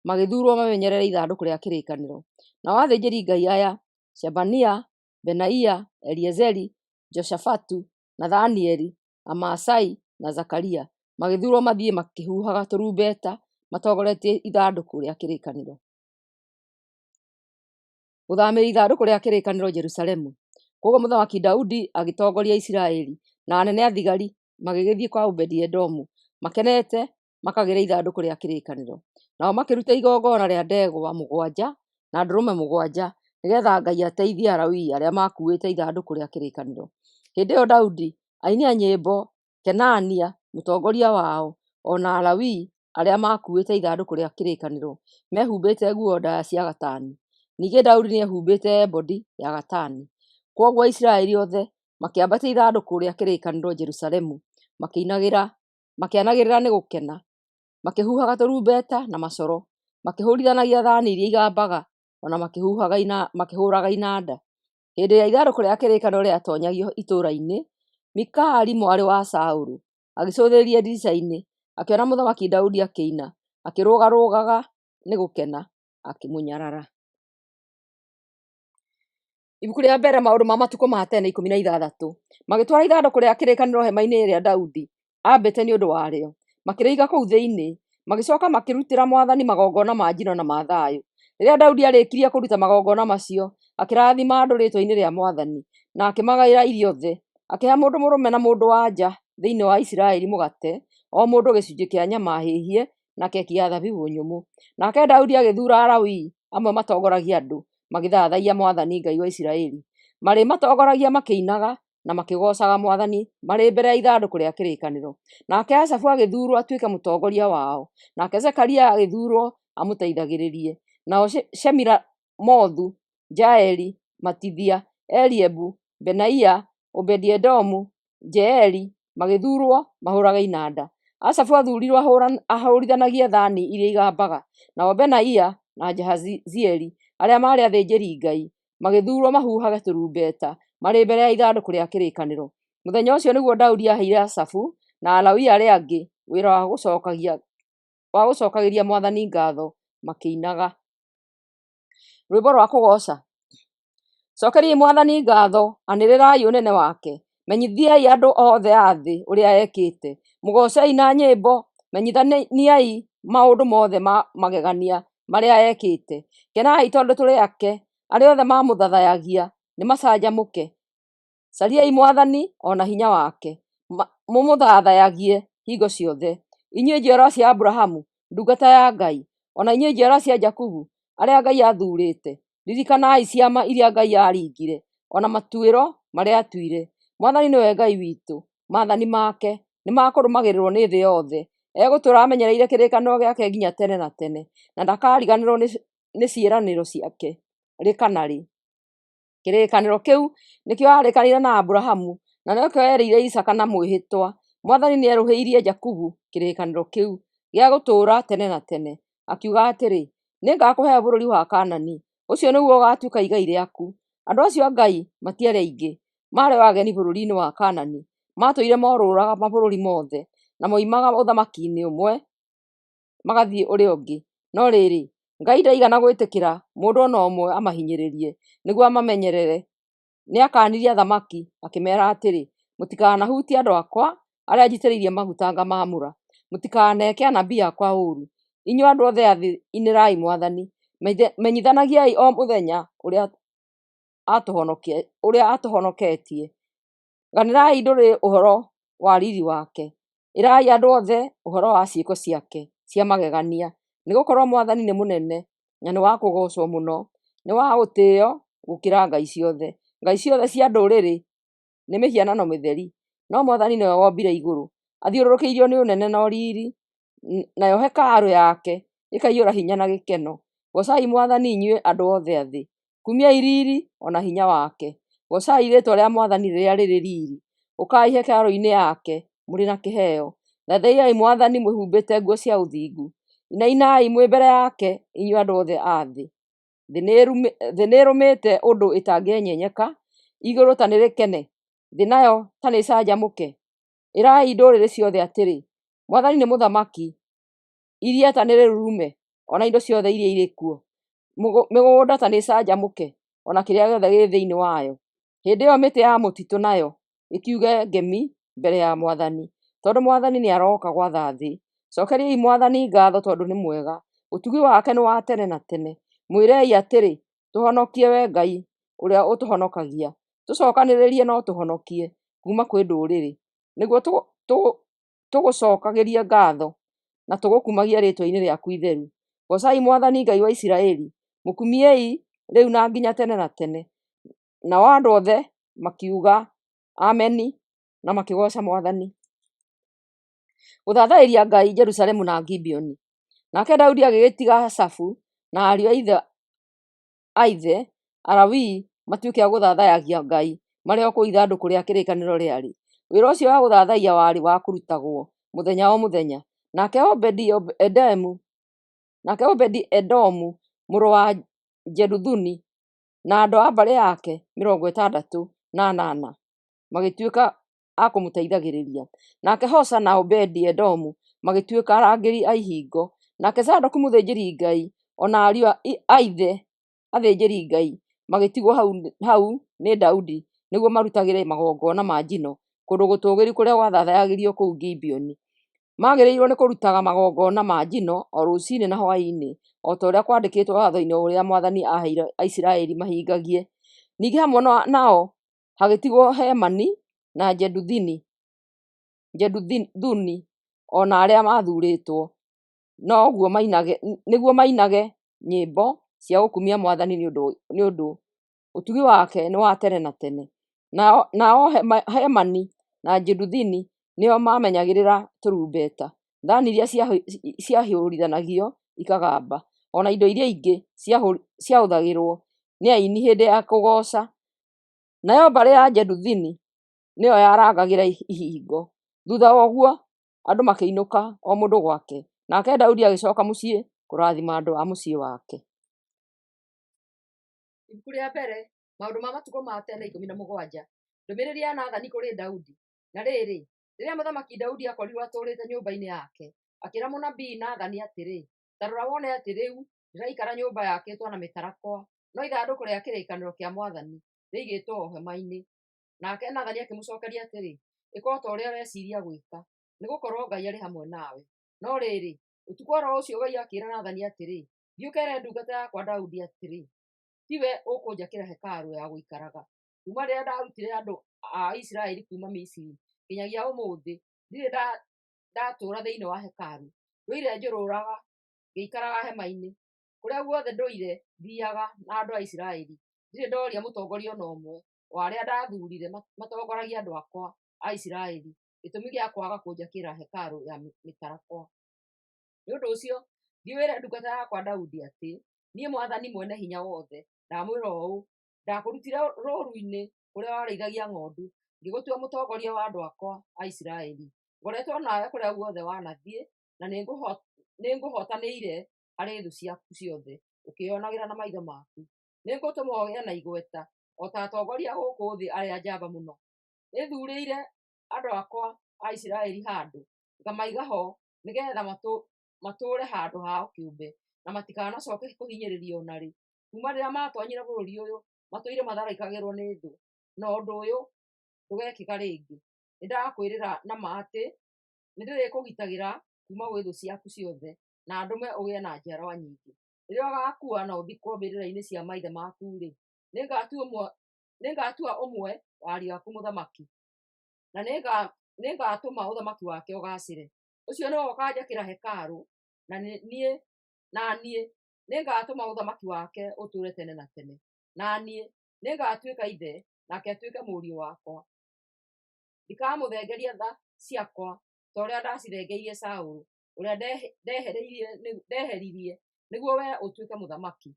magĩthuurwo mamenyerere ithandũkũ rĩa kĩrĩkanĩro. Nao athĩnjĩri-Ngai aya, Shebania, Benaia, Eliezeri, Joshafatu, Nathanieli, Amasai, na Zekaria magĩthuurwo mathiĩ makĩhuhaga tũrumbeta matongoretie ithandũkũ rĩa kĩrĩkanĩro. Gũthaamĩria ithandũkũ rĩa kĩrĩkanĩro Jerusalemu. Kwoguo Mũthamaki Daudi agĩtongoria Isiraeli, na anene a thigari magĩgĩthiĩ kwa Obedi-Edomu makenete makagĩre ithandũkũ rĩa kĩrĩkanĩro. Nao makĩruta igongona rĩa ndegwa mũgwanja na ndũrũme mũgwanja nĩgeetha Ngai ateithie Alawii arĩa maakuuĩte ithandũkũ rĩa kĩrĩkanĩro. Hĩndĩ ĩyo Daudi, aini a nyĩmbo, Kenania mũtongoria wao, o na Alawii arĩa maakuuĩte ithandũkũ rĩa kĩrĩkanĩro mehumbĩte nguo ndaaya cia gatani. Ningĩ Daudi nĩehumbĩte ebodi ya gatani. Kwoguo Aisiraeli othe makĩambatia ithandũkũ rĩa kĩrĩkanĩro Jerusalemu makĩanagĩrĩra nĩ gũkena, makĩhuhaga tũrumbeta na macoro, makĩhũũrithanagia thaani iria igambaga, o na makĩhũũraga inanda. Hĩndĩ ĩrĩa ithandũkũ rĩa kĩrĩkanĩro rĩatoonyagio itũũra-inĩ, Mikali mwarĩ wa Saũlũ agĩcũthĩrĩria ndirica-inĩ, akĩona Mũthamaki Daudi akĩina, akĩrũgarũgaga nĩ gũkena, akĩmũnyarara. Ibuku rĩa mbere Maũndũ ma Matukũ ma Tene 16. Magĩtwara ithandũkũ rĩa kĩrĩkanĩro hema-inĩ ĩrĩa Daudi aambĩte nĩ ũndũ warĩo, makĩrĩiga kũu thĩinĩ. Magĩcooka makĩrutĩra mwathani magongona ma njino na ma thayũ. Rĩrĩa Daudi aarĩkirie kũruta magongona macio, akĩrathima andũ rĩĩtwa-inĩ rĩa mwathani, na akĩmagaĩra irio othe. Akĩhe mũndũ mũrũme na mũndũ-wa-nja thĩinĩ wa Isiraeli mũgate, o mũndũ gĩcunjĩ kĩa nyama hĩhie na keki ya thabibũ nyũmũ. Nake Daudi agĩthuura Alawii amwe matongoragie andũ magĩthathaiya mwathani Ngai wa Isiraeli. Marĩmatongoragia makĩinaga na makĩgoocaga mwathani marĩ mbere ya ithandũkũ rĩa kĩrĩkanĩro. Nake Asafu agĩthuurwo atuĩke mũtongoria wao, nake Zekaria agĩthuurwo amũteithagĩrĩrie. Nao Shemiramothu, Jaeli, Matithia, Eliabu, Benaia, Obedi-Edomu, Jeieli magĩthuurwo mahũũrage inanda. Asafu aathuurirwo ahũũrithanagie thaani iria igambaga, nao Benaia na Jahazieli arĩa maarĩ athĩnjĩri-Ngai magĩthuurwo mahuhage tũrumbeta marĩ mbere ya ithandũkũ rĩa kĩrĩkanĩro. Mũthenya ũcio nĩguo Daudi aaheire Asafu na Alawii arĩa angĩ wĩra wa gũcookagĩria mwathani ngaatho makĩinaga. Rwĩmbo rwa kũgooca. Cookeriai mwathani ngaatho, anĩrĩrai ũnene wake; menyithiai andũ othe a thĩ ũrĩa ekĩte. Mũgoocei na nyĩmbo, menyithaniai maũndũ mothe ma magegania marĩa ekĩte. Kenai tondũ tũrĩ ake, arĩa othe mamũthathayagia nĩmacanjamũke. Cariai mwathani o na hinya wake, mũmũthathayagie hingo ciothe. Inyuĩ njiarwa cia Aburahau, ndungata ya Ngai, o na inyuĩ njiarwa cia Jakubu, arĩa Ngai athuurĩte. Ririkanai ciama iria Ngai aaringire, o na matuĩro marĩa aatuire. Mwathani nĩwe Ngai witũ, maathani make nĩ ma kũrũmagĩrĩrwo nĩ thĩ yothe. Egũtũũra amenyereire kĩrĩkanĩro gĩake nginya tene na tene, na ndakariganĩrwo nĩ ciĩranĩro ciake rĩ kana rĩ. Kĩrĩkanĩro kĩu nĩkĩo aarĩkanĩire na Aburahamu, na nokĩo eerĩire Isaaka na mwĩhĩtwa. Mwathani nĩerũhĩirie Jakubu kĩrĩkanĩro kĩu gĩa gũtũũra tene na tene, akiuga atĩrĩ, “Nĩngakũhe bũrũri wa Kaanani, ũcio nĩguo ũgaatuĩka igai rĩaku.” Andũ acio a Ngai matiarĩ aingĩ, maarĩ o ageni bũrũri-inĩ wa Kaanani, maatũire morũũraga mabũrũri mothe, na moimaga ũthamaki-inĩ ũmwe magathiĩ ũrĩa ũngĩ. No rĩrĩ, Ngai ndaigana gwĩtĩkĩra mũndũ o na ũmwe amahinyĩrĩrie, nĩguo amamenyerere. Nĩakaanirie athamaki, akĩmeera atĩrĩ, “Mũtikanahutie andũ akwa arĩa njitĩrĩirie maguta ngamaamũra, mũtikaneke anabii akwa ũũru.” Inyuĩ andũ othe a thĩ, inĩrai Mwathani; menyithanagiai o mũthenya ũrĩa atũhonoketie. Ganĩrai ndũrĩrĩ ũhoro wa riiri wake, ĩrai andũ othe ũhoro wa ciĩko ciake cia magegania. Nĩgũkorwo Mwathani nĩ mũnene na nĩ wa kũgoocwo mũno, nĩ wa gũtĩĩo gũkĩra ngai ciothe. Ngai ciothe cia ndũrĩrĩ nĩ mĩhianano mĩtheri, no Mwathani nĩwe wombire igũrũ. Athiũrũrũkĩirio nĩ ũnene na riiri, nayo hekarũ yake ĩkaiyũra hinya na gĩkeno. Goocai Mwathani inyuĩ andũ othe a thĩ, kumiai riiri o na hinya wake. Goocai rĩĩtwa rĩa Mwathani rĩrĩa rĩrĩ riiri, ũkai hekarũ-inĩ yake mũrĩ na kĩheo. Thathaiyai Mwathani mwĩhumbĩte nguo cia ũthingu, inainai mwĩ mbere yake inyuĩ andũ othe a thĩ. Thĩ nĩĩrũmĩte ũndũ ĩtangĩenyenyeka, igũrũ ta nĩrĩkene, thĩ nayo ta nĩĩcanjamũke. Ĩrai ndũrĩrĩ ciothe atĩrĩ, “Mwathani nĩ mũthamaki.” Iria ta nĩrĩrurume, o na indo ciothe iria irĩ kuo; mĩgũnda ta nĩĩcanjamũke, o na kĩrĩa gĩothe gĩ thĩinĩ wayo. Hĩndĩ ĩyo mĩtĩ ya mũtitũ nayo ĩkiuge ngemi mbere ya Mwathani, tondũ Mwathani nĩarooka gwatha thĩ. Cokeriai Mwathani ngaatho tondũ nĩ mwega, ũtugi wake nĩ wa tene na tene. Mwĩrei atĩrĩ, “Tũhonokie, Wee Ngai ũrĩa ũtũhonokagia; tũcookanĩrĩrie na ũtũhonokie kuuma kwĩ ndũrĩrĩ, nĩguo tũgũcookagĩrie ngaatho na tũgũkumagie rĩĩtwa-inĩ rĩaku itheru.” Goocai Mwathani Ngai wa Isiraeli, mũkumiei rĩu na nginya tene na tene. Nao andũ othe makiuga, “Ameni,” na makĩgooca Mwathani. Gũthathaĩria Ngai Jerusalemu na Gibeoni. Nake Daudi agĩgĩtiga Asafu na ariũ a ithe, Alawii, matuĩke a gũthathayagia Ngai marĩ o kũu ithandũkũ rĩa kĩrĩkanĩro rĩarĩ. Wĩra ũcio wa gũthathaiya warĩ wa kũrutagwo mũthenya o mũthenya. Nake Obedi-Edomu mũrũ wa Jeduthuni na andũ a mbarĩ yake 68 magĩtuĩka a kũmũteithagĩrĩria. Nake Hosa na Obedi-Edomu magĩtuĩka arangĩri a ihingo. Nake Zadoku mũthĩnjĩri-Ngai o na ariũ a ithe athĩnjĩri-Ngai magĩtigwo hau nĩ Daudi nĩguo marutagĩre magongona ma njino kũndũ gũtũũgĩru kũrĩa gwathathayagĩrio kũu Gibeoni. Maagĩrĩirwo nĩ kũrutaga magongona ma njino o rũciinĩ na hwaĩ-inĩ, o ta ũrĩa kwandĩkĩtwo watho-inĩ ũrĩa Mwathani aaheire Aisiraeli mahingagie. Ningĩ hamwe nao hagĩtigwo Hemani na Jeduthuni o na arĩa maathuurĩtwo nĩguo mainage nyĩmbo cia gũkumia Mwathani nĩ ũndũ ũtugi wake nĩ wa tene na tene. Nao Hemani na Jeduthuni nĩo maamenyagĩrĩra tũrumbeta, thaani iria ciahũũrithanagio ikagamba, o na indo iria ingĩ ciahũthagĩrwo nĩ aini hĩndĩ ya kũgooca. Nayo mbarĩ ya Jeduthuni nĩyo yarangagĩra ihingo. Thuutha wa ũguo andũ makĩinũka o mũndũ gwake, nake Daudi agĩcooka mũciĩ kũrathima andũ a mũciĩ wake. Ibuku rĩa mbere, Maũndũ ma Matukũ ma Tene 17. Ndũmĩrĩri ya Nathani kũrĩ Daudi. Na rĩrĩ, rĩrĩa Mũthamaki Daudi aakorirwo atũũrĩte nyũmba-inĩ yake, akĩĩra mũnabii Nathani atĩrĩ, “Ta rora wone atĩ rĩu ndĩraikara nyũmba yakĩtwo na mĩtarakwa, no ithandũkũ rĩa kĩrĩkanĩro kĩa Mwathani rĩigĩtwo o hema-inĩ.” Nake Nathani akĩmũcookeria atĩrĩ, “Ĩka o ta ũrĩa weciiria gwĩka, nĩgũkorwo Ngai arĩ hamwe nawe.” No rĩrĩ, ũtukũ o ro ũcio Ngai akĩĩra Nathani atĩrĩ, “Thiĩ ũkeere ndungata yakwa Daudi atĩrĩ, 'Tiwe ũkũnjakĩra hekarũ ya gũikaraga. Kuuma rĩrĩa ndaarutire andũ a Isiraeli kuuma Misiri nginyagia ũmũthĩ, ndirĩ ndatũũra thĩinĩ wa hekarũ. Ndũire njũrũraga ngĩikaraga hema-inĩ. Kũrĩa guothe ndũire thiiaga na andũ a Isiraeli, ndirĩ ndooria mũtongoria o na ũmwe wa arĩa ndathuurire matongoragie andũ akwa a Isiraeli gĩtũmi gĩa kwaga kũnjakĩra hekarũ ya mĩtarakwa. Nĩ ũndũ ũcio, thiĩ wĩre ndungata yakwa Daudi atĩ niĩ Mwathani Mwene-Hinya-Wothe ndamwĩra ũũ: Ndaakũrutire rũũru-inĩ kũrĩa warĩithagia ng'ondu, ngĩgũtua mũtongoria wa andũ akwa a Isiraeli. Ngoretwo nawe kũrĩa guothe wanathiĩ, na nĩngũhootanĩire harĩ thũ ciaku ciothe ũkĩĩonagĩra na maitho maku. Nĩngũtũma ũgĩe na igweta o ta atongoria a gũkũ thĩ arĩa njamba mũno. Nĩthuurĩire andũ akwa a Isiraeli handũ, ngamaiga ho nĩgeetha matũũre handũ hao kĩũmbe, na matikanacooke kũhinyĩrĩrio o na rĩ. Kuuma rĩrĩa maatoonyire bũrũri ũyũ, matũire matharĩkagĩrwo nĩ thũ, na ũndũ ũyũ ndũgekĩka rĩngĩ. Nĩndakwĩrĩra na ma atĩ nĩndĩrĩkũgitagĩra kuuma gwĩ thũ ciaku ciothe, na ndũme ũgĩe na njiarwa nyingĩ. Rĩrĩa ũgaakua na ũthikwo mbĩrĩra-inĩ cia maithe maku-rĩ, nĩngatua ũmwe wa ariũ aku mũthamaki, na nĩngatũma ũthamaki wake ũgaacĩre. Ũcio nĩwe ũkaanjakĩra hekarũ, na niĩ nĩngatũma ũthamaki wake ũtũũre tene na tene. Na niĩ nĩngatuĩka ithe, nake atuĩke mũriũ wakwa. Ndikamũthengeria tha ciakwa ta ũrĩa ndacithengeirie Saũlũ, ũrĩa ndeheririe nĩguo wee ũtuĩke mũthamaki.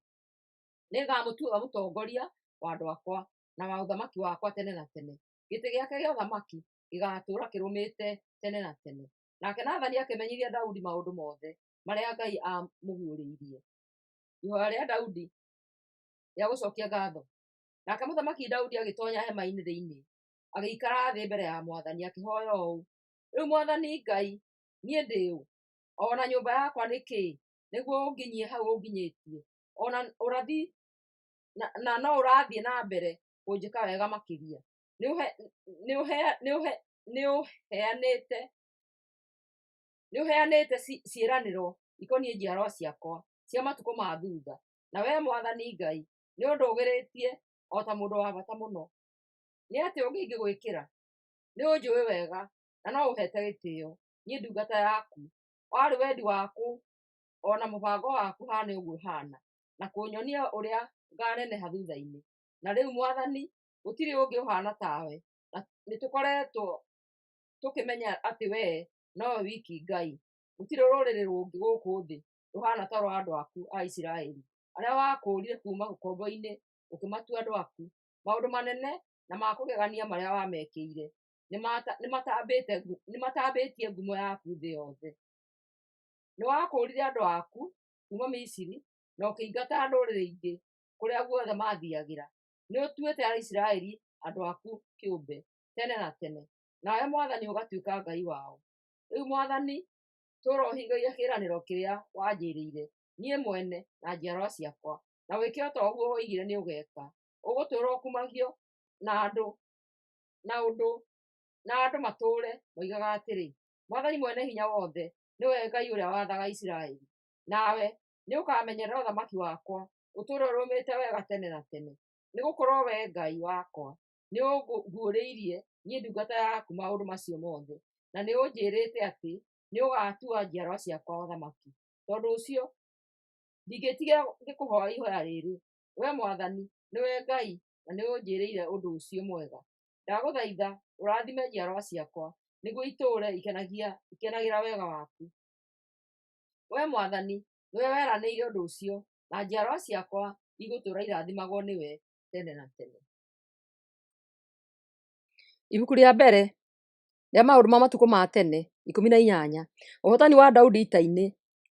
Nĩngamũtua mũtongoria wa andũ akwa na wa ũthamaki wakwa tene na tene. Gĩtĩ gĩake gĩa ũthamaki gĩgaatũũra kĩrũmĩte tene na tene. Nake Nathani akĩmenyithia Daudi maũndũ mothe marĩa Ngai aamũguũrĩirie. Ihooya rĩa Daudi rĩa gũcookia ngaatho. Nake Mũthamaki Daudi agĩtoonya hema-inĩ thĩinĩ, agĩikara thĩ mbere ya Mwathani akĩhooya ũũ: “Rĩu Mwathani Ngai, niĩ ndĩ ũ, o na nyũmba yakwa nĩ kĩĩ, nĩguo ũnginyie hau ũnginyĩtie? O na no ũrathiĩ na mbere kũnjĩka wega makĩria. Nĩũheanĩte ciĩranĩro ikoniĩ njiarwa ciakwa cia matukũ ma thuutha, na Wee Mwathani Ngai nĩũndũgĩrĩtie o ta mũndũ wa bata mũno. Nĩ atĩa ũngĩ ingĩgwĩkĩra? Nĩũnjũũĩ wega na no ũheete gĩtĩĩo, niĩ ndungata yaku. Warĩ wendi waku o na mũbango waku haane ũguo haana, na kũnyonia ũrĩa ngaaneneha thuutha-inĩ. Na rĩu Mwathani, gũtirĩ ũngĩ ũhaana tawe, na nĩtũkoretwo tũkĩmenya atĩ wee nowe wiki Ngai. Gũtirĩ rũrĩrĩ rũngĩ gũkũ thĩ rũhaana ta rwa andũ aku a Isiraeli, arĩa wakũũrire kuuma ũkombo-inĩ ũkĩmatua andũ aku. Maũndũ manene na ma kũgegania marĩa wamekĩire nĩmatambĩtie ngumo yaku thĩ yothe. Nĩwakũũrire andũ aku kuuma Misiri na ũkĩingata ndũrĩrĩ ingĩ kũrĩa guothe maathiiagĩra. Nĩũtuĩte Aisiraeli andũ aku kĩũmbe tene na tene, nawe Mwathani ũgatuĩka Ngai wao. Rĩu Mwathani, tũũra ũhingagia kĩĩranĩro kĩrĩa wanjĩĩrĩire niĩ mwene na njiarwa ciakwa, na wĩke o ta ũguo woigire nĩũgeeka. Ũgũtũũra ũkumagio na andũ matũũre moigaga atĩrĩ, 'Mwathani Mwene-Hinya-Wothe nĩwe Ngai ũrĩa wathaga Isiraeli!' Nawe nĩũkamenyerera ũthamaki wakwa ũtũũre ũrũmĩte wega tene na tene. Nĩgũkorwo Wee Ngai wakwa nĩũnguũrĩirie niĩ ndungata yaku maũndũ macio mothe, na nĩũnjĩĩrĩte atĩ nĩũgatua njiarwa ciakwa athamaki. Tondũ ũcio ndingĩĩtigĩra ngĩkũhooya ihooya rĩrĩ. Wee Mwathani nĩwe Ngai na nĩũnjĩĩrĩire ũndũ ũcio mwega. Ndagũthaitha ũrathime njiarwa ciakwa, nĩguo itũũre ikenagĩra wega waku. Wee Mwathani nĩwe weranĩire ũndũ ũcio, na njiarwa ciakwa igũtũũra irathimagwo nĩwe tene na tene. Ibuku rĩa mbere rĩa maũndũ ma matukũ ma tene 18. Ũhootani wa Daudi ita-inĩ.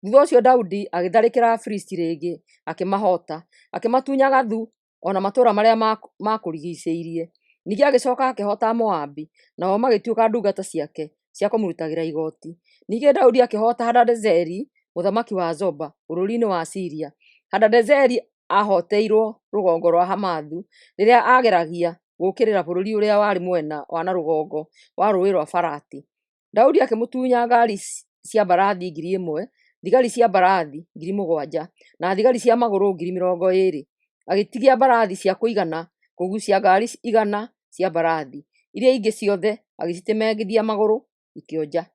Thuutha ũcio Daudi agĩtharĩkĩra Afilisti rĩngĩ, akĩmahoota, akĩmatunya Gathu o na matũũra marĩa maakũrigiicĩirie. Ningĩ agĩcooka akĩhoota Amoabi, nao magĩtuĩka ndungata ciake cia kũmũrutagĩra igooti. Ningĩ Daudi akĩhoota Hadadezeri mũthamaki wa Zoba bũrũri-inĩ wa Siria. Hadadezeri aahooteirwo rũgongo rwa Hamathu rĩrĩa aageragia gũũkĩrĩra bũrũri ũrĩa warĩ mwena wa na rũgongo wa Rũũĩ rwa Farati. Daudi akĩmũtunya ngaari cia mbarathi 1,000, thigari cia mbarathi 7,000, na thigari cia magũrũ 20,000. Agĩtigia mbarathi cia kũigana kũguucia ngaari 100 cia mbarathi, iria ingĩ ciothe agĩcitemangithia magũrũ ikĩonja.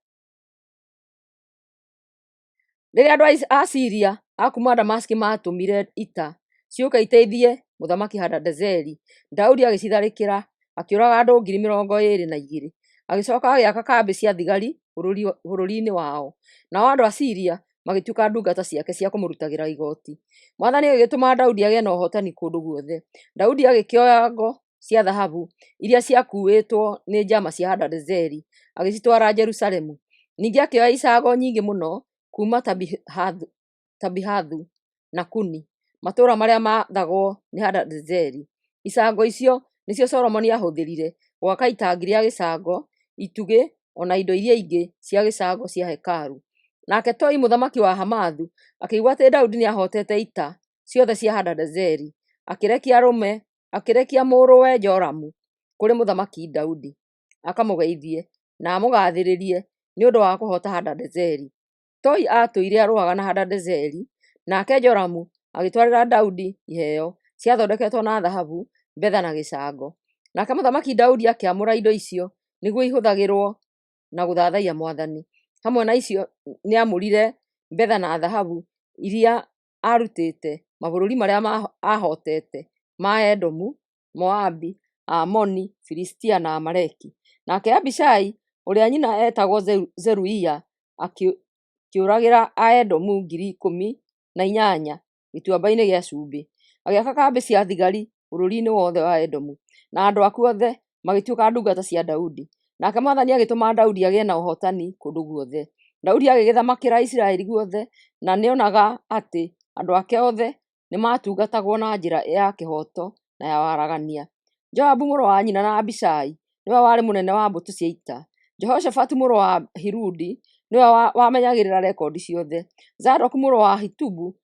Rĩrĩa andũ a Siria a kuuma Damasiki maatũmire ita ciũke iteithie Mũthamaki Hadadezeri, Daudi agĩcitharĩkĩra, akĩũraga andũ 22,000. Agĩcooka agĩaka kambĩ cia thigari bũrũri-inĩ wao, nao andũ a Siria magĩtuĩka ndungata ciake cia kũmũrutagĩra igooti. Mwathani agĩgĩtũma Daudi agĩe na ũhootani kũndũ guothe. Daudi agĩkĩoya ngo cia thahabu iria ciakuuĩtwo nĩ njama cia Hadadezeri, agĩcitwara Jerusalemu. Ningĩ akĩoya icango nyingĩ mũno kuuma Tabihathu na Kuni, matũũra marĩa maathagwo nĩ Hadadezeri. Icango icio nĩcio Solomoni aahũthĩrire gwaka itangi rĩa gĩcango, itugĩ, o na indo iria ingĩ cia gĩcango cia hekarũ. Nake Toi mũthamaki wa Hamathu akĩigua atĩ Daudi nĩahootete ita ciothe cia Hadadezeri, akĩrekia mũrũwe Joramu kũrĩ Mũthamaki Daudi akamũgeithie na amũgaathĩrĩrie nĩ ũndũ wa kũhoota Hadadezeri. Toi aatũire arũaga na Hadadezeri, nake Joramu agĩtwarĩra Daudi iheo ciathondeketwo na thahabu, betha na gĩcango. Nake Mũthamaki Daudi akĩamũra indo icio nĩguo ihũthagĩrũo na gũthathaiya Mwathani. Hamwe na icio nĩamũrire betha na thahabu iria aarutĩte mabũrũri marĩa aahootete ma Edomu, Moabi, Aamoni, Filistia na Amaleki. Nake Abishai, ũrĩa nyina eetagwo Zeruia, akĩũragĩra Aedomu 18,000 Gĩtuamba-inĩ gĩa Cumbĩ. Agĩaka kambĩ cia thigari bũrũri-inĩ wothe wa Edomu, na andũ akuo othe magĩtuĩka ndungata cia Daudi. Nake Mwathani agĩtũma Daudi agĩe na ũhootani kũndũ guothe. Daudi agĩgĩthamakĩra Isiraeli guothe, na nĩonaga atĩ andũ ake othe nĩmatungatagwo na njĩra ya kĩhooto na ya waragania. Joabu mũrũ wa nyina na Abishai nĩwe warĩ mũnene wa mbũtũ cia ita. Jehoshafatu mũrũ wa Ahiludi nĩwe wamenyagĩrĩra rekondi ciothe. Zadoku mũrũ wa Ahitubu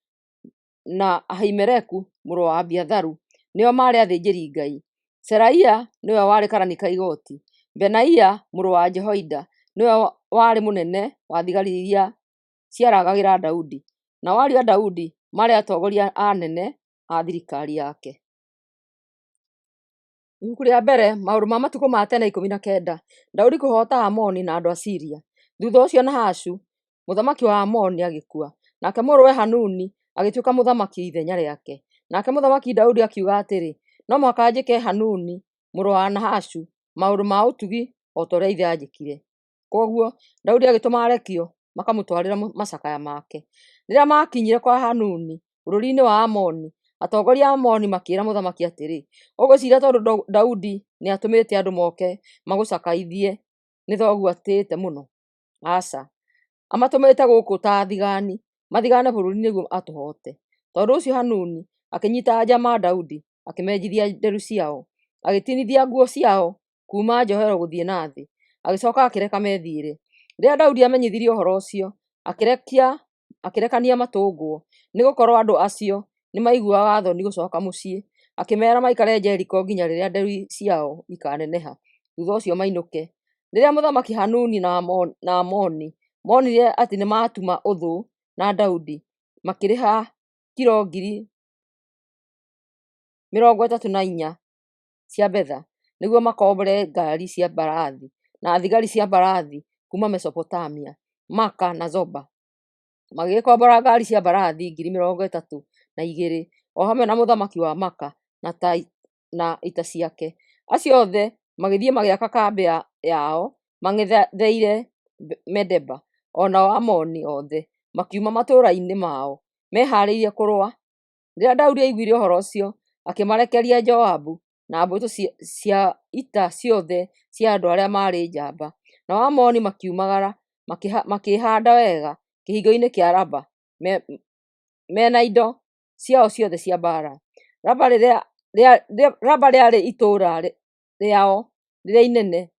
na Ahimeleku mũrũ wa Abiatharu nĩo maarĩ athĩnjĩri-Ngai. Seraia nĩwe warĩ karani ka igooti. Benaia mũrũ wa Jehoiada nĩwe warĩ mũnene wa thigari iria ciarangagĩra Daudi. Nao ariũ a Daudi maarĩ atongoria anene a thirikari yake. Ibuku rĩa mbere Maũndũ ma Matukũ ma Tene 19 Daudi kũhoota Aamoni na andũ a Siria. Thuutha ũcio Nahashu mũthamaki wa Aamoni agĩkua, nake mũrũwe Hanuni agĩtuĩka mũthamaki ithenya rĩake. Nake Mũthamaki Daudi akiuga atĩrĩ, No mũhaka njĩke Hanuni mũrũ wa Nahashu maũndũ ma ũtugi o ta ũrĩa ithe aanjĩkire. Kwoguo Daudi agĩtũma arekio makamũtwarĩre macakaya make. Rĩrĩa maakinyire kwa Hanuni bũrũri-inĩ wa Amoni, atongoria a Amoni makĩĩra mũthamaki atĩrĩ, Ũgwĩciiria tondũ Daudi nĩatũmĩte andũ moke magũcakaithie nĩ thoguo atĩĩte mũno? Aca! Amatũmĩte gũkũ ta athigaani, mathigaane bũrũri nĩguo atũhoote. Tondũ ũcio Hanuni akĩnyiita anjaama a Daudi, akĩmenjithia nderu ciao, agĩtinithia nguo ciao kuuma njohero gũthiĩ na thĩ, agĩcooka akĩreka methiĩre. Rĩrĩa Daudi aamenyithirio ũhoro ũcio, akĩrekania matũngwo, nĩgũkorwo andũ acio nĩmaiguaga thoni gũcooka mũciĩ, akĩmeera maikare Jeriko nginya rĩrĩa nderu ciao ikaaneneha, thuutha ũcio mainũke. Rĩrĩa Mũthamaki Hanuni na Aamoni moonire atĩ nĩmatuma ũthũ na Daudi, makĩrĩha kilo 34,000 cia betha nĩguo makombore ngaari cia mbarathi na thigari cia mbarathi kuuma Mesopotamia, Maaka na Zoba. Magĩgĩkombora ngaari cia mbarathi 32,000 o hamwe na mũthamaki wa Maaka na ita ciake. Acio othe magĩthiĩ magĩaka kambĩ yao mang'etheire Medeba. O nao Aamoni othe makiuma matũũra-inĩ mao mehaarĩirie kũrũa. Rĩrĩa Daudi aaiguire ũhoro ũcio, akĩmarekeria Joabu na mbũtũ cia ita ciothe cia andũ arĩa maarĩ njamba. Nao Aamoni makiumagara, makĩĩhaanda wega kĩhingo-inĩ kĩa Raba me na indo ciao ciothe cia mbaara. Raba rĩarĩ itũũra rĩao rĩrĩa inene.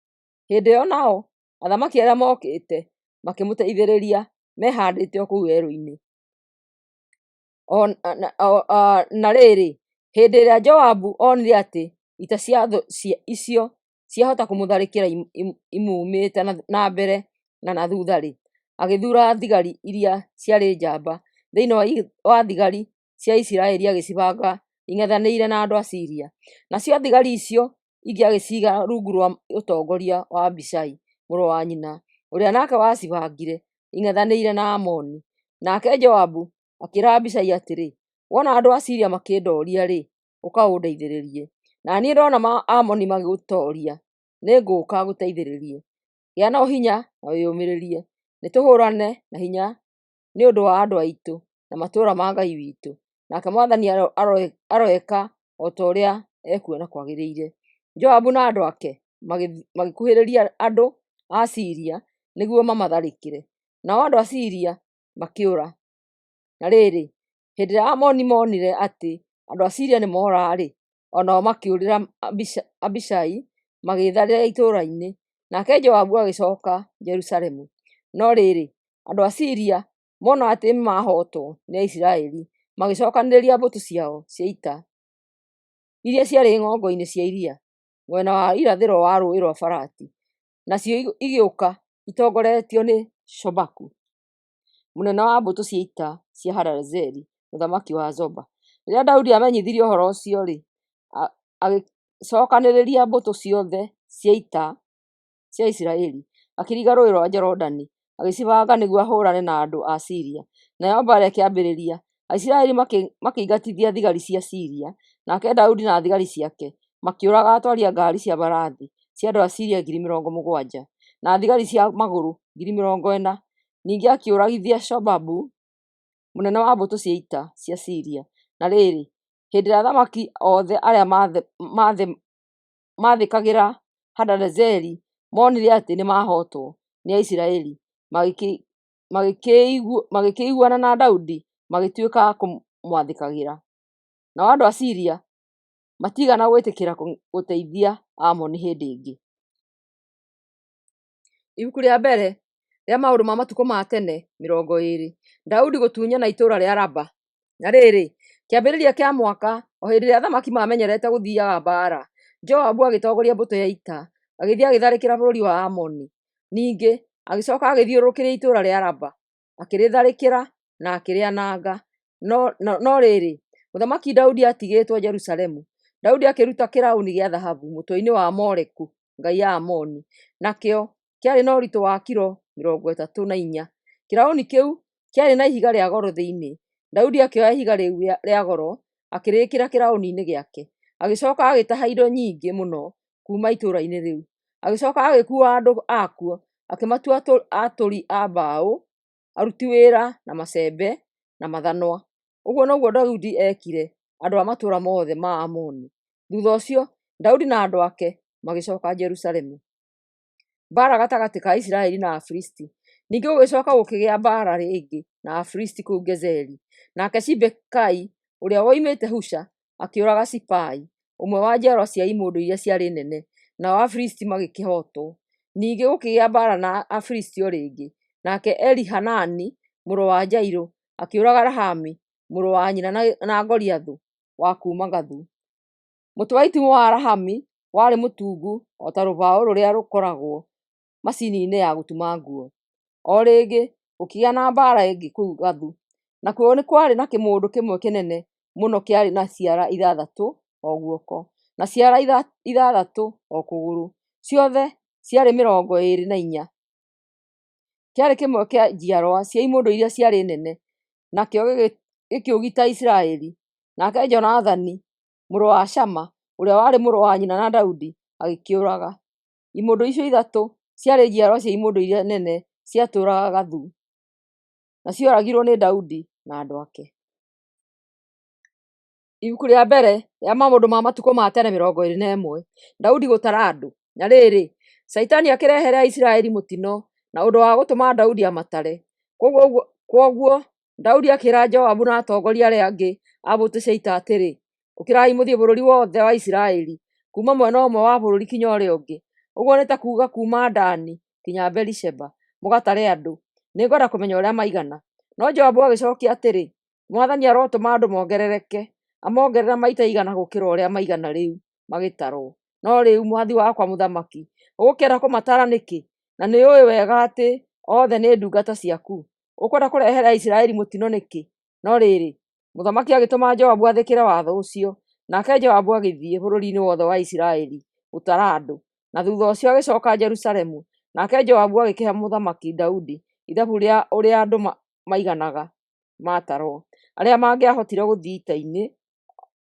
Hĩndĩ ĩyo nao athamaki arĩa mookĩte makĩmũteithĩrĩria mehaandĩte o kũu werũ-inĩ. Na rĩrĩ, hĩndĩ ĩrĩa Joabu onire atĩ ita cia thũ icio ciahota kũmũtharĩkĩra imumĩte na mbere na na thutha-rĩ, agĩthuura thigari iria ciarĩ njamba thĩinĩ wa thigari cia Isiraeli agĩcibanga ing'ethanĩire na andũ a Siria. Nacio thigari icio ingĩ agĩciiga rungu rwa ũtongoria wa Abishai mũrũ wa nyina, ũrĩa nake wacibangire ing'ethanĩire na Aamoni. Nake Joabu akĩĩra Abishai atĩrĩ, “Wona andũ a Siria makĩndooria-rĩ, ũka ũndeithĩrĩrie; na niĩ ndona Aamoni magĩgũtooria, nĩngũũka ngũteithĩrĩrie. Gĩa na hinya na wĩyũmĩrĩrie. Nĩtũhũũrane na hinya nĩ ũndũ wa andũ aitũ na matũũra ma Ngai witũ, nake Mwathani aroeka o ta ũrĩa ekuona kwagĩrĩire.” Joabu na andũ ake magĩkuhĩrĩria andũ a Siria nĩguo mamatharĩkĩre, nao andũ a Siria makĩũra. Na rĩrĩ, hĩndĩ ĩrĩa Aamoni moonire atĩ andũ a Siria nĩmoora-rĩ, o nao makĩũrĩra Abishai, magĩĩtharĩra itũũra-inĩ. Nake Joabu agĩcooka Jerusalemu. No rĩrĩ, andũ a Siria mona atĩ nĩmahootwo nĩ Aisiraeli, magĩcookanĩrĩria mbũtũ ciao cia ita iria ciarĩ ng'ongo-inĩ cia iria, mwena wa irathĩro wa Rũũĩ rwa Farati, nacio igĩũka itongoretio nĩ Shobaku, mũnene wa mbũtũ cia ita cia Hadadezeri, mũthamaki wa Zoba. Rĩrĩa Daudi aamenyithirio ũhoro ũcio-rĩ, agĩcookanĩrĩria mbũtũ ciothe cia ita cia Isiraeli, akĩringa Rũũĩ rwa Jorodani, agĩcibanga nĩguo ahũũrane na andũ a Siria. Nayo mbaara ĩkĩambĩrĩria. Aisiraeli makĩingatithia thigari cia Siria, nake Daudi na thigari ciake makĩũraga atwari a ngaari cia mbarathi cia andũ a Siria 70,000, na thigari cia magũrũ 40,000. Ningĩ akĩũragithia Shobabu, mũnene wa mbũtũ cia ita cia Siria. Na rĩrĩ, hĩndĩ ĩrĩa athamaki othe arĩa maathĩkagĩra Hadadezeri moonire atĩ nĩmahootwo nĩ Aisiraeli, magĩkĩiguana na Daudi magĩtuĩka a kũmwathĩkagĩra. Nao andũ a Siria matiigana gwĩtĩkĩra gũteithia Aamoni hĩndĩ ĩngĩ. Ibuku rĩa mbere rĩa Maũndũ ma Matukũ ma Tene 20 Daudi gũtunyana itũũra rĩa Raba. Na rĩrĩ, kĩambĩrĩria kĩa mwaka, o hĩndĩ ĩrĩa athamaki maamenyerete gũthiiaga mbaara, Joabu agĩtongoria mbũtũ ya ita, agĩthiĩ agĩtharĩkĩra bũrũri wa Aamoni. Ningĩ agĩcooka agĩthiũrũrũkĩria itũũra rĩa Raba, akĩrĩtharĩkĩra na akĩrĩananga. No rĩrĩ, Mũthamaki Daudi aatigĩtwo Jerusalemu. Daudi akĩruta kĩraũni gĩa thahabu mũtwe-inĩ wa Moleku ngai ya Aamoni, nakĩo kĩarĩ na ũritũ wa kilo 34. Kĩraũni kĩu kĩarĩ na ihiga rĩa goro thĩinĩ. Daudi akĩoya ihiga rĩu rĩa goro akĩrĩĩkĩra kĩraũni-inĩ gĩake. Agĩcooka agĩtaha indo nyingĩ mũno kuuma itũũra-inĩ rĩu. Agĩcooka agĩkuua andũ akuo akĩmatua aturi a mbaũ, aruti wĩra na macembe na mathanwa. Ũguo noguo Daudi eekire andũ a matũũra mothe ma Amoni. Thuutha ũcio Daudi na andũ ake magĩcooka Jerusalemu. Mbaara gatagatĩ ka Isiraeli na Afilisti. Ningĩ gũgĩcooka gũkĩgĩa mbaara rĩngĩ na Afilisti kũu Gezeri. Nake Sibekai ũrĩa woimĩte Husha akĩũraga Sipai, ũmwe wa njiarwa cia imũndũ iria ciarĩ nene, nao Afilisti magĩkĩhootwo. Ningĩ gũkĩgĩa mbaara na Afilisti o rĩngĩ, nake Elihanani mũrũ wa Jairũ akĩũraga Lahami mũrũ wa nyina na Goliathũ wa kuuma Gathu. Mũtĩ wa itimũ wa Lahami warĩ mũtungu o ta rũbaũ rũrĩa rũkoragwo macini-inĩ ya gũtuma nguo. O rĩngĩ gũkĩgĩa na mbaara ĩngĩ kũu Gathu, nakuo nĩ kwarĩ na kĩmũndũ kĩmwe kĩnene mũno kĩarĩ na ciara ithathatũ o guoko, na ciara ithathatũ o kũgũrũ, ciothe ciarĩ 24. Kĩarĩ kĩmwe kĩa njiarwa cia imũndũ iria ciarĩ nene, nakĩo gĩkĩũgita Isiraeli. Nake Jonathani mũrũ wa Shama, ũrĩa warĩ mũrũ wa nyina na Daudi, agĩkĩũraga. Imũndũ icio ithatũ ciarĩ njiarwa cia imũndũ iria nene ciatũũraga Gathu, na cioragirwo nĩ Daudi na andũ ake. Ibuku rĩa mbere rĩa Maũndũ ma Matukũ ma Tene 21 Daudi gũtara andũ. Na rĩrĩ, Shaitani akĩrehere Aisiraeli mũtino na ũndũ wa gũtũma Daudi amatare. Kwoguo Daudi akĩĩra Joabu na atongoria arĩa angĩ a mbũtũ cia ita atĩrĩ, “Ũkĩrai mũthiĩ bũrũri wothe wa Isiraeli, kuuma mwena ũmwe wa bũrũri nginya ũrĩa ũngĩ, ũguo nĩ ta kuuga kuuma Dani nginya Beerisheba, mũgatare andũ. Nĩngwenda kũmenya ũrĩa maigana.” No Joabu agĩcokia atĩrĩ, “Mwathani arotũma andũ mongerereke, amongerere maita igana gũkĩra ũrĩa maigana rĩu magĩtarwo. No rĩu, mwathi wakwa mũthamaki, ũgũkĩenda kũmatara nĩkĩ, na nĩũũĩ wega atĩ othe nĩ ndungata ciaku? Ũkwenda kũrehere Aisiraeli mũtino nĩkĩ?” No rĩrĩ, mũthamaki agĩtũma Joabu athĩkĩre watho ũcio, nake Joabu agĩthiĩ bũrũri-inĩ wothe wa Isiraeli gũtara andũ, na thuutha ũcio agĩcooka Jerusalemu. Nake Joabu agĩkĩhe Mũthamaki Daudi ithabu rĩa ũrĩa andũ maiganaga maatarũo, arĩa mangĩahotire gũthiĩ ita-inĩ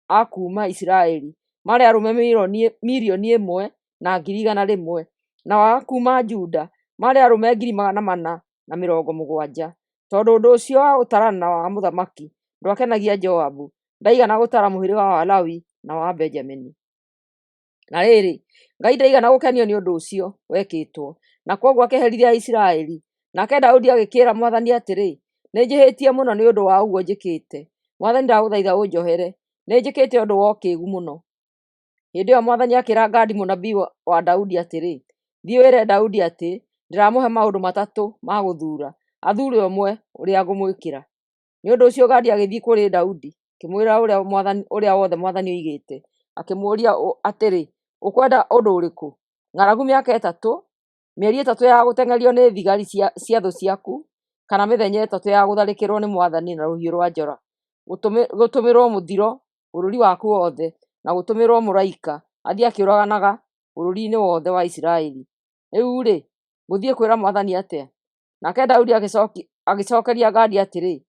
a kuuma Isiraeli maarĩ arũme 1,100,000, nao a kuuma Juda maarĩ arũme 470,000. Tondũ ũndũ ũcio wa gũtarana wa mũthamaki ndwakenagia Joabu, ndaigana gũtara mũhĩrĩga wa Lawi na wa Benjamini. Na rĩrĩ, Ngai ndaigana gũkenio nĩ ũndũ ũcio wekĩtwo, na kwoguo akĩherithia Aisiraeli. Nake Daudi agĩkĩĩra mwathani atĩrĩ, Nĩnjĩhĩtie mũno nĩ ũndũ wa ũguo njĩkĩte. Mwathani ndagũthaitha ũnjohere, nĩnjĩkĩte ũndũ wa ũkĩĩgu mũno. Hĩndĩ ĩyo mwathani akĩĩra Gadi mũnabii wa Daudi atĩrĩ, Thiĩ wĩre Daudi atĩ ndĩramũhe maũndũ matatũ ma gũthuura, athuure ũmwe ũrĩa ngũmwĩkĩra. Nĩ ũndũ ũcio Gadi agĩthiĩ kũrĩ Daudi, akĩmwĩra ũrĩa wothe mwathani oigĩte, akĩmũũria atĩrĩ, Ũkwenda ũndũ ũrĩkũ? Ng'aragu mĩaka ĩtatũ, mĩeri ĩtatũ ya gũteng'erio nĩ thigari cia thũ ciaku, kana mĩthenya ĩtatũ ya gũtharĩkĩrwo nĩ mwathani na rũhiũ rwa njora, gũtũmĩrwo mũthiro bũrũri waku wothe, na gũtũmĩrwo mũraika athiĩ akĩũraganaga bũrũri-inĩ wothe wa Isiraeli. Rĩu-rĩ, ngũthiĩ kwĩra mwathani atĩa? Nake Daudi agĩcookeria Gadi atĩrĩ,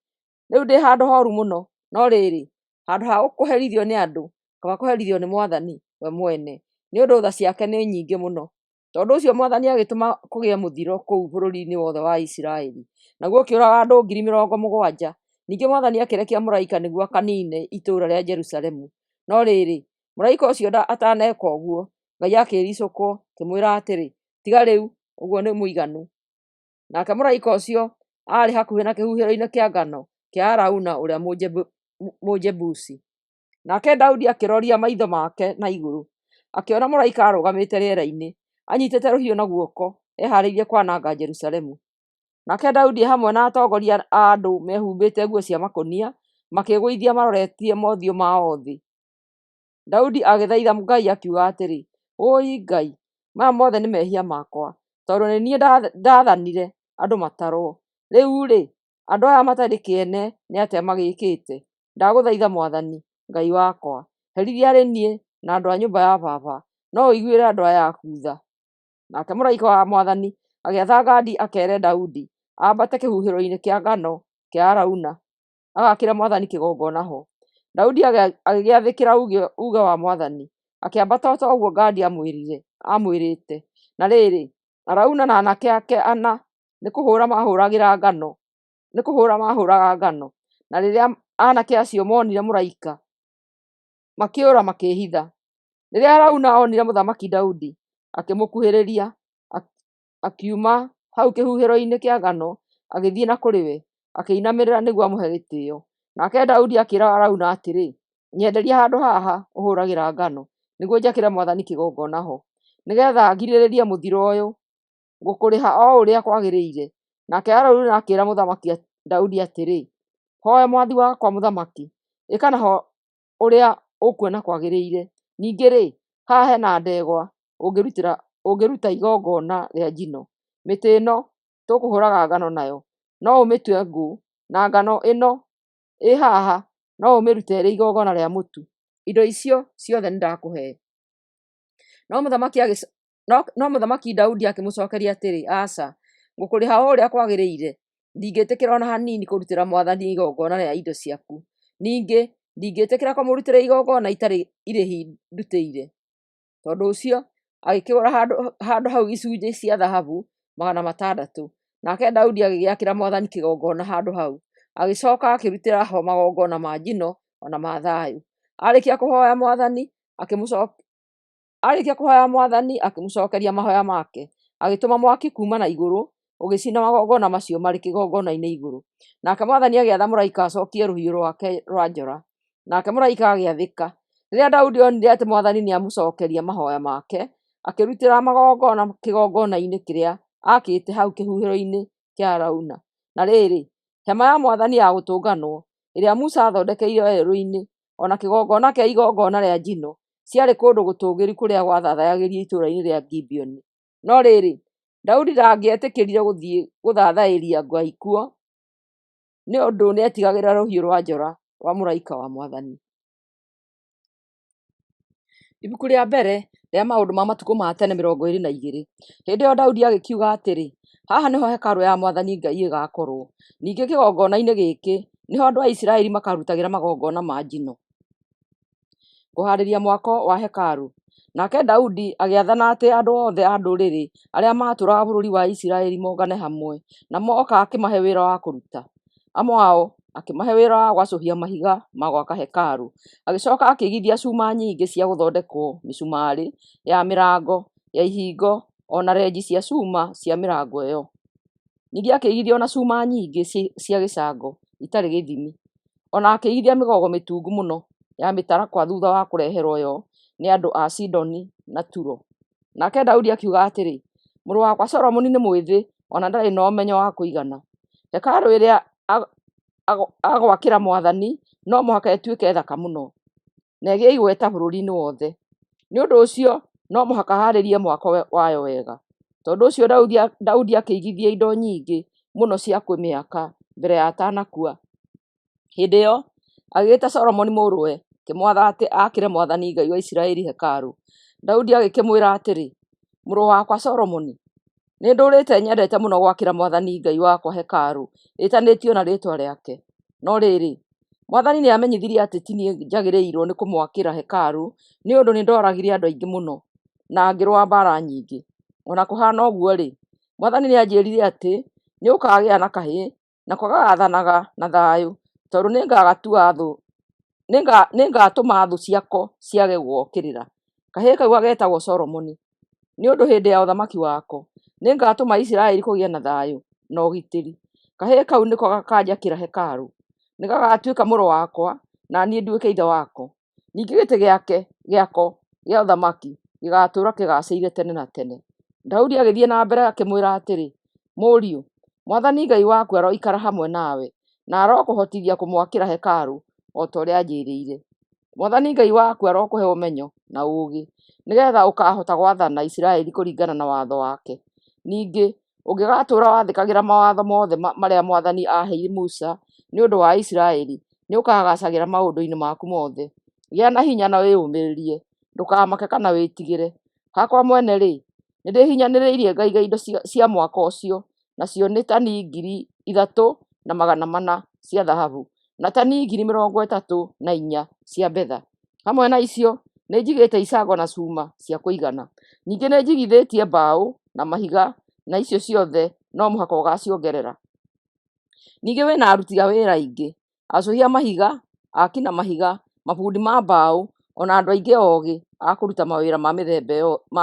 Rĩu ndĩ handũ horu mũno, no rĩrĩ, handũ ha kũherithio nĩ andũ, kaba kũherithio nĩ mwathani we mwene, nĩ ũndũ tha ciake nĩ nyingĩ mũno. Tondũ ũcio mwathani agĩtũma kũgĩe mũthiro kũu bũrũri-inĩ wothe wa Isiraeli, naguo ũkĩũraga andũ 70,000. Ningĩ mwathani akĩrekia mũraika nĩguo akaniine itũũra rĩa Jerusalemu. No rĩrĩ, mũraika ũcio ataneka ũguo, Ngai akĩĩricũkwo, akĩmwĩra atĩrĩ, Tiga rĩu, ũguo nĩ mũiganu. Nake mũraika ũcio aarĩ hakuhĩ na kĩhuhĩro-inĩ kĩa ngano kĩa Arauna ũrĩa Mũjebusi. Nake Daudi akĩroria maitho make na igũrũ, akĩona mũraika arũgamĩte rĩera-inĩ, anyitĩte rũhiũ na guoko, ehaarĩirie kwananga Jerusalemu. Nake Daudi hamwe na atongoria a andũ mehumbĩte nguo cia makũnia, makĩĩgũithia maroretie mothiũ mao thĩ. Daudi agĩthaitha Ngai akiuga atĩrĩ, Wũi Ngai, maya mothe nĩ mehia makwa, tondũ nĩ niĩ ndaathanire andũ matarwo. Rĩu-rĩ, andũ aya matarĩ kĩene nĩ atĩa magĩkĩte? Ndagũthaitha Mwathani, Ngai wakwa, herithia arĩ niĩ na andũ a nyũmba ya baba, no ũiguĩre andũ aya aku tha. Nake mũraika wa Mwathani agĩatha Gadi akeere Daudi ambate kĩhuhĩro-inĩ kĩa ngano kĩa Arauna agakĩre mwathani kĩgongona ho. Daudi agĩgĩathĩkĩra uuge wa mwathani, akĩambata o ta ũguo Gadi aamwĩrĩte. Na rĩrĩ, Arauna na aanake ake ana nĩ kũhũũra maahũũraga ngano, na rĩrĩa aanake acio moonire mũraika, makĩũra makĩĩhitha. Rĩrĩa Arauna onire Mũthamaki Daudi, akĩmũkuhĩrĩria, akiuma hau kĩhuhĩro-inĩ kĩa ngano agĩthiĩ na kũrĩ we, akĩinamĩrĩra nĩguo amũhe gĩtĩĩo. Nake Daudi akĩĩra Arauna atĩrĩ, Nyenderia handũ haha ũhũũragĩra ngano, nĩguo njakĩre mwathani kĩgongona ho, nĩgeetha ngirĩrĩrie mũthiro ũyũ. Ngũkũrĩha o ũrĩa kwagĩrĩire. Nake Arauna akĩĩra Mũthamaki Daudi atĩrĩ, Hooya mwathi wakwa mũthamaki, ĩka naho ũrĩa ũkuona kwagĩrĩire. Ningĩ-rĩ, haha he na ndegwa ũngĩruta igongona rĩa njino. Mĩtĩ ĩno tũkũhũũraga ngano nayo no ũmĩtue ngũ, na ngano ĩno ĩ haha no ũmĩrute ĩrĩ igongona rĩa mũtu. Indo icio ciothe nĩndakũhe. No Mũthamaki Daudi akĩmũcookeria atĩrĩ, Aca, ngũkũrĩha o ũrĩa kwagĩrĩire. Ndingĩtĩkĩra o na hanini kũrutĩra mwathani igongona rĩa indo ciaku. Ningĩ ndingĩtĩkĩra kũmũrutĩra igongona itarĩ irĩhi ndutĩire. Tondũ ũcio agĩkĩgũra handũ hau icunjĩ cia thahabu 600. Nake Daudi agĩgĩakĩra mwathani kĩgongona handũ hau, agĩcooka akĩrutĩra ho magongona ma njino o na ma thayũ. Aarĩkia kũhooya mwathani akĩmũcookeria mahooya make, agĩtũma mwaki kuuma na igũrũ ũgĩcina magongona macio marĩ kĩgongona-inĩ igũrũ. Nake mwathani agĩatha mũraika acookie rũhiũ rwake rwa njora, nake mũraika agĩathĩka. Rĩrĩa Daudi onire atĩ mwathani nĩamũcookeria mahooya make, akĩrutĩra magongona kĩgongona-inĩ kĩrĩa aakĩte hau kĩhuhĩro-inĩ kĩa Arauna. Na rĩrĩ, hema ya mwathani ya gũtũnganwo, ĩrĩa Musa aathondekeire werũ-inĩ, o na kĩgongona kĩa igongona rĩa njino, ciarĩ kũndũ gũtũũgĩru kũrĩa gwathathayagĩrio itũũra-inĩ rĩa Gibeoni. No rĩrĩ, Daudi ndangĩetĩkĩrire gũthiĩ gũthathaĩria Ngai kuo, nĩ ũndũ nĩetigagĩra rũhiũ rwa njora rwa mũraika wa mwathani. Ibuku rĩa mbere rĩa maũndũ ma matukũ ma tene 22. Hĩndĩ ĩyo Daudi agĩkiuga atĩrĩ, Haha nĩho hekarũ ya mwathani Ngai ĩgaakorwo. Ningĩ kĩgongona-inĩ gĩkĩ nĩho andũ a Isiraeli makaarutagĩra magongona ma njino. Kũhaarĩria mwako wa hekarũ. Nake Daudi agĩathana atĩ andũ othe a ndũrĩrĩ arĩa maatũũraga bũrũri wa Isiraeli mongane hamwe, na moka akĩmahe wĩra wa kũruta. Amwe ao akĩmahe wĩra wa gwacũhia mahiga ma gwaka hekarũ. Agĩcoka akĩigithia cuma nyingĩ cia gũthondekwo mĩcumarĩ ya mĩrango ya ihingo o na renji cia cuma cia mĩrango ĩyo. Ningĩ akĩigithia o na cuma nyingĩ cia gĩcango itarĩ gĩthimi. O na akĩigithia mĩgogo mĩtungu mũno ya mĩtarakwa thutha wa kũreherwo yo nĩ andũ a Sidoni na Turo. Nake Daudi akiuga atĩrĩ, Mũrũ wakwa Solomoni nĩ mwĩthĩ o na ndarĩ na ũmenyo wa kũigana. Hekarũ ĩrĩa agwakĩra mwathani no mũhaka ĩtuĩke thaka mũno, na ĩgĩe igweta bũrũri-inĩ wothe. Nĩ ũndũ ũcio no mũhaka haarĩrie mwako wayo wega. Tondũ ũcio Daudi akĩigithia indo nyingĩ mũno cia kũmĩaka mbere ya atanakua. Hĩndĩ ĩyo agĩĩta Solomoni mũrũwe, akĩmwatha atĩ aakĩre mwathani Ngai wa Isiraeli hekarũ. Daudi agĩkĩmwĩra atĩrĩ, Mũrũ wakwa Solomoni, nĩndũũrĩte nyendete mũno gwakĩra mwathani Ngai wakwa hekarũ ĩtanĩtio na rĩĩtwa rĩake. No rĩrĩ, mwathani nĩamenyithirie atĩ ti niĩ njagĩrĩirwo nĩ kũmwakĩra hekarũ nĩ ũndũ nĩndooragire andũ aingĩ mũno na ngĩrũa mbaara nyingĩ. O na kũhaana ũguo-rĩ, mwathani nĩanjĩĩrire atĩ nĩũkagĩa na kahĩĩ, nako gagaathanaga na thayũ, tondũ nĩngatũma thũ ciako ciage gũgookĩrĩra. Kahĩĩ kau gageetagwo Solomoni, nĩ ũndũ hĩndĩ ya ũthamaki wako nĩngatũma Isiraeli kũgĩe na thayũ na ũgitĩri. Kahĩĩ kau nĩko gakanjakĩra hekarũ. Nĩgagatuĩka mũrũ wakwa, na niĩ nduĩke ithe wako. Ningĩ gĩtĩ gĩako gĩa ũthamaki gĩgaatũũra kĩgaacĩire tene na tene. Daudi agĩthiĩ na mbere akĩmwĩra atĩrĩ, Mũriũ, mwathani Ngai waku aroikara hamwe nawe, na arokũhotithia kũmwakĩra hekarũ o ta ũrĩa anjĩĩrĩire. Mwathani Ngai waku arokũhe ũmenyo na ũũgĩ, nĩgeetha ũkaahota gwathana Isiraeli kũringana na watho wake. Ningĩ ũngĩgaatũũra wathĩkagĩra mawatho mothe marĩa mwathani aaheire Musa nĩ ũndũ wa Isiraeli, nĩũkagaacagĩra maũndũ-inĩ maku mothe. Gĩa na hinya na wĩyũmĩrĩrie; ndũkamake kana wĩtigĩre. Hakwa mwene-rĩ, nĩndĩhinyanĩrĩirie ngaiga indo cia mwako ũcio, nacio nĩ tani 3,400 cia thahabu, na tani 34,000 cia betha. Hamwe na icio nĩnjigĩte icango na cuma cia kũigana. Ningĩ nĩnjigithĩtie mbaũ na mahiga, na icio ciothe no mũhaka ũgaaciongerera. Ningĩ wĩ na aruti a wĩra aingĩ, acũhia a mahiga, aaki na mahiga, mabundi ma mbaũ, o na andũ aingĩ oogĩ a kũruta mawĩra ma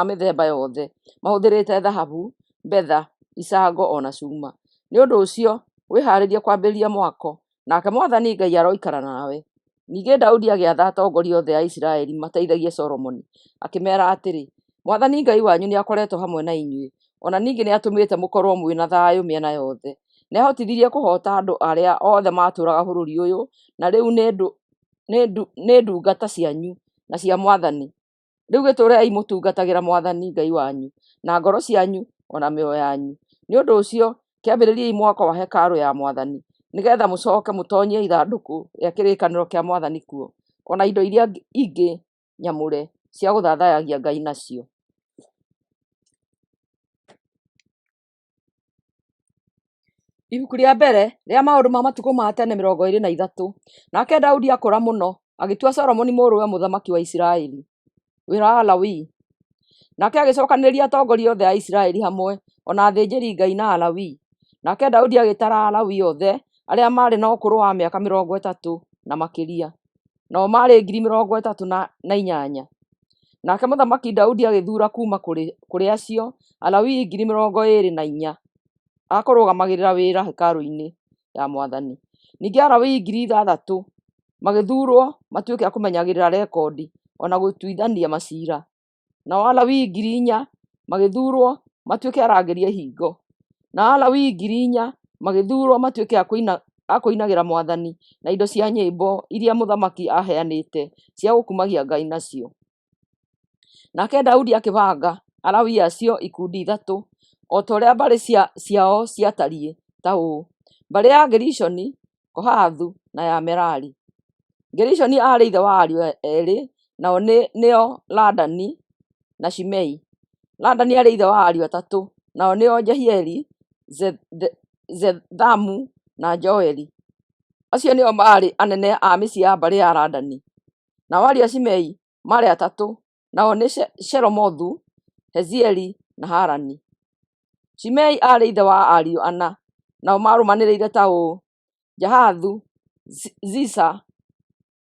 mĩthemba yothe mahũthĩrĩte thahabu, betha, icango o na cuma. Nĩ ũndũ ũcio wĩhaarĩrie kwambĩrĩria mwako, nake mwathani Ngai aroikara nawe. Ningĩ Daudi agĩatha atongoria othe a Isiraeli mateithagie Solomoni, akĩmeera atĩrĩ, mwathani Ngai wanyu nĩakoretwo hamwe na inyuĩ, o na ningĩ nĩatũmĩte mũkorwo mwĩ na thayũ mĩena yothe. Nĩahotithirie kũhoota andũ arĩa othe maatũũraga bũrũri ũyũ, na rĩu nĩ ndungata cianyu na cia mwathani. Rĩu gĩtũũrei mũtungatagĩra mwathani Ngai wanyu na ngoro cianyu o na mĩoyo yanyu. Nĩ ũndũ ũcio kĩambĩrĩriai mwako wa hekarũ ya mwathani, nĩgeetha mũcooke mũtoonyie ithandũkũ rĩa kĩrĩkanĩro kĩa mwathani kuo, o na indo iria ingĩ nyamũre cia gũthathaiyagia Ngai nacio. Ibuku rĩa mbere rĩa Maũndũ ma Matukũ ma Tene 23. Nake Daudi akũra mũno, agĩtua Solomoni mũrũwe mũthamaki wa Isiraeli. Wĩra wa Alawii. Nake agĩcookanĩrĩria atongoria othe a Isiraeli hamwe, o na athĩnjĩri-Ngai na Alawii. Nake Daudi agĩtara Alawii othe arĩa maarĩ na ũkũrũ wa mĩaka 30 na makĩria, nao maarĩ 38,000. Nake Mũthamaki Daudi agĩthuura kuuma kũrĩ acio Alawii 24,000 a kũrũgamagĩrĩra wĩra hekarũ-inĩ ya mwathani. Ningĩ Alawii 6,000 magĩthuurwo matuĩke a kũmenyagĩrĩra rekondi o na gũtuithania maciira. Nao Alawii 4,000 magĩthuurwo matuĩke arangĩri a ihingo. Nao Alawii 4,000 magĩthuurwo matuĩke a kũinagĩra mwathani na indo cia nyĩmbo iria mũthamaki aaheanĩte cia gũkumagia Ngai nacio. Nake Daudi akĩbanga Alawii acio ikundi ithatũ, o ta ũrĩa mbarĩ ciao ciatariĩ ta ũũ: mbarĩ ya Gerishoni, Kohathu, na ya Merari. Gerishoni aarĩ ithe wa ariũ eerĩ, nao nĩo Ladani na Shimei. Ladani aarĩ ithe wa ariũ atatũ, nao nĩo Jehieli, Zethamu na Joeli. Acio nĩo maarĩ anene a mĩciĩ ya mbarĩ ya Ladani. Nao ariũ a Shimei maarĩ atatũ, nao nĩ Shelomothu, Hazieli na Harani. Shimei aarĩ ithe wa ariũ ana, nao maarũmanĩrĩire ta ũũ: Jahathu, Ziza,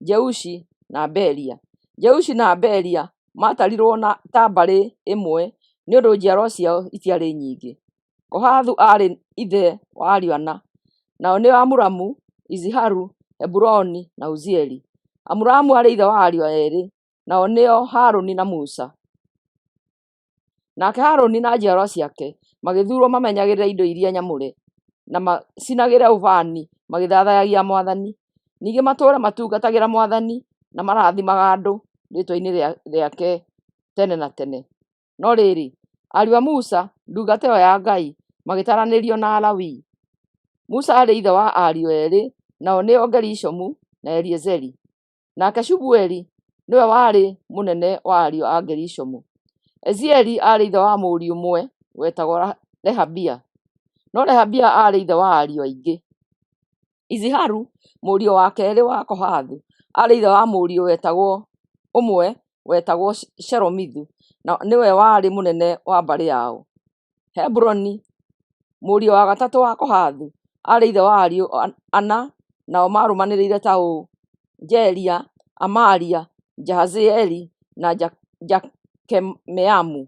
Jeushi na Beria. Jeushi na Beria maatarirwo ta mbarĩ ĩmwe nĩ ũndũ njiarwa ciao itiarĩ nyingĩ. Kohathu aarĩ ithe wa ariũ ana, nao nĩo Amuramu, Iziharu, Heburoni na Uzieli. Amuramu aarĩ ithe wa ariũ eerĩ, nao nĩo Harũni na Musa. Nake Harũni na njiarwa ciake magĩthuurwo mamenyagĩrĩre indo iria nyamũre, na macinagĩre ũbani magĩthathaiyagia Mwathani. Ningĩ matũũre matungatagĩra Mwathani na marathimaga andũ rĩĩtwa-inĩ rĩake tene na tene. No rĩrĩ, ariũ a Musa, ndungata ĩyo ya Ngai, magĩtaranĩrio na Alawii. Musa aarĩ ithe wa ariũ eerĩ, nao nĩo Gerishomu na Eliezeri. Nake Shubueli nĩwe warĩ mũnene wa ariũ a Gerishomu. Ezieli aarĩ ithe wa mũriũ ũmwe wetagwo Rehabia, no Rehabia aarĩ ithe wa ariũ aingĩ. Iziharu, mũriũ wa keerĩ wa Kohathu, aarĩ ithe wa mũriũ ũmwe wetagwo Shelomithu, na nĩwe warĩ mũnene wa mbarĩ yao. Heburoni, mũriũ wa gatatũ wa Kohathu, aarĩ ithe wa ariũ ana, nao maarũmanĩrĩire ta ũũ: Jeria, Amaria, Jahazieli na Jakemeamu.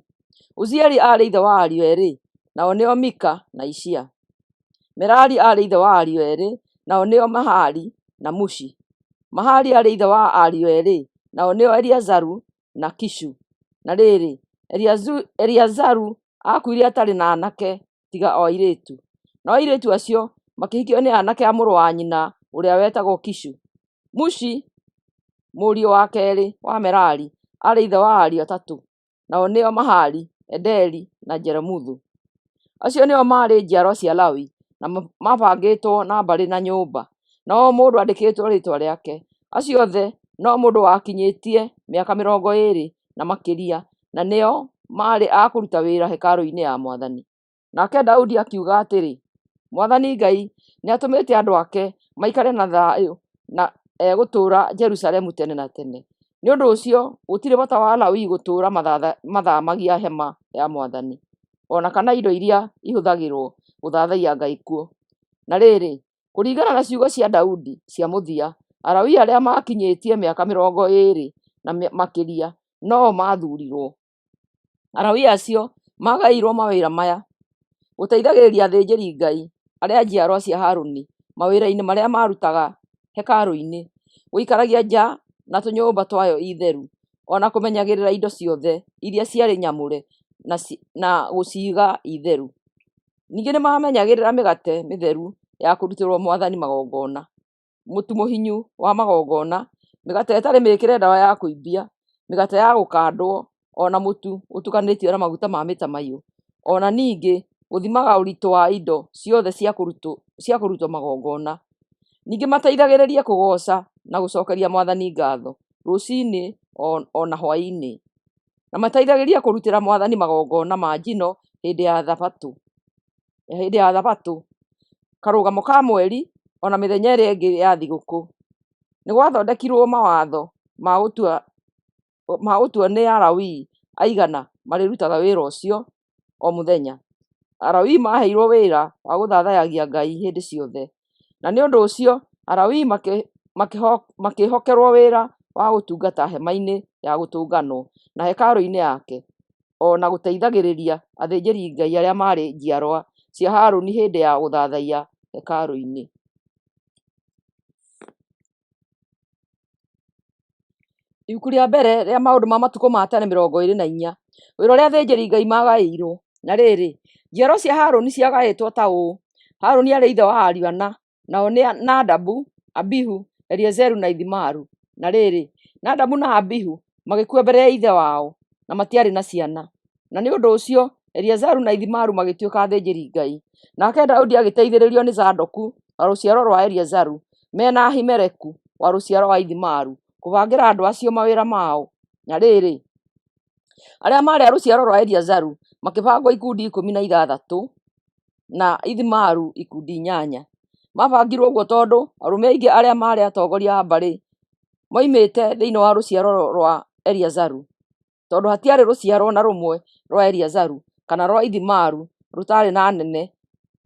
Uzieli aarĩ ithe wa ariũ eerĩ, nao nĩo Mika na Ishia. Merari aarĩ ithe wa ariũ eerĩ, nao nĩo Mahali na Mushi. Mahali aarĩ ithe wa ariũ eerĩ, nao nĩo Eleazaru na Kishu. Na rĩrĩ, Eleazaru aakuire atarĩ na aanake tiga o airĩtu. Nao airĩtu acio makĩhikio nĩ aanake a mũrũ wa nyina ũrĩa wetagwo Kishu. Mushi, mũriũ wa keerĩ wa Merari, aarĩ ithe wa ariũ atatũ, nao nĩo Mahali, Ederi na Jeremothu. Acio nĩo maarĩ njiarwa cia Lawi, na maabangĩtwo na mbarĩ na nyũmba, na o mũndũ andĩkĩtwo rĩĩtwa rĩake. Acio othe no mũndũ wakinyĩtie mĩaka 20 na makĩria, na nĩo maarĩ a kũruta wĩra hekarũ-inĩ ya Mwathani. Nake Daudi akiuga atĩrĩ, Mwathani Ngai nĩatũmĩte andũ ake maikare na thayũ na egũtũũra Jerusalemu tene na tene. Nĩ ũndũ ũcio gũtirĩ bata wa Alawii gũtũũra mathaamagia hema ya Mwathani, o na kana indo iria ihũthagĩrwo gũthathaiya Ngai kuo. Na rĩrĩ, kũringana na ciugo cia Daudi cia mũthia, Alawii arĩa maakinyĩtie mĩaka 20 na makĩria no-o maathuurirwo. Alawii acio maagaĩirwo mawĩra maya: gũteithagĩrĩria athĩnjĩri-Ngai, arĩa njiarwa cia Harũni, mawĩra-inĩ marĩa maarutaga hekarũ-inĩ, gũikaragia nja na tũnyũmba twayo theru, o na kũmenyagĩrĩra indo ciothe iria ciarĩ nyamũre na gũciiga i theru. Ningĩ nĩmamenyagĩrĩra mĩgate mĩtheru ya kũrutĩrwo Mwathani magongona, mũtu mũhinyu wa magongona, mĩgate ĩtarĩ mĩĩkĩre ndawa ya kũimbia, mĩgate ya gũkandwo, o na mũtu ũtukanĩtio na maguta ma mĩtamaiyũ, o na ningĩ gũthimaga ũritũ wa indo ciothe cia kũrutwo magongona. Ningĩ mateithagĩrĩrie kũgooca na gũcookeria Mwathani ngaatho rũciinĩ o na hwaĩ-inĩ, na mateithagĩrĩrie kũrutĩra Mwathani magongona ma njino hĩndĩ ya Thabatũ, Karũgamo ka Mweri, o na mĩthenya ĩrĩa ĩngĩ ya thigũkũ. Nĩ gwathondekirwo mawatho ma gũtua nĩ Alawii aigana marĩrutaga wĩra ũcio o mũthenya. Alawii maaheirwo wĩra wa gũthathaiyagia Ngai hĩndĩ ciothe, na nĩ ũndũ ũcio Alawii makĩĩhokerwo wĩra wa gũtungata hema-inĩ ya Gũtũnganwo na hekarũ-inĩ yake, o na gũteithagĩrĩria athĩnjĩri-Ngai arĩa maarĩ njiarwa cia Harũni hĩndĩ ya gũthathaiya hekarũ-inĩ. Ibuku rĩa mbere rĩa Maũndũ ma Matukũ ma Tene 24. Wĩra ũrĩa athĩnjĩri-Ngai maagaĩirwo. Na rĩrĩ, njiaro cia Harũni ciagaĩtwo ta ũũ: Harũni aarĩ ithe wa ariũ ana, nao nĩ Nadabu, Abihu, Eleazaru na Ithamaru. Na rĩrĩ, Nadabu na Abihu magĩkua mbere ya ithe wao, na matiarĩ na ciana; na nĩ ũndũ ũcio Eleazaru na Ithamaru magĩtuĩka athĩnjĩri-Ngai. Nake Daudi agĩteithĩrĩrio nĩ Zadoku wa rũciaro rwa Eleazaru, me na Ahimeleku wa rũciaro rwa Ithamaru, kũbangĩra andũ acio mawĩra mao. Na rĩrĩ, arĩa maarĩ a rũciaro rwa Eleazaru makĩbangwo ikundi 16 na Ithimaru ikundi inyanya. Maabangirũo ũguo tondũ arũme aingĩ arĩa maarĩ atongoria a mbarĩ moimĩte thĩinĩ wa rũciaro rwa Eleazaru, tondũ hatiarĩ rũciaro o na rũmwe rwa Eleazaru kana rwa Ithimaru rũtaarĩ na anene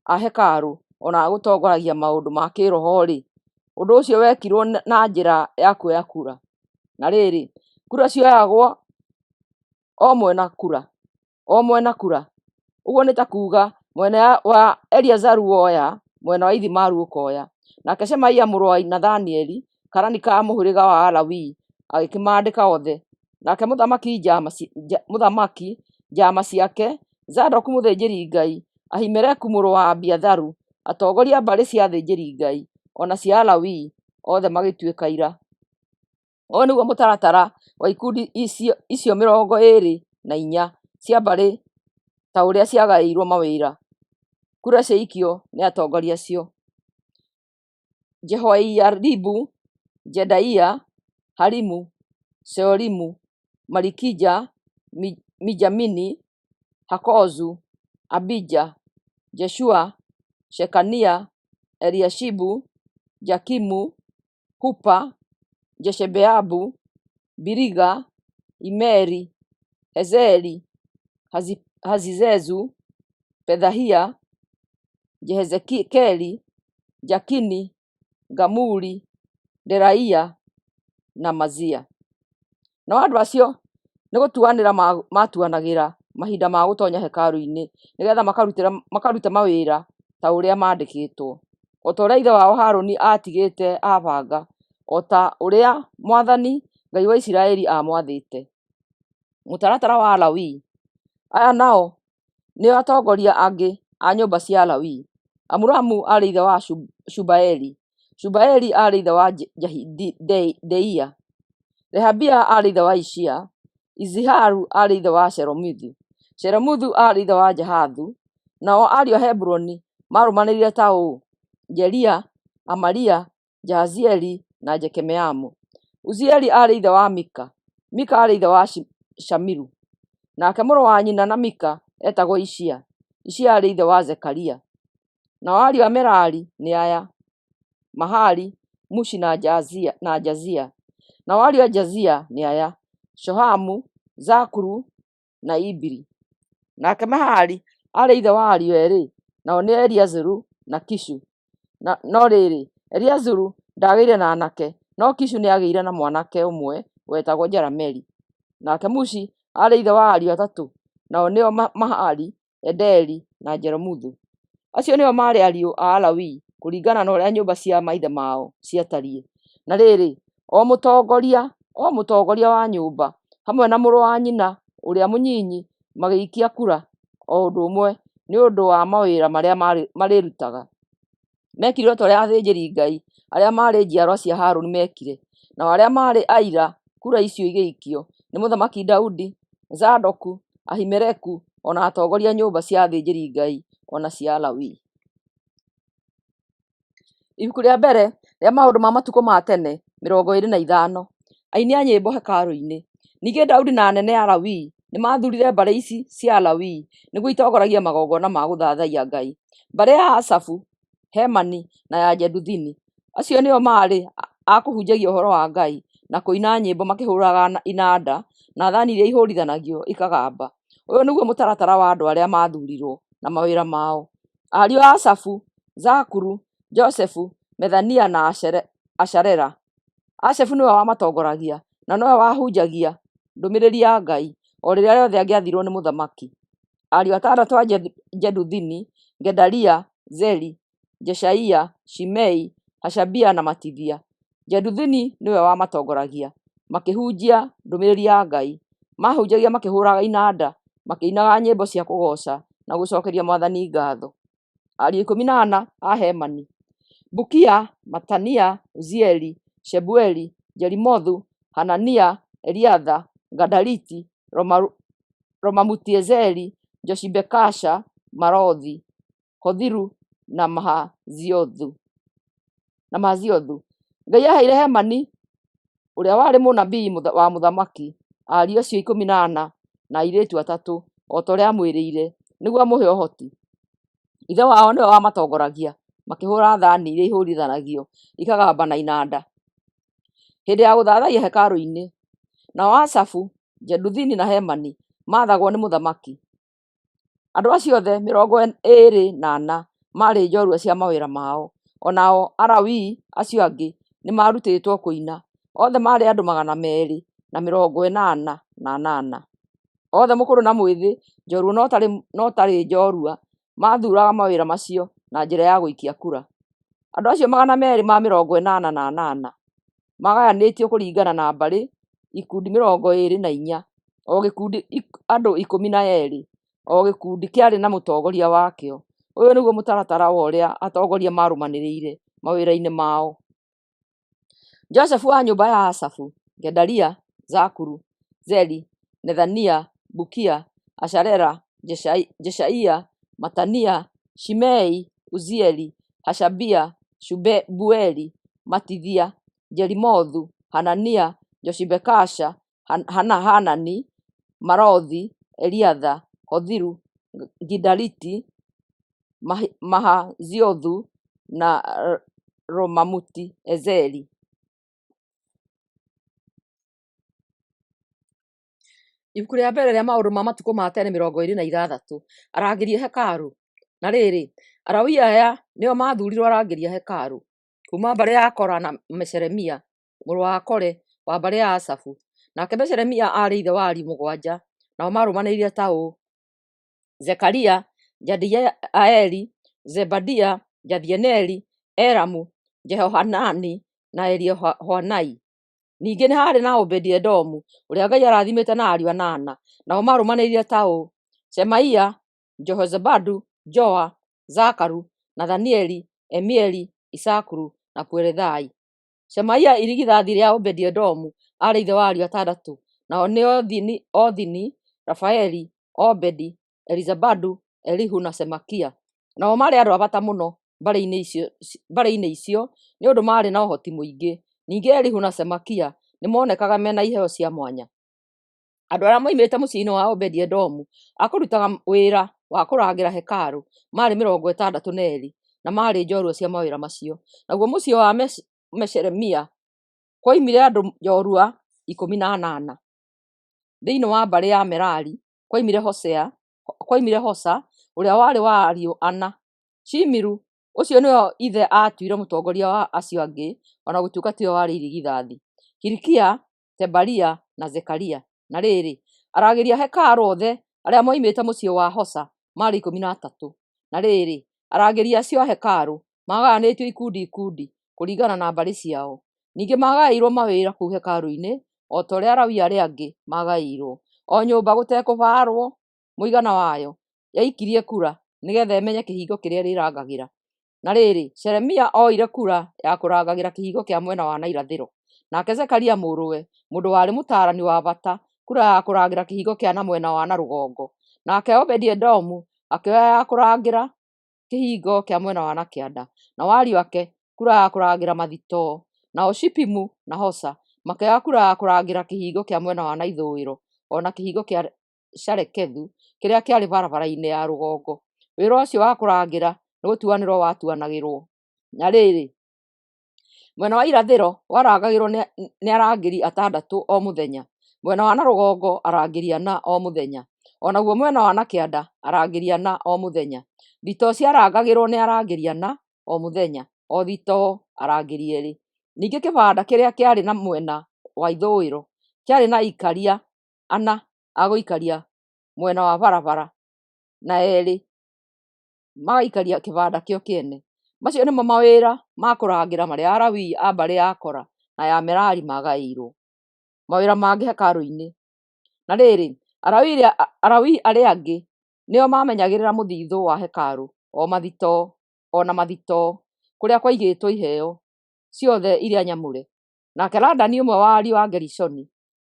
a hekarũ o na a gũtongoragia maũndũ ma kĩĩroho-rĩ, ũndũ ũcio wekirũo na njĩra ya kuoya kura. Na rĩrĩ, kura cioyagwo o mwena kura, o mwena kura, ũguo nĩ ta kuuga mwena wa Eleazaru woya, mwena wa Ithimaru ũkoya. Nake Shemaia mũrũ wa Nathanieli, karani ka mũhĩrĩga wa Alawii, agĩkĩmaandĩka othe. Nake mũthamaki, njaama ciake, Zadoku mũthĩnjĩri-Ngai, Ahimeleku mũrũ wa Abiatharu, atongoria a mbarĩ cia athĩnjĩri-Ngai, o na cia Alawii, othe magĩtuĩka aira. Ũyũ nĩguo mũtaratara wa ikundi icio 24 cia mbarĩ ta ũrĩa ciagaĩirũo mawĩra, kura ciaikio nĩ atongoria acio: Jehoiaribu, Jedaia, Harimu, Seorimu, Malikija, Mijamini, Hakozu, Abija, Jeshua, Shekania, Eliashibu, Jakimu, Hupa, Jeshebeabu, Biliga, Imeri, Hezeri, Hazizezu, Pethahia, Jehezekeli, Jakini, Gamuli, Delaia, na Mazia. Nao andũ acio nĩ gũtuanĩra maatuanagĩra mahinda ma gũtonya hekarũ-inĩ, nĩgetha makarute mawĩra ta ũrĩa maandĩkĩtwo, o ta ũrĩa ithe wao Harũni aatigĩte aabanga, o ta ũrĩa mwathani, Ngai wa Isiraeli, aamwathĩte. Mũtaratara wa Alawii. Aya nao nĩo atongoria angĩ a nyũmba cia Alawii: Amuramu aarĩ ithe wa Shubaeli, Shubaeli aarĩ ithe wa Jehideia, Rehabia aarĩ ithe wa Ishia, Iziharu aarĩ ithe wa Shelomithu, Shelomothu aarĩ ithe wa Jahathu. Nao ariũ a Hebironi maarũmanĩrĩire ta ũũ: Jeria, Amaria, Jahazieli na Jekemeamu. Uzieli aarĩ ithe wa Mika, Mika aarĩ ithe wa Shamiru. Nake mũrũ wa nyina na Mika eetagwo Ishia. Ishia aarĩ ithe wa Zekaria. Nao ariũ a Merari nĩ aya: Mahali, Mushi na Jazia. Nao ariũ a Jazia nĩ aya: Shohamu, Zakuru na Ibiri. Nake Mahali aarĩ ithe wa ariũ eerĩ, nao nĩ Eleazaru na Kishu. No rĩrĩ, Eleazaru ndaagĩire na aanake, no Kishu nĩagĩire na mwanake ũmwe wetagwo Jerameli. Nake Mushi aarĩ ithe wa ariũ atatũ, nao nĩo Mahali, Ederi na Jeremothu. Acio nĩo maarĩ ariũ a Alawii kũringana na ũrĩa nyũmba cia maithe mao ciatariĩ. Na rĩrĩ, o mũtongoria o mũtongoria wa nyũmba, hamwe na mũrũ wa nyina ũrĩa mũnyinyi, magĩikia kura o ũndũ ũmwe nĩ ũndũ wa mawĩra marĩa marĩrutaga. Meekire o ta ũrĩa athĩnjĩri-Ngai arĩa maarĩ njiarwa cia Harũni meekire, nao arĩa maarĩ aira kura icio igĩikio nĩ Mũthamaki Daudi, Zadoku, Ahimeleku, o na atongoria a nyũmba cia athĩnjĩri-Ngai o na cia Alawii. Ibuku rĩa mbere rĩa maũndũ ma matukũ ma tene 25. Aini a nyĩmbo hekarũ-inĩ. Ningĩ Daudi na anene a Alawii nĩmathuurire mbarĩ ici cia Alawii nĩguo itongoragie magongona ma gũthathaiya Ngai: mbarĩ ya Asafu, Hemani, na ya Jeduthuni. Acio nĩo maarĩ a kũhunjagia ũhoro wa Ngai na kũina nyĩmbo makĩhũũraga inanda na thaani iria ihũũrithanagio ikagamba. Ũyũ nĩguo mũtaratara wa andũ arĩa maathuurirwo na mawĩra mao: Ariũ a Asafu: Zakuru, Josefu, Nethania na Asharela. Asafu nĩwe wamatongoragia, na nowe wahunjagia ndũmĩrĩri ya Ngai o rĩrĩa rĩothe angĩathirwo nĩ mũthamaki. Ariũ atandatũ a Jeduthuni: Gedalia, Zeri, Jeshaia, Shimei, Hashabia na Matithia. Jeduthuni nĩwe wamatongoragia makĩhunjia ndũmĩrĩri ya Ngai. Maahunjagia makĩhũũraga inanda, makĩinaga nyĩmbo cia kũgooca na gũcookeria Mwathani ngaatho. Ariũ 14 a Hemani: Bukia, Matania, Uzieli, Shebueli, Jerimothu, Hanania, Eliatha, Gadaliti, Romamuti-Ezeri, Joshibekasha, Malothi, Hothiru na Mahaziothu. Ngai aaheire Hemani, ũrĩa warĩ mũnabii wa mũthamaki, ariũ acio 14 na airĩtu atatũ, o ta ũrĩa aamwĩrĩire, nĩguo amũhe ũhoti. Ithe wao nĩwe wamatongoragia makĩhũũra thaani iria ihũũrithanagio ikagamba na inanda hĩndĩ ya gũthathaiya hekarũ-inĩ. Nao Asafu, Jeduthuni na Hemani maathagwo nĩ mũthamaki. Andũ acio othe 24 maarĩ njorua cia mawĩra mao, o nao Alawii acio angĩ nĩmarutĩtwo kũina, othe maarĩ andũ 288. Othe mũkũrũ na mwĩthĩ, njorua na ũtarĩ njorua, maathuuraga mawĩra macio na njĩra ya gũikia kura. Andũ acio 288 maagayanĩtio kũringana na mbarĩ ikundi 24, o gĩkundi andũ 12, o gĩkundi kĩarĩ na mũtongoria wakĩo. Ũyũ nĩguo mũtaratara wa ũrĩa atongoria maarũmanĩrĩire mawĩra-inĩ mao: Josefu wa nyũmba ya Asafu, Gedalia, Zakuru, Zeri, Nethania, Bukia, Asharela, Jeshaia, Matania, Shimei, Uzieli, Hashabia, Shubueli, Matithia, Jerimothu, Hanania, Joshibekasha, Hanani, Malothi, Eliatha, Hothiru, Gidaliti, Mahaziothu na Romamuti-Ezeri. Ibuku rĩa Mbere rĩa Maũndũ ma Matukũ ma Tene 26 Arangĩri a hekarũ. Na rĩrĩ, Alawii aya nĩo maathuurirwo arangĩri a hekarũ: kuuma mbarĩ ya Kora na Meshelemia mũrũ wa Kore wa mbarĩ ya Asafu. Nake Meshelemia aarĩ ithe wa ariũ mũgwanja, nao maarũmanĩrĩire ta ũũ: Zekaria, Jediaeli, Zebadia, Jathianeli, Elamu, Jehohanani na Eliehoenai. Ningĩ nĩ haarĩ na Obedi-Edomu, ũrĩa Ngai aarathimĩte na ariũ anana, nao maarũmanĩrĩire ta ũũ: Shemaia, Jehozabadu, Joa, Sakaru, Nethaneli, Amieli, Isakaru, na Peulethai. Shemaia irigithathi rĩa Obedi-Edomu aarĩ ithe wa ariũ atandatũ, nao nĩ Othini, Rafaeli, Obedi, Elizabadu, Elihu na Semakia. Nao maarĩ andũ a bata mũno mbarĩ-inĩ icio nĩ ũndũ maarĩ na ũhoti mũingĩ. Ningĩ Elihu na Semakia nĩmonekaga me na iheo cia mwanya. Andũ arĩa moimĩte mũciĩ-inĩ wa Obedi-Edomu a kũrutaga wĩra wa kũrangĩra hekarũ maarĩ 62, na maarĩ njorua cia mawĩra macio. Naguo mũciĩ wa Meshelemia kwoimire andũ njorua 18. Thĩinĩ wa mbarĩ ya Merari kwoimire Hosa ũrĩa warĩ wa ariũ ana: Shimiru, ũcio nĩwe ithe aatuire mũtongoria wa acio angĩ o na gũtuĩka tiwe warĩ irigithathi, Hilikia, Tebalia, na Zekaria. Na rĩrĩ, arangĩri a hekarũ othe arĩa moimĩte mũciĩ wa Hosa maarĩ 13. Na rĩrĩ, arangĩri acio a hekarũ maagayanĩtio ikundi ikundi kũringana na mbarĩ ciao. Ningĩ maagaĩirwo mawĩra kũu hekarũ-inĩ o ta ũrĩa Alawii arĩa angĩ maagaĩirwo. O nyũmba gũtekũbarwo mũigana wayo, yaikirie kura nĩgeetha ĩmenye kĩhingo kĩrĩa ĩrĩrangagĩra. Na rĩrĩ, Shelemia oire kura ya kũrangagĩra kĩhingo kĩa mwena wa na irathĩro, nake Zekaria mũrũwe, mũndũ warĩ mũtaarani wa bata, kura ya kũrangĩra kĩhingo kĩa na mwena wa na rũgongo, nake Obedi-Edomu akĩoya ya kũrangĩra kĩhingo kĩa mwena wa na kĩanda, nao ariũ ake kura ya kũrangĩra mathitoo, nao Shupimu na Hosa makĩoya kura ya kũrangĩra kĩhingo kĩa mwena wa na ithũĩro, o na kĩhingo kĩa Shalekethu kĩrĩa kĩarĩ barabara-inĩ ya rũgongo. Wĩra ũcio wa kũrangĩra nĩ gũtuanĩrwo watuanagĩrwo. Na rĩrĩ, mwena wa irathĩro warangagĩrwo nĩ arangĩri atandatũ o mũthenya, mwena wa na rũgongo arangĩri ana o mũthenya, o naguo mwena wa na kĩanda arangĩri ana o mũthenya. Thitoo ciarangagĩrwo nĩ arangĩri ana o mũthenya, o thitoo arangĩri eerĩ. Ningĩ kĩbanda kĩrĩa kĩarĩ na mwena wa ithũĩro kĩarĩ na aikaria ana a gũikaria mwena wa barabara, na eerĩ magaikaria kĩbanda kĩo kĩene. Macio nĩmo mawĩra ma kũrangĩra marĩa Alawii a mbarĩ ya Kora na ya Merari maagaĩirwo. Mawĩra mangĩ hekarũ-inĩ. Na rĩrĩ, Alawii arĩa angĩ nĩo maamenyagĩrĩra mũthiithũ wa hekarũ, o na mathitoo, kũrĩa kwaigĩtwo iheo ciothe iria nyamũre. Nake Ladani ũmwe wa ariũ a Gerishoni,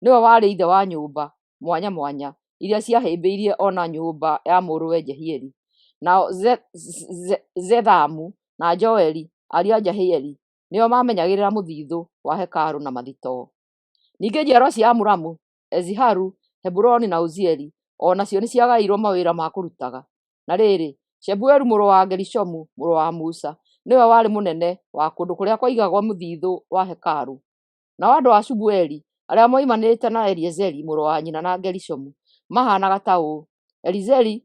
nĩwe warĩ ithe wa nyũmba mwanya mwanya iria ciahĩmbĩirie o na nyũmba ya mũrũwe Jehieli. Nao Zethamu na Joeli, ariũ a Jehieli, nĩo maamenyagĩrĩra mũthiithũ wa hekarũ na mathitoo. Ningĩ njiarwa cia Amuramu, Iziharu, Heburoni na Uzieli o nacio nĩciagaĩirwo mawĩra ma kũrutaga. Na rĩrĩ, Shebueli mũrũ wa Gerishomu, mũrũ wa Musa, nĩwe warĩ mũnene wa kũndũ kũrĩa kwaigagwo mũthithũ wa hekarũ. Nao andũ a Shubueli, arĩa moimanĩte na Eliezeri mũrũ wa nyina na Gerishomu, maahaanaga ta ũũ: Eliezeri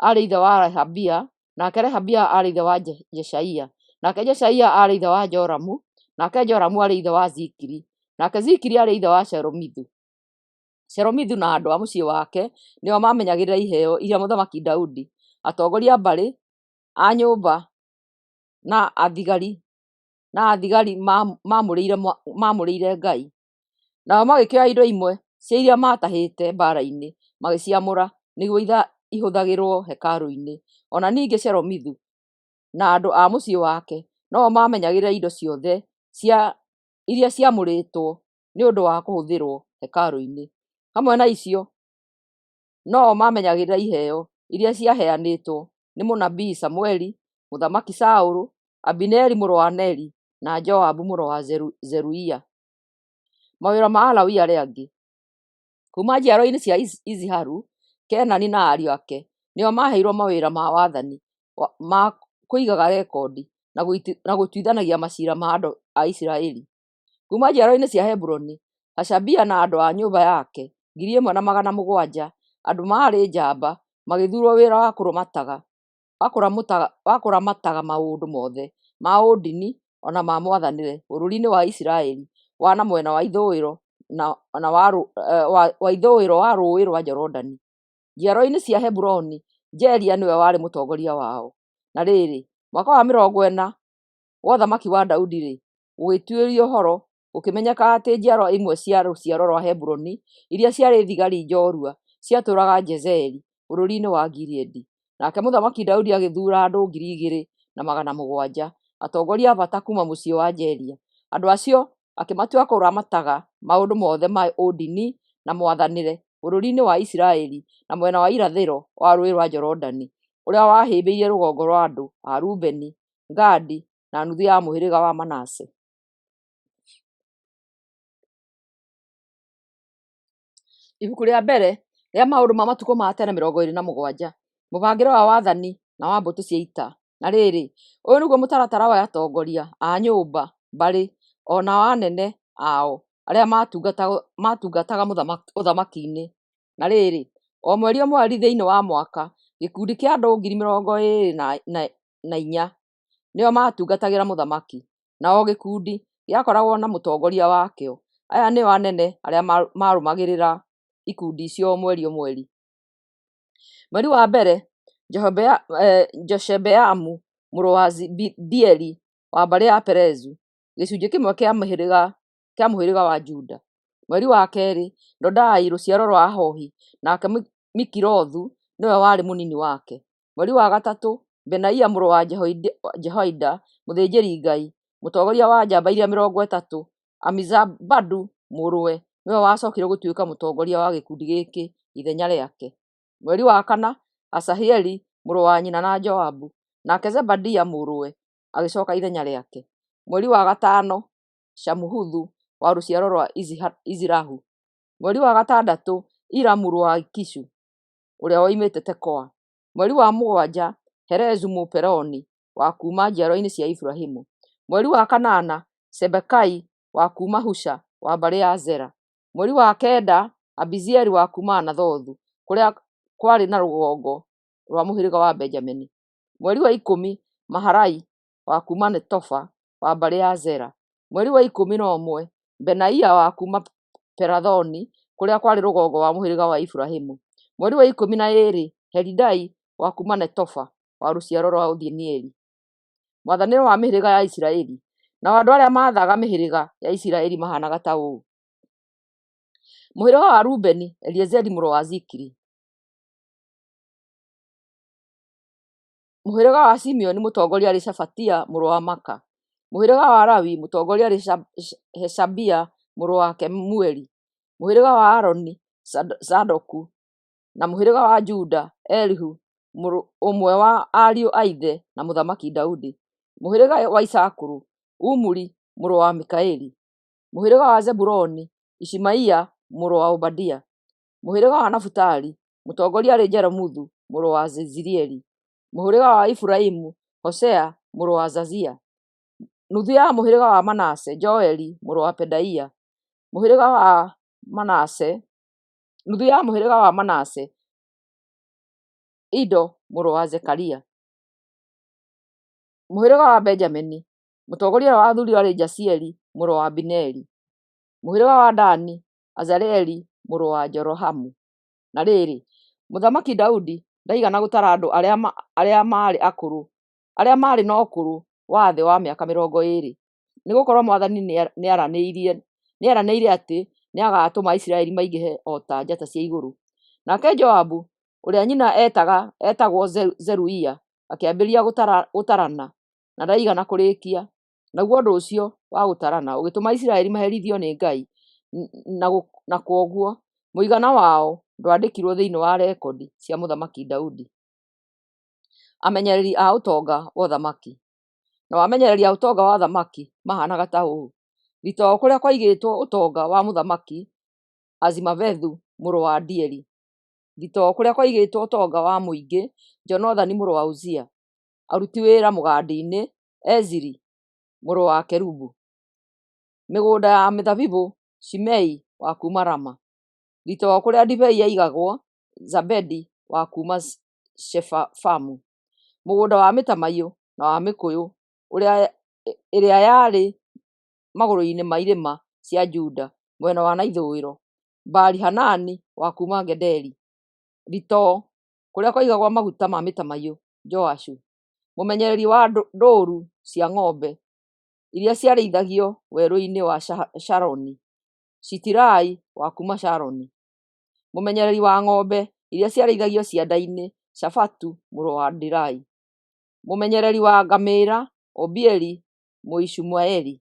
aarĩ ithe wa Rehabia, nake Rehabia aarĩ ithe wa Jeshaia, nake Jeshaia aarĩ ithe wa Joramu, nake Joramu aarĩ ithe wa Zikiri, nake Zikiri aarĩ ithe wa Shelomithu. Shelomithu na andũ a mũciĩ wake nĩo maamenyagĩrĩra iheo iria Mũthamaki Daudi, atongoria a mbarĩ, a nyũmba na athigari maamũrĩire Ngai. Nao magĩkĩoya indo imwe cia iria maatahĩte mbaara-inĩ, magĩciamũra nĩguo ihũthagĩrũo hekarũ-inĩ. O na ningĩ Shelomithu na andũ a mũciĩ wake no-o maamenyagĩrĩra indo ciothe iria ciaamũrĩtwo nĩ ũndũ wa kũhũthĩrũo hekarũ-inĩ. Hamwe na icio no-o maamenyagĩrĩra iheo iria ciaheanĩtwo nĩ mũnabii Samũeli, Mũthamaki Saũlũ, Abineri mũrũ wa Neri, na Joabu mũrũ wa Zeruia. Mawĩra ma Alawii arĩa angĩ. Kuuma njiaro-inĩ cia Iziharu, Kenani na ariũ ake nĩo maaheirwo mawĩra ma wathani ma kũigaga rekondi na gũtuithanagia maciira ma andũ a Isiraeli. Kuuma njiaro-inĩ cia Hebironi, Hashabia na andũ a nyũmba yake 1,700 andũ maarĩ njamba magĩthuurwo wĩra wa kũramataga maũndũ mothe ma ũndini o na ma mwathanĩre bũrũri-inĩ wa Isiraeli wa na mwena wa ithũĩro wa Rũũĩ rwa Jorodani. Njiaro-inĩ cia Hebironi, Jeria nĩwe warĩ mũtongoria wao. Na rĩrĩ, mwaka wa 40 wa ũthamaki wa Daudi-rĩ, gũgĩtuĩrio ũhoro, gũkĩmenyeka atĩ njiaro imwe cia rũciaro rwa Hebironi iria ciarĩ thigari njorua ciatũũraga Jezeri bũrũri-inĩ wa Gileadi. Nake Mũthamaki Daudi agĩthuura andũ 2,700 atongoria a bata kuuma mũciĩ wa Jeria. Andũ acio akĩmatua kũramataga maũndũ mothe ma ũndini na mwathanĩre bũrũri-inĩ wa Isiraeli na mwena wa irathĩro wa Rũũĩ rwa Jorodani, ũrĩa wahĩmbĩirie rũgongo rwa andũ a Rubeni, Gadi, na nuthu ya mũhĩrĩga wa Manase. Ibuku rĩa mbere rĩa Maũndũ ma Matukũ ma Tene 27. Mũbangĩre wa wathani na wa mbũtũ cia ita. Na rĩrĩ, ũyũ nĩguo mũtaratara wa atongoria a nyũmba, mbarĩ, o na wa anene ao arĩa maatungataga ũthamaki-inĩ. Na rĩrĩ, o mweri thĩinĩ wa mwaka, gĩkundi kĩa andũ 24,000 nĩo maatungatagĩra mũthamaki, na o gĩkundi gĩakoragwo na mũtongoria wakĩo. Aya nĩo anene arĩa maarũmagĩrĩra ikundi icio o mweri o mweri. Mweri wa mbere, Jashobeamu mũrũ wa Zabidieli wa mbarĩ ya Perezu, gĩcunjĩ kĩmwe kĩa mũhĩrĩga wa Juda. Mweri wa keerĩ, Dodai rũciaro rwa Ahohi, nake Mikilothu nĩwe warĩ mũnini wake. Mweri wa gatatũ, Benaia mũrũ wa Jehoiada, mũthĩnjĩri-Ngai, mũtongoria wa njamba iria 30, Amizabadu mũrũwe nĩwe wacookire gũtuĩka mũtongoria wa gĩkundi gĩkĩ ithenya rĩake. Mweri wa kana, Asaheli mũrũ wa nyina na Joabu, nake Zebadia mũrũwe agĩcooka ithenya rĩake. Mweri wa gatano, Shamuhuthu wa rũciaro rwa Izirahu. Mweri wa gatandatũ, Ira mũrũ wa Ikishu ũrĩa woimĩte Tekoa. Mweri wa mũgwanja, Helezu Mũpeloni wa kuuma njiaro-inĩ cia Efiraimu. Mweri wa kanana, Sibekai wa kuuma Husha wa mbarĩ ya Zera. Mweri wa kenda, Abiezeri wa kuuma Anathothu, kũrĩa kwarĩ na rũgongo rwa mũhĩrĩga wa Benjamini. Mweri wa 10, Maharai wa kuuma Netofa wa mbarĩ ya Zera. Mweri wa 11, Benaia wa kuuma Pirathoni, kũrĩa kwarĩ rũgongo wa mũhĩrĩga wa Efiraimu. Mweri wa 12, Helidai wa kuuma Netofa wa rũciaro rwa Othinieli. Mwathanĩre wa mĩhĩrĩga ya Isiraeli. Nao andũ arĩa maathaga mĩhĩrĩga ya Isiraeli mahaanaga ta ũũ: Mũhĩrĩga wa Rubeni, Eliezeri mũrũ wa Zikiri; Mũhĩrĩga wa Simeoni, mũtongoria aarĩ Shefatia mũrũ wa Maaka; Mũhĩrĩga wa Lawi, mũtongoria aarĩ Hashabia mũrũ wa Kemueli; Mũhĩrĩga wa Harũni, Zadoku; na mũhĩrĩga wa Juda, Elihu, ũmwe wa ariũ a ithe na Mũthamaki Daudi; Mũhĩrĩga wa Isakaru, Omuri mũrũ wa Mikaeli; Mũhĩrĩga wa Zebuluni, Ishimaia mũrũ wa Obadia; Mũhĩrĩga wa Nafutali, mũtongoria aarĩ Jeremothu mũrũ wa Jazirieli; Mũhĩrĩga wa Efiraimu, Hosea mũrũ wa Azazia; nuthu ya mũhĩrĩga wa Manase, Joeli mũrũ wa Pedaia; mũhĩrĩga wa Manase, nuthu ya mũhĩrĩga wa Manase, Ido mũrũ wa Zekaria; mũhĩrĩga wa Benjamini, mũtongoria ũrĩa wathuurirwo aarĩ Jaasieli mũrũ wa Abineri; mũhĩrĩga wa Dani, Azareli mũrũ wa Jerohamu. Na rĩrĩ, Mũthamaki Daudi ndaigana gũtara andũ arĩa maarĩ arĩa maarĩ na ũkũrũ wa thĩ wa mĩaka 20, nĩ gũkorwo mwathani nĩeranĩire atĩ nĩagatũma Aisiraeli maingĩhe o ta njata cia igũrũ. Nake Joabu, ũrĩa nyina eetagwo Zeruia, akĩambĩrĩria gũtarana, na ndaigana kũrĩkia. Naguo ũndũ ũcio wa gũtarana ũgĩtũma Isiraeli maherithio nĩ Ngai, na kwoguo mũigana wao ndwandĩkirũo thĩinĩ wa rekondi cia Mũthamaki Daudi. Amenyereri a ũtonga wa ũthamaki. Nao amenyereri a ũtonga wa ũthamaki maahaanaga ta ũũ: thitoo kũrĩa kwaigĩtwo ũtonga wa mũthamaki, Azimavethu mũrũ wa Adieli; thitoo kũrĩa kwaigĩtwo ũtonga wa mũingĩ, Jonathani mũrũ wa Uzia; aruti wĩra mũgandi-inĩ, Eziri mũrũ wa Kelubu; mĩgũnda ya mĩthabibũ, Shimei wa kuuma Rama; thitoo kũrĩa ndibei yaigagwo, Zabedi wa kuuma Shefamu; mũgũnda wa mĩtamaiyũ na wa mĩkũyũ ĩrĩa yarĩ magũrũ-inĩ ma irĩma cia Juda mwena wa na ithũĩro, Baali-Hanani wa kuuma Gederi; thitoo kũrĩa kwaigagwo maguta ma mĩtamaiyũ, Joashu; mũmenyereri wa ndũũru cia ng'ombe iria ciarĩithagio werũ-inĩ wa Sharoni, Shitirai wa kuuma Sharoni; mũmenyereri wa ng'ombe iria ciarĩithagio cianda-inĩ, Shafatu mũrũ wa Adilai; mũmenyereri wa ngamĩĩra, Obieli Mũishumaeli;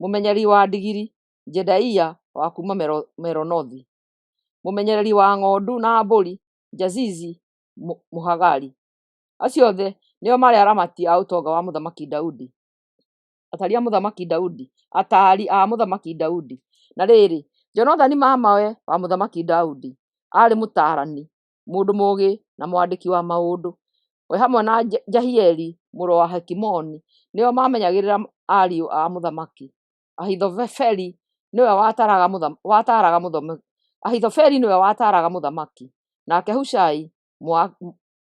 mũmenyereri wa ndigiri, Jedaia wa kuuma Meronothi; mũmenyereri wa ng'ondu na mbũri, Jazizi Mũhagari. Acio othe nĩo maarĩ aramati a ũtonga wa Mũthamaki Daudi. Ataari a Mũthamaki Daudi. Na rĩrĩ, Jonathani mamawe wa Mũthamaki Daudi aarĩ mũtaarani, mũndũ mũũgĩ na mwandĩki wa maũndũ. We hamwe na Jehieli mũrũ wa Hakimoni nĩo maamenyagĩrĩra ariũ a mũthamaki. Ahithofeli nĩwe wataaraga mũthamaki, nake Hushai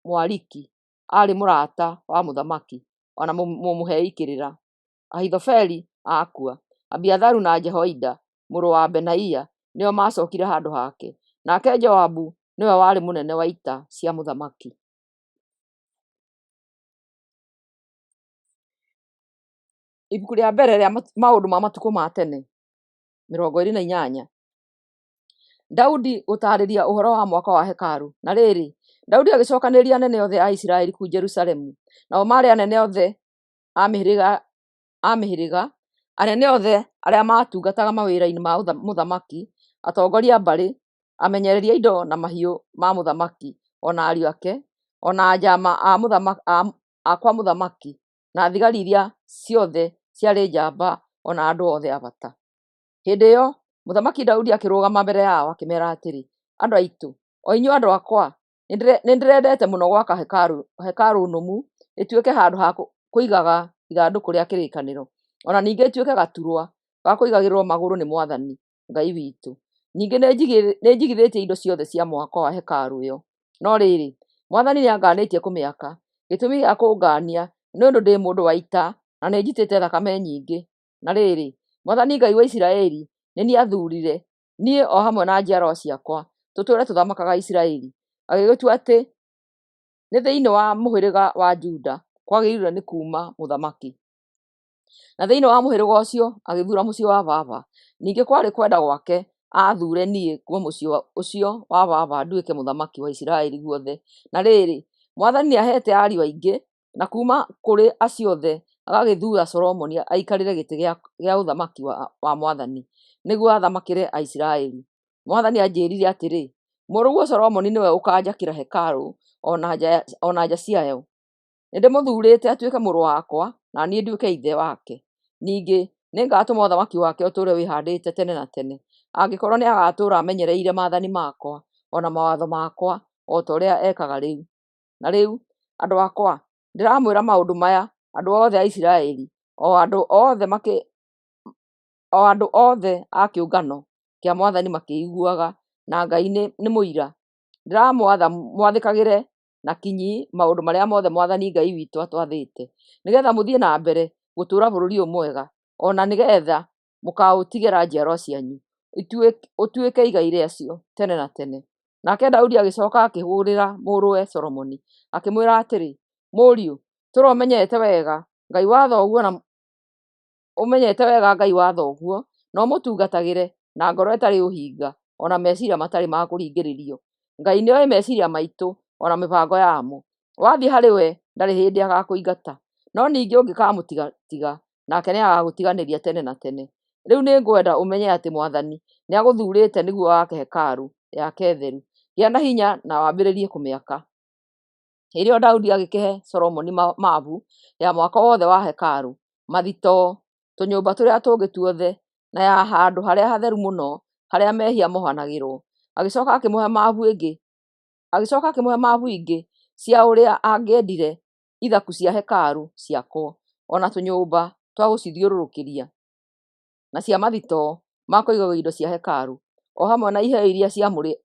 Mũariki aarĩ mũrata wa mũthamaki o na mũmũhei kĩrĩra. Ahithofeli akua, Abiatharu na Jehoiada mũrũ wa Benaia nĩo maacookire handũ hake, nake Joabu nĩwe warĩ mũnene wa ita cia mũthamaki. Ibuku rĩa mbere rĩa Maũndũ ma Matukũ ma Tene, 28. Daudi Gũtaarĩria Ũhoro wa Mwako wa Hekarũ. Na rĩrĩ, Daudi agĩcookanĩrĩria anene othe a Isiraeli kũu Jerusalemu, nao maarĩ anene othe a mĩhĩrĩga, anene othe arĩa maatungataga mawĩra-inĩ ma mũthamaki, atongoria a mbarĩ, amenyereri a indo na mahiũ ma mũthamaki, o na ariũ ake, o na anjama a kwa mũthamaki, na thigari iria ciothe ciarĩ njamba o na andũ othe a bata. Hĩndĩ ĩyo Mũthamaki Daudi akĩrũgama mbere yao, akĩmeera atĩrĩ, Andũ aitũ, o inyuĩ andũ akwa, nĩndĩrendete mũno gwaka hekarũ nũmu ĩtuĩke handũ ha kũigaga ithandũkũ rĩa kĩrĩkanĩro, o na ningĩ ĩtuĩke gaturwa ga kũigagĩrĩrwo magũrũ nĩ Mwathani Ngai witũ. Ningĩ nĩnjigithĩtie indo ciothe cia mwako wa hekarũ ĩyo. No rĩrĩ, Mwathani nĩangaanĩtie kũmĩaka. Gĩtũmi gĩa kũngaania nĩ ũndũ ndĩ mũndũ wa ita na nĩnjitĩte thakame nyingĩ. Na rĩrĩ, Mwathani Ngai wa Isiraeli nĩ niĩ aathuurire, niĩ o hamwe na njiarwa ciakwa, tũtũũre tũthamakaga Isiraeli, agĩgĩtua atĩ nĩ thĩinĩ wa mũhĩrĩga wa Juda kwagĩrĩirwo nĩ kuuma mũthamaki, na thĩinĩ wa mũhĩrĩga ũcio agĩthuura mũciĩ wa baba. Ningĩ kwarĩ kwenda gwake aathuure niĩ kuuma mũciĩ ũcio wa baba nduĩke mũthamaki wa Isiraeli guothe. Na rĩrĩ, Mwathani nĩaheete ariũ aingĩ, na kuuma kũrĩ acio othe agagĩthuura Solomoni aikarĩre gĩtĩ gĩa ũthamaki wa Mwathani, nĩguo athamakĩre Aisiraeli. Mwathani aanjĩĩrire atĩrĩ, 'Mũrũguo Solomoni nĩwe ũkaanjakĩra hekarũ o na nja ciayo. Nĩndĩmũthuurĩte atuĩke mũrũ wakwa na niĩ nduĩke ithe wake. Ningĩ nĩngatũma ũthamaki wake ũtũũre wĩhaandĩte tene na tene, angĩkorwo nĩagatũũra amenyereire maathani makwa o na mawatho makwa o ta ũrĩa ekaga rĩu. Na rĩu, Andũ akwa, ndĩramwĩra maũndũ maya andũ othe a Isiraeli, o andũ othe a kĩũngano kĩa Mwathani makĩiguaga, na Ngai nĩ mũira, ndĩramwatha mwathĩkagĩre na kinyi maũndũ marĩa mothe Mwathani Ngai witũ atwathĩte, nĩ getha mũthiĩ na mbere gũtũũra bũrũri ũyũ mwega, o na nĩ getha mũkaũtigĩra njiarũa cianyu, ũtuĩke igai rĩacio tene na tene. Nake Daudi agĩcoka akĩhũrĩra mũrũwe Solomoni, akĩmwĩra atĩrĩ, Mũriũ, tũũra ũmenyete wega Ngai wa thoguo na ũmũtungatagĩre na ngoro ĩtarĩ ũhinga o na meciria matarĩ ma kũringĩrĩrio. Ngai nĩoĩ meciria maitũ o na mĩbango yamo. Wathiĩ harĩ we ndarĩ hĩndĩ agakũingata, no ningĩ ũngĩkamũtiga, nake nĩagagũtiganĩria tene na tene. Rĩu nĩngwenda ũmenye atĩ Mwathani nĩagũthuurĩte nĩguo wake hekarũ yake theru. Gĩa na hinya na wambĩrĩrie kũmĩaka. Hĩndĩ ĩyo Daudi agĩkĩhe Solomoni mabu ya mwako wothe wa hekarũ, mathitoo, tũnyũmba tũrĩa tũngĩ tuothe, na ya handũ harĩa hatheru mũno harĩa mehia mohanagĩrwo. Agĩcoka akĩmũhe mabu ingĩ cia ũrĩa angĩendire ithaku cia hekarũ ciakwo, o na tũnyũmba twa gũcithiũrũrũkĩria, na cia mathitoo ma kũigagwo indo cia hekarũ, o hamwe na iheo iria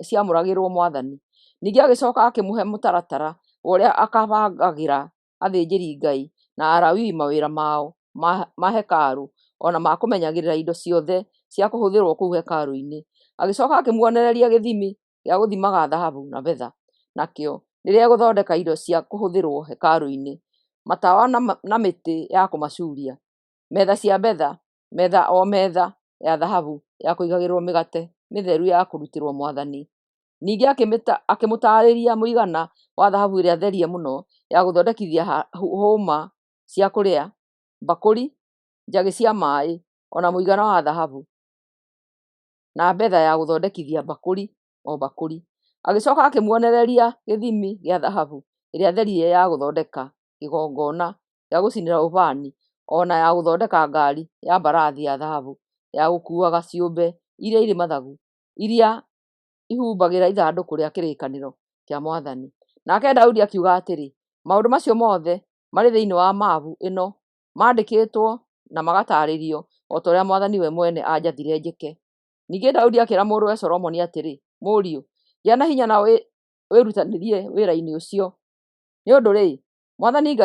ciamũragĩrwo Mwathani. Ningĩ agĩcoka akĩmũhe mũtaratara wa ũrĩa akabangagĩra athĩnjĩri-Ngai na Alawii mawĩra mao ma hekarũ, o na ma kũmenyagĩrĩra indo ciothe cia kũhũthĩrũo kũu hekarũ-inĩ. Agĩcoka akĩmuonereria gĩthimi gĩa gũthimaga thahabu na betha nakĩo rĩrĩa egũthondeka indo cia kũhũthĩrũo hekarũ-inĩ, matawa na mĩtĩ ya kũmacuuria, metha cia betha, metha o metha ya thahabu ya kũigagĩrĩrwo mĩgate mĩtheru ya kũrutĩrwo Mwathani. Ningĩ akĩmũtaarĩria mũigana wa thahabu ĩrĩa therie mũno ya gũthondekithia hũũma cia kũrĩa, mbakũri, njagĩ cia maaĩ, o na mũigana wa thahabu na betha ya gũthondekithia mbakũri o mbakũri. Agĩcoka akĩmuonereria gĩthimi gĩa thahabu ĩrĩa therie ya gũthondeka kĩgongona gĩa gũcinĩra ũbani, o na ya gũthondeka ngaari ya mbarathi ya thahabu ya gũkuuaga ciũmbe iria irĩ mathagu, iria ihumbagĩra ithandũkũ rĩa kĩrĩkanĩro kĩa Mwathani. Nake Daudi akiuga atĩrĩ, Maũndũ macio mothe marĩ thĩinĩ wa mabu ĩno mandĩkĩtwo na magataarĩrio o ta ũrĩa Mwathani we mwene aanjathire njĩke. Ningĩ Daudi akĩĩra mũrũwe Solomoni atĩrĩ, Mũriũ, gĩa na hinya na wĩrutanĩrie wĩra-inĩ ũcio. Nĩ ũndũ-rĩ, Mwathani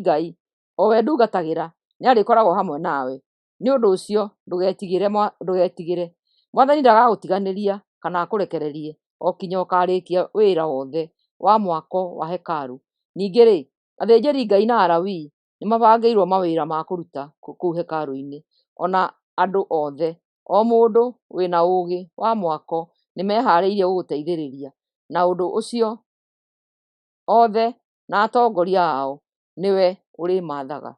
Ngai, o we ndungatagĩra, nĩarĩkoragwo hamwe nawe. Nĩ ũndũ ũcio ndũgetigĩre. Mwathani ndagagũtiganĩria kana akũrekererie o kinya ũkaarĩkia wĩra wothe wa mwako wa hekarũ. Ningĩ-rĩ, athĩnjĩri-Ngai na Alawii nĩmabangĩirwo mawĩra ma kũruta kũu hekarũ-inĩ, o na andũ othe, o mũndũ wĩ na ũũgĩ wa mwako nĩmehaarĩirie gũgũteithĩrĩria na ũndũ ũcio, othe na atongoria ao nĩwe ũrĩmaathaga.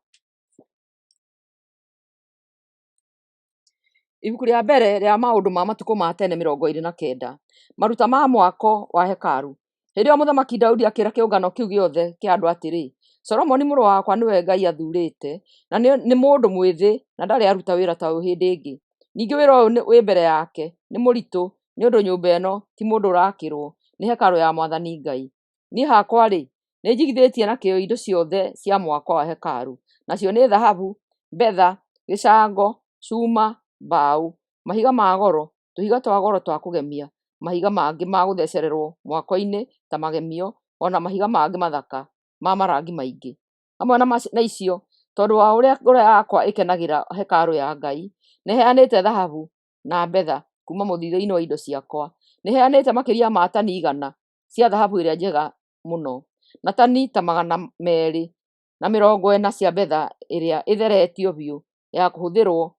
Ibuku rĩa mbere rĩa maũndũ ma matukũ ma tene 29. Maruta ma mwako wa hekarũ. Hĩndĩ ĩyo Mũthamaki Daudi akĩĩra kĩũngano kĩu gĩothe kĩa andũ atĩrĩ, Solomoni mũrũ wakwa nĩwe Ngai athuurĩte, na nĩ mũndũ mwĩthĩ na ndarĩ aruta wĩra ta ũyũ hĩndĩ ĩngĩ. Ningĩ wĩra ũyũ wĩ mbere yake nĩ mũritũ, nĩ ũndũ nyũmba ĩno ti mũndũ ũraakĩrwo, nĩ hekarũ ya Mwathani Ngai. Niĩ hakwa-rĩ, nĩnjigithĩtie na kĩyo indo ciothe cia mwako wa hekarũ, nacio nĩ thahabu, betha, gĩcango, cuma, mbaũ, mahiga ma goro, tũhiga twa goro twa kũgemia, mahiga mangĩ ma gũthecererwo mwako-inĩ ta magemio, o na mahiga mangĩ mathaka ma marangi maingĩ. Hamwe na icio, tondũ wa ũrĩa ngoro yakwa ĩkenagĩra hekarũ ya Ngai, nĩheanĩte thahabu na betha kuuma mũthithũ-inĩ wa indo ciakwa. Nĩheanĩte makĩria ma tani 100 cia thahabu ĩrĩa njega mũno, na tani ta 240 cia betha ĩrĩa ĩtheretio biũ ya kũhũthĩrwo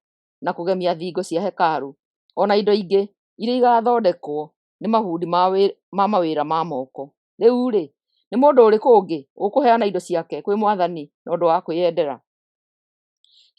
na kũgemia thingo cia hekarũ, o na indo ingĩ iria igathondekwo nĩ mabundi ma mawĩra ma moko. Rĩu-rĩ, nĩ mũndũ ũrĩkũ ũngĩ ũkũheana indo ciake kwĩ Mwathani na ũndũ wa kwĩyendera?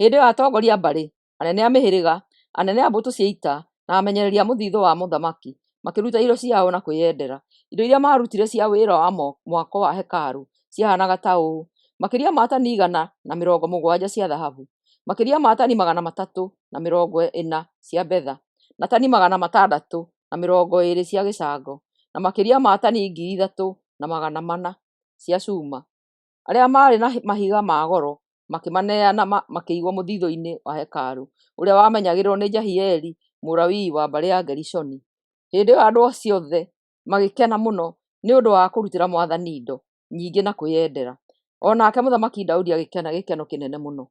Hĩndĩ ĩyo atongoria a mbarĩ, anene a mĩhĩrĩga, anene a mbũtũ cia ita, na amenyereri a mũthithũ wa mũthamaki makĩruta indo ciao na kwĩyendera. Indo iria maarutire cia wĩra wa mwako wa hekarũ ciahaanaga ta ũũ: makĩria ma tani 170 cia thahabu, makĩria ma tani 340 cia betha, na tani 620 cia gĩcango, na makĩria ma tani 3,400. cia cuma. Arĩa maarĩ na mahiga ma goro makĩmaneana makĩigwo mũthithũ-inĩ wa hekarũ, ũrĩa wamenyagĩrĩrwo nĩ Jehieli Mũlawii wa mbarĩ ya Gerishoni. Hĩndĩ ĩyo andũ acio othe magĩkena mũno nĩ ũndũ wa kũrutĩra Mwathani indo nyingĩ na kwĩyendera. O nake Mũthamaki Daudi agĩkena gĩkeno kĩnene mũno.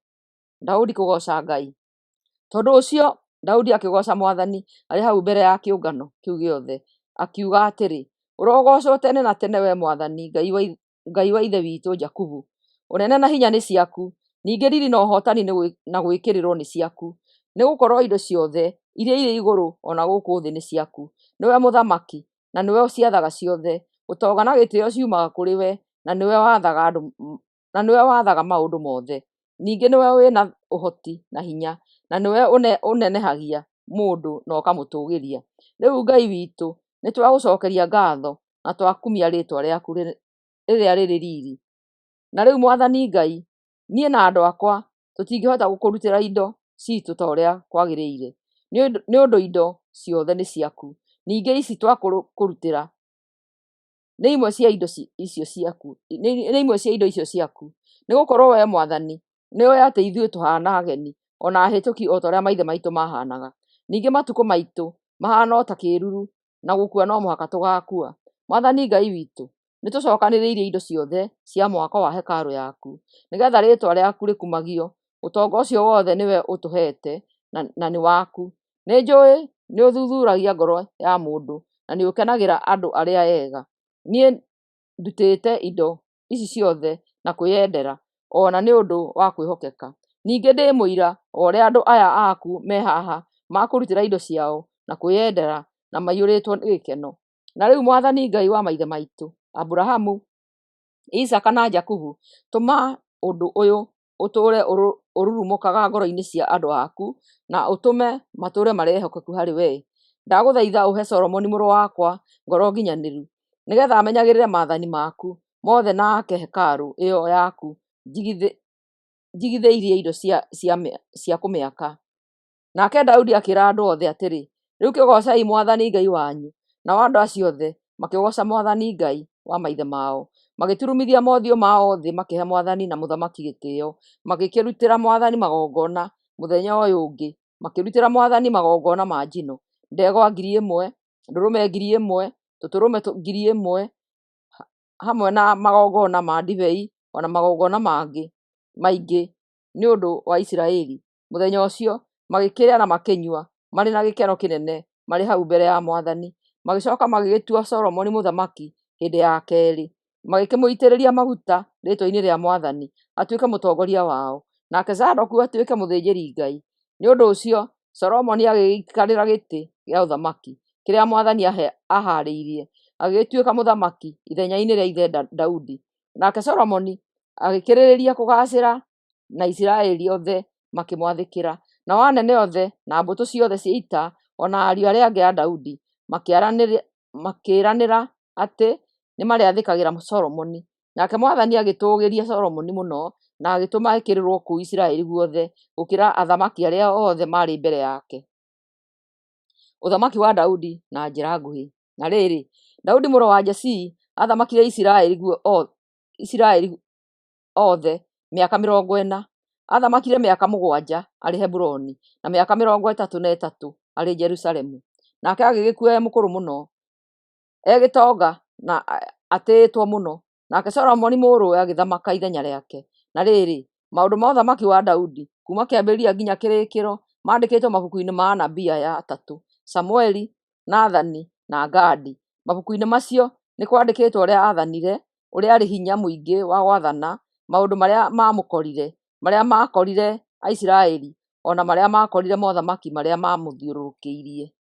Daudi kũgooca Ngai. Tondũ ũcio Daudi akĩgooca Mwathani arĩ hau mbere ya kĩũngano kĩu gĩothe, akiuga atĩrĩ, Ũrogoocwo tene na tene, wee Mwathani, Ngai wa ithe witũ Jakubu. Ũnene na hinya nĩ ciaku, ningĩ riiri na ũhootani na gwĩkĩrĩrwo nĩ ciaku. Nĩgũkorwo indo ciothe iria irĩ igũrũ o na gũkũ thĩ nĩ ciaku. Nĩwe mũthamaki, na nĩwe ũciathaga ciothe. Ũtonga na gĩtĩĩo ciumaga kũrĩ we, na nĩwe wathaga maũndũ mothe. Ningĩ nĩwe wĩ na ũhoti na hinya, na nĩwe ũnenehagia mũndũ na ũkamũtũũgĩria. Rĩu Ngai witũ, nĩtwagũcookeria ngaatho na twakumia rĩĩtwa rĩaku rĩrĩa rĩrĩ riiri. Na rĩu Mwathani Ngai, niĩ na andũ akwa tũtingĩhota gũkũrutĩra indo ciitũ ta ũrĩa kwagĩrĩire, nĩ ũndũ indo ciothe nĩ ciaku. Ningĩ ici twakũrutĩra nĩ imwe cia indo icio ciaku. Nĩgũkorwo Wee Mwathani, nĩũĩ atĩ ithuĩ tũhaana ageni o na ahĩtũki o ta ũrĩa maithe maitũ maahaanaga. Ningĩ matukũ maitũ mahaana o ta kĩĩruru, na gũkua no mũhaka tũgaakua. Mwathani Ngai witũ, nĩtũcookanĩrĩirie indo ciothe cia mwako wa hekarũ yaku, nĩgeetha rĩĩtwa rĩaku rĩkumagio. Ũtonga ũcio wothe nĩwe ũtũheete na nĩ waku. Nĩnjũũĩ nĩũthuthuuragia ngoro ya mũndũ, na nĩũkenagĩra andũ arĩa ega. Niĩ ndutĩte indo ici ciothe na kwĩyendera, o na nĩ ũndũ wa kwĩhokeka. Ningĩ ndĩ mũira wa ũrĩa andũ aya aku me haha makũrutĩra indo ciao na kwĩyendera na maiyũrĩtwo nĩ gĩkeno. Na rĩu Mwathani Ngai wa maithe maitũ, Aburahamu, Isaaka na Jakubu, tũma ũndũ ũyũ ũtũũre ũrurumũkaga ngoro-inĩ cia andũ aku, na ũtũme matũũre marĩ ehokeku harĩ wee. Ndagũthaitha ũhe Solomoni mũrũ wakwa ngoro nginyanĩru, nĩgeetha amenyagĩrĩre maathani maku mothe na aake hekarũ ĩyo yaku njigithĩirie indo cia kũmĩaka. Nake Daudi akĩĩra andũ othe atĩrĩ, Rĩu kĩgoocei Mwathani Ngai wanyu. Nao andũ acio othe makĩgooca Mwathani Ngai wa maithe mao, magĩturumithia mothiũ mao thĩ makĩhe Mwathani na mũthamaki gĩtĩĩo. Magĩkĩrutĩra Mwathani magongona mũthenya ũyũ ũngĩ, makĩrutĩra Mwathani magongona ma njino, ndegwa 1,000, ndũrũme 1,000, tũtũrũme 1,000, hamwe na magongona ma ndibei o na magongona mangĩ maingĩ nĩ ũndũ wa Isiraeli. Mũthenya ũcio magĩkĩrĩa na makĩnyua marĩ na gĩkeno kĩnene marĩ hau mbere ya Mwathani. Magĩcooka magĩgĩtua Solomoni mũthamaki hĩndĩ ya keerĩ, magĩkĩmũitĩrĩria maguta rĩĩtwa-inĩ rĩa Mwathani atuĩke mũtongoria wao, nake Zadoku atuĩke mũthĩnjĩri-Ngai. Nĩ ũndũ ũcio Solomoni agĩgĩikarĩra gĩtĩ gĩa ũthamaki kĩrĩa Mwathani aahaarĩirie, agĩgĩtuĩka mũthamaki ithenya-inĩ rĩa ithe Daudi. Nake Solomoni agĩkĩrĩrĩria kũgaacĩra na Isiraeli othe makĩmwathĩkĩra. Nao anene othe, na mbũtũ ciothe cia ita, o na ariũ arĩa angĩ a Daudi makĩĩranĩra atĩ nĩmarĩathĩkagĩra Solomoni. Nake Mwathani agĩtũũgĩria Solomoni mũno na agĩtũma ekĩrĩrwo kũu Isiraeli guothe gũkĩra athamaki arĩa othe maarĩ mbere yake. Ũthamaki wa Daudi na njĩra nguhĩ. Na rĩrĩ, Daudi mũrũ wa Jesii aathamakire Isiraeli othe mĩaka 40. Aathamakire mĩaka 7 arĩ Hebironi, na mĩaka 33 arĩ Jerusalemu. Nake agĩgĩkua e mũkũrũ mũno, e gĩtonga na atĩĩtwo mũno. Nake Solomoni mũrũwe agĩthamaka ithenya rĩake. Na rĩrĩ, maũndũ ma ũthamaki wa Daudi, kuuma kĩambĩrĩria nginya kĩrĩkĩro, maandĩkĩtwo mabuku-inĩ ma anabii aya atatũ: Samũeli, Nathani, na Gadi. Mabuku-inĩ macio nĩ kwandĩkĩtwo ũrĩa aathanire, ũrĩa aarĩ hinya mũingĩ wa gwathana, maũndũ marĩa maamũkorire, marĩa maakorire Aisiraeli, o na marĩa maakorire mothamaki marĩa maamũthiũrũrũkĩirie.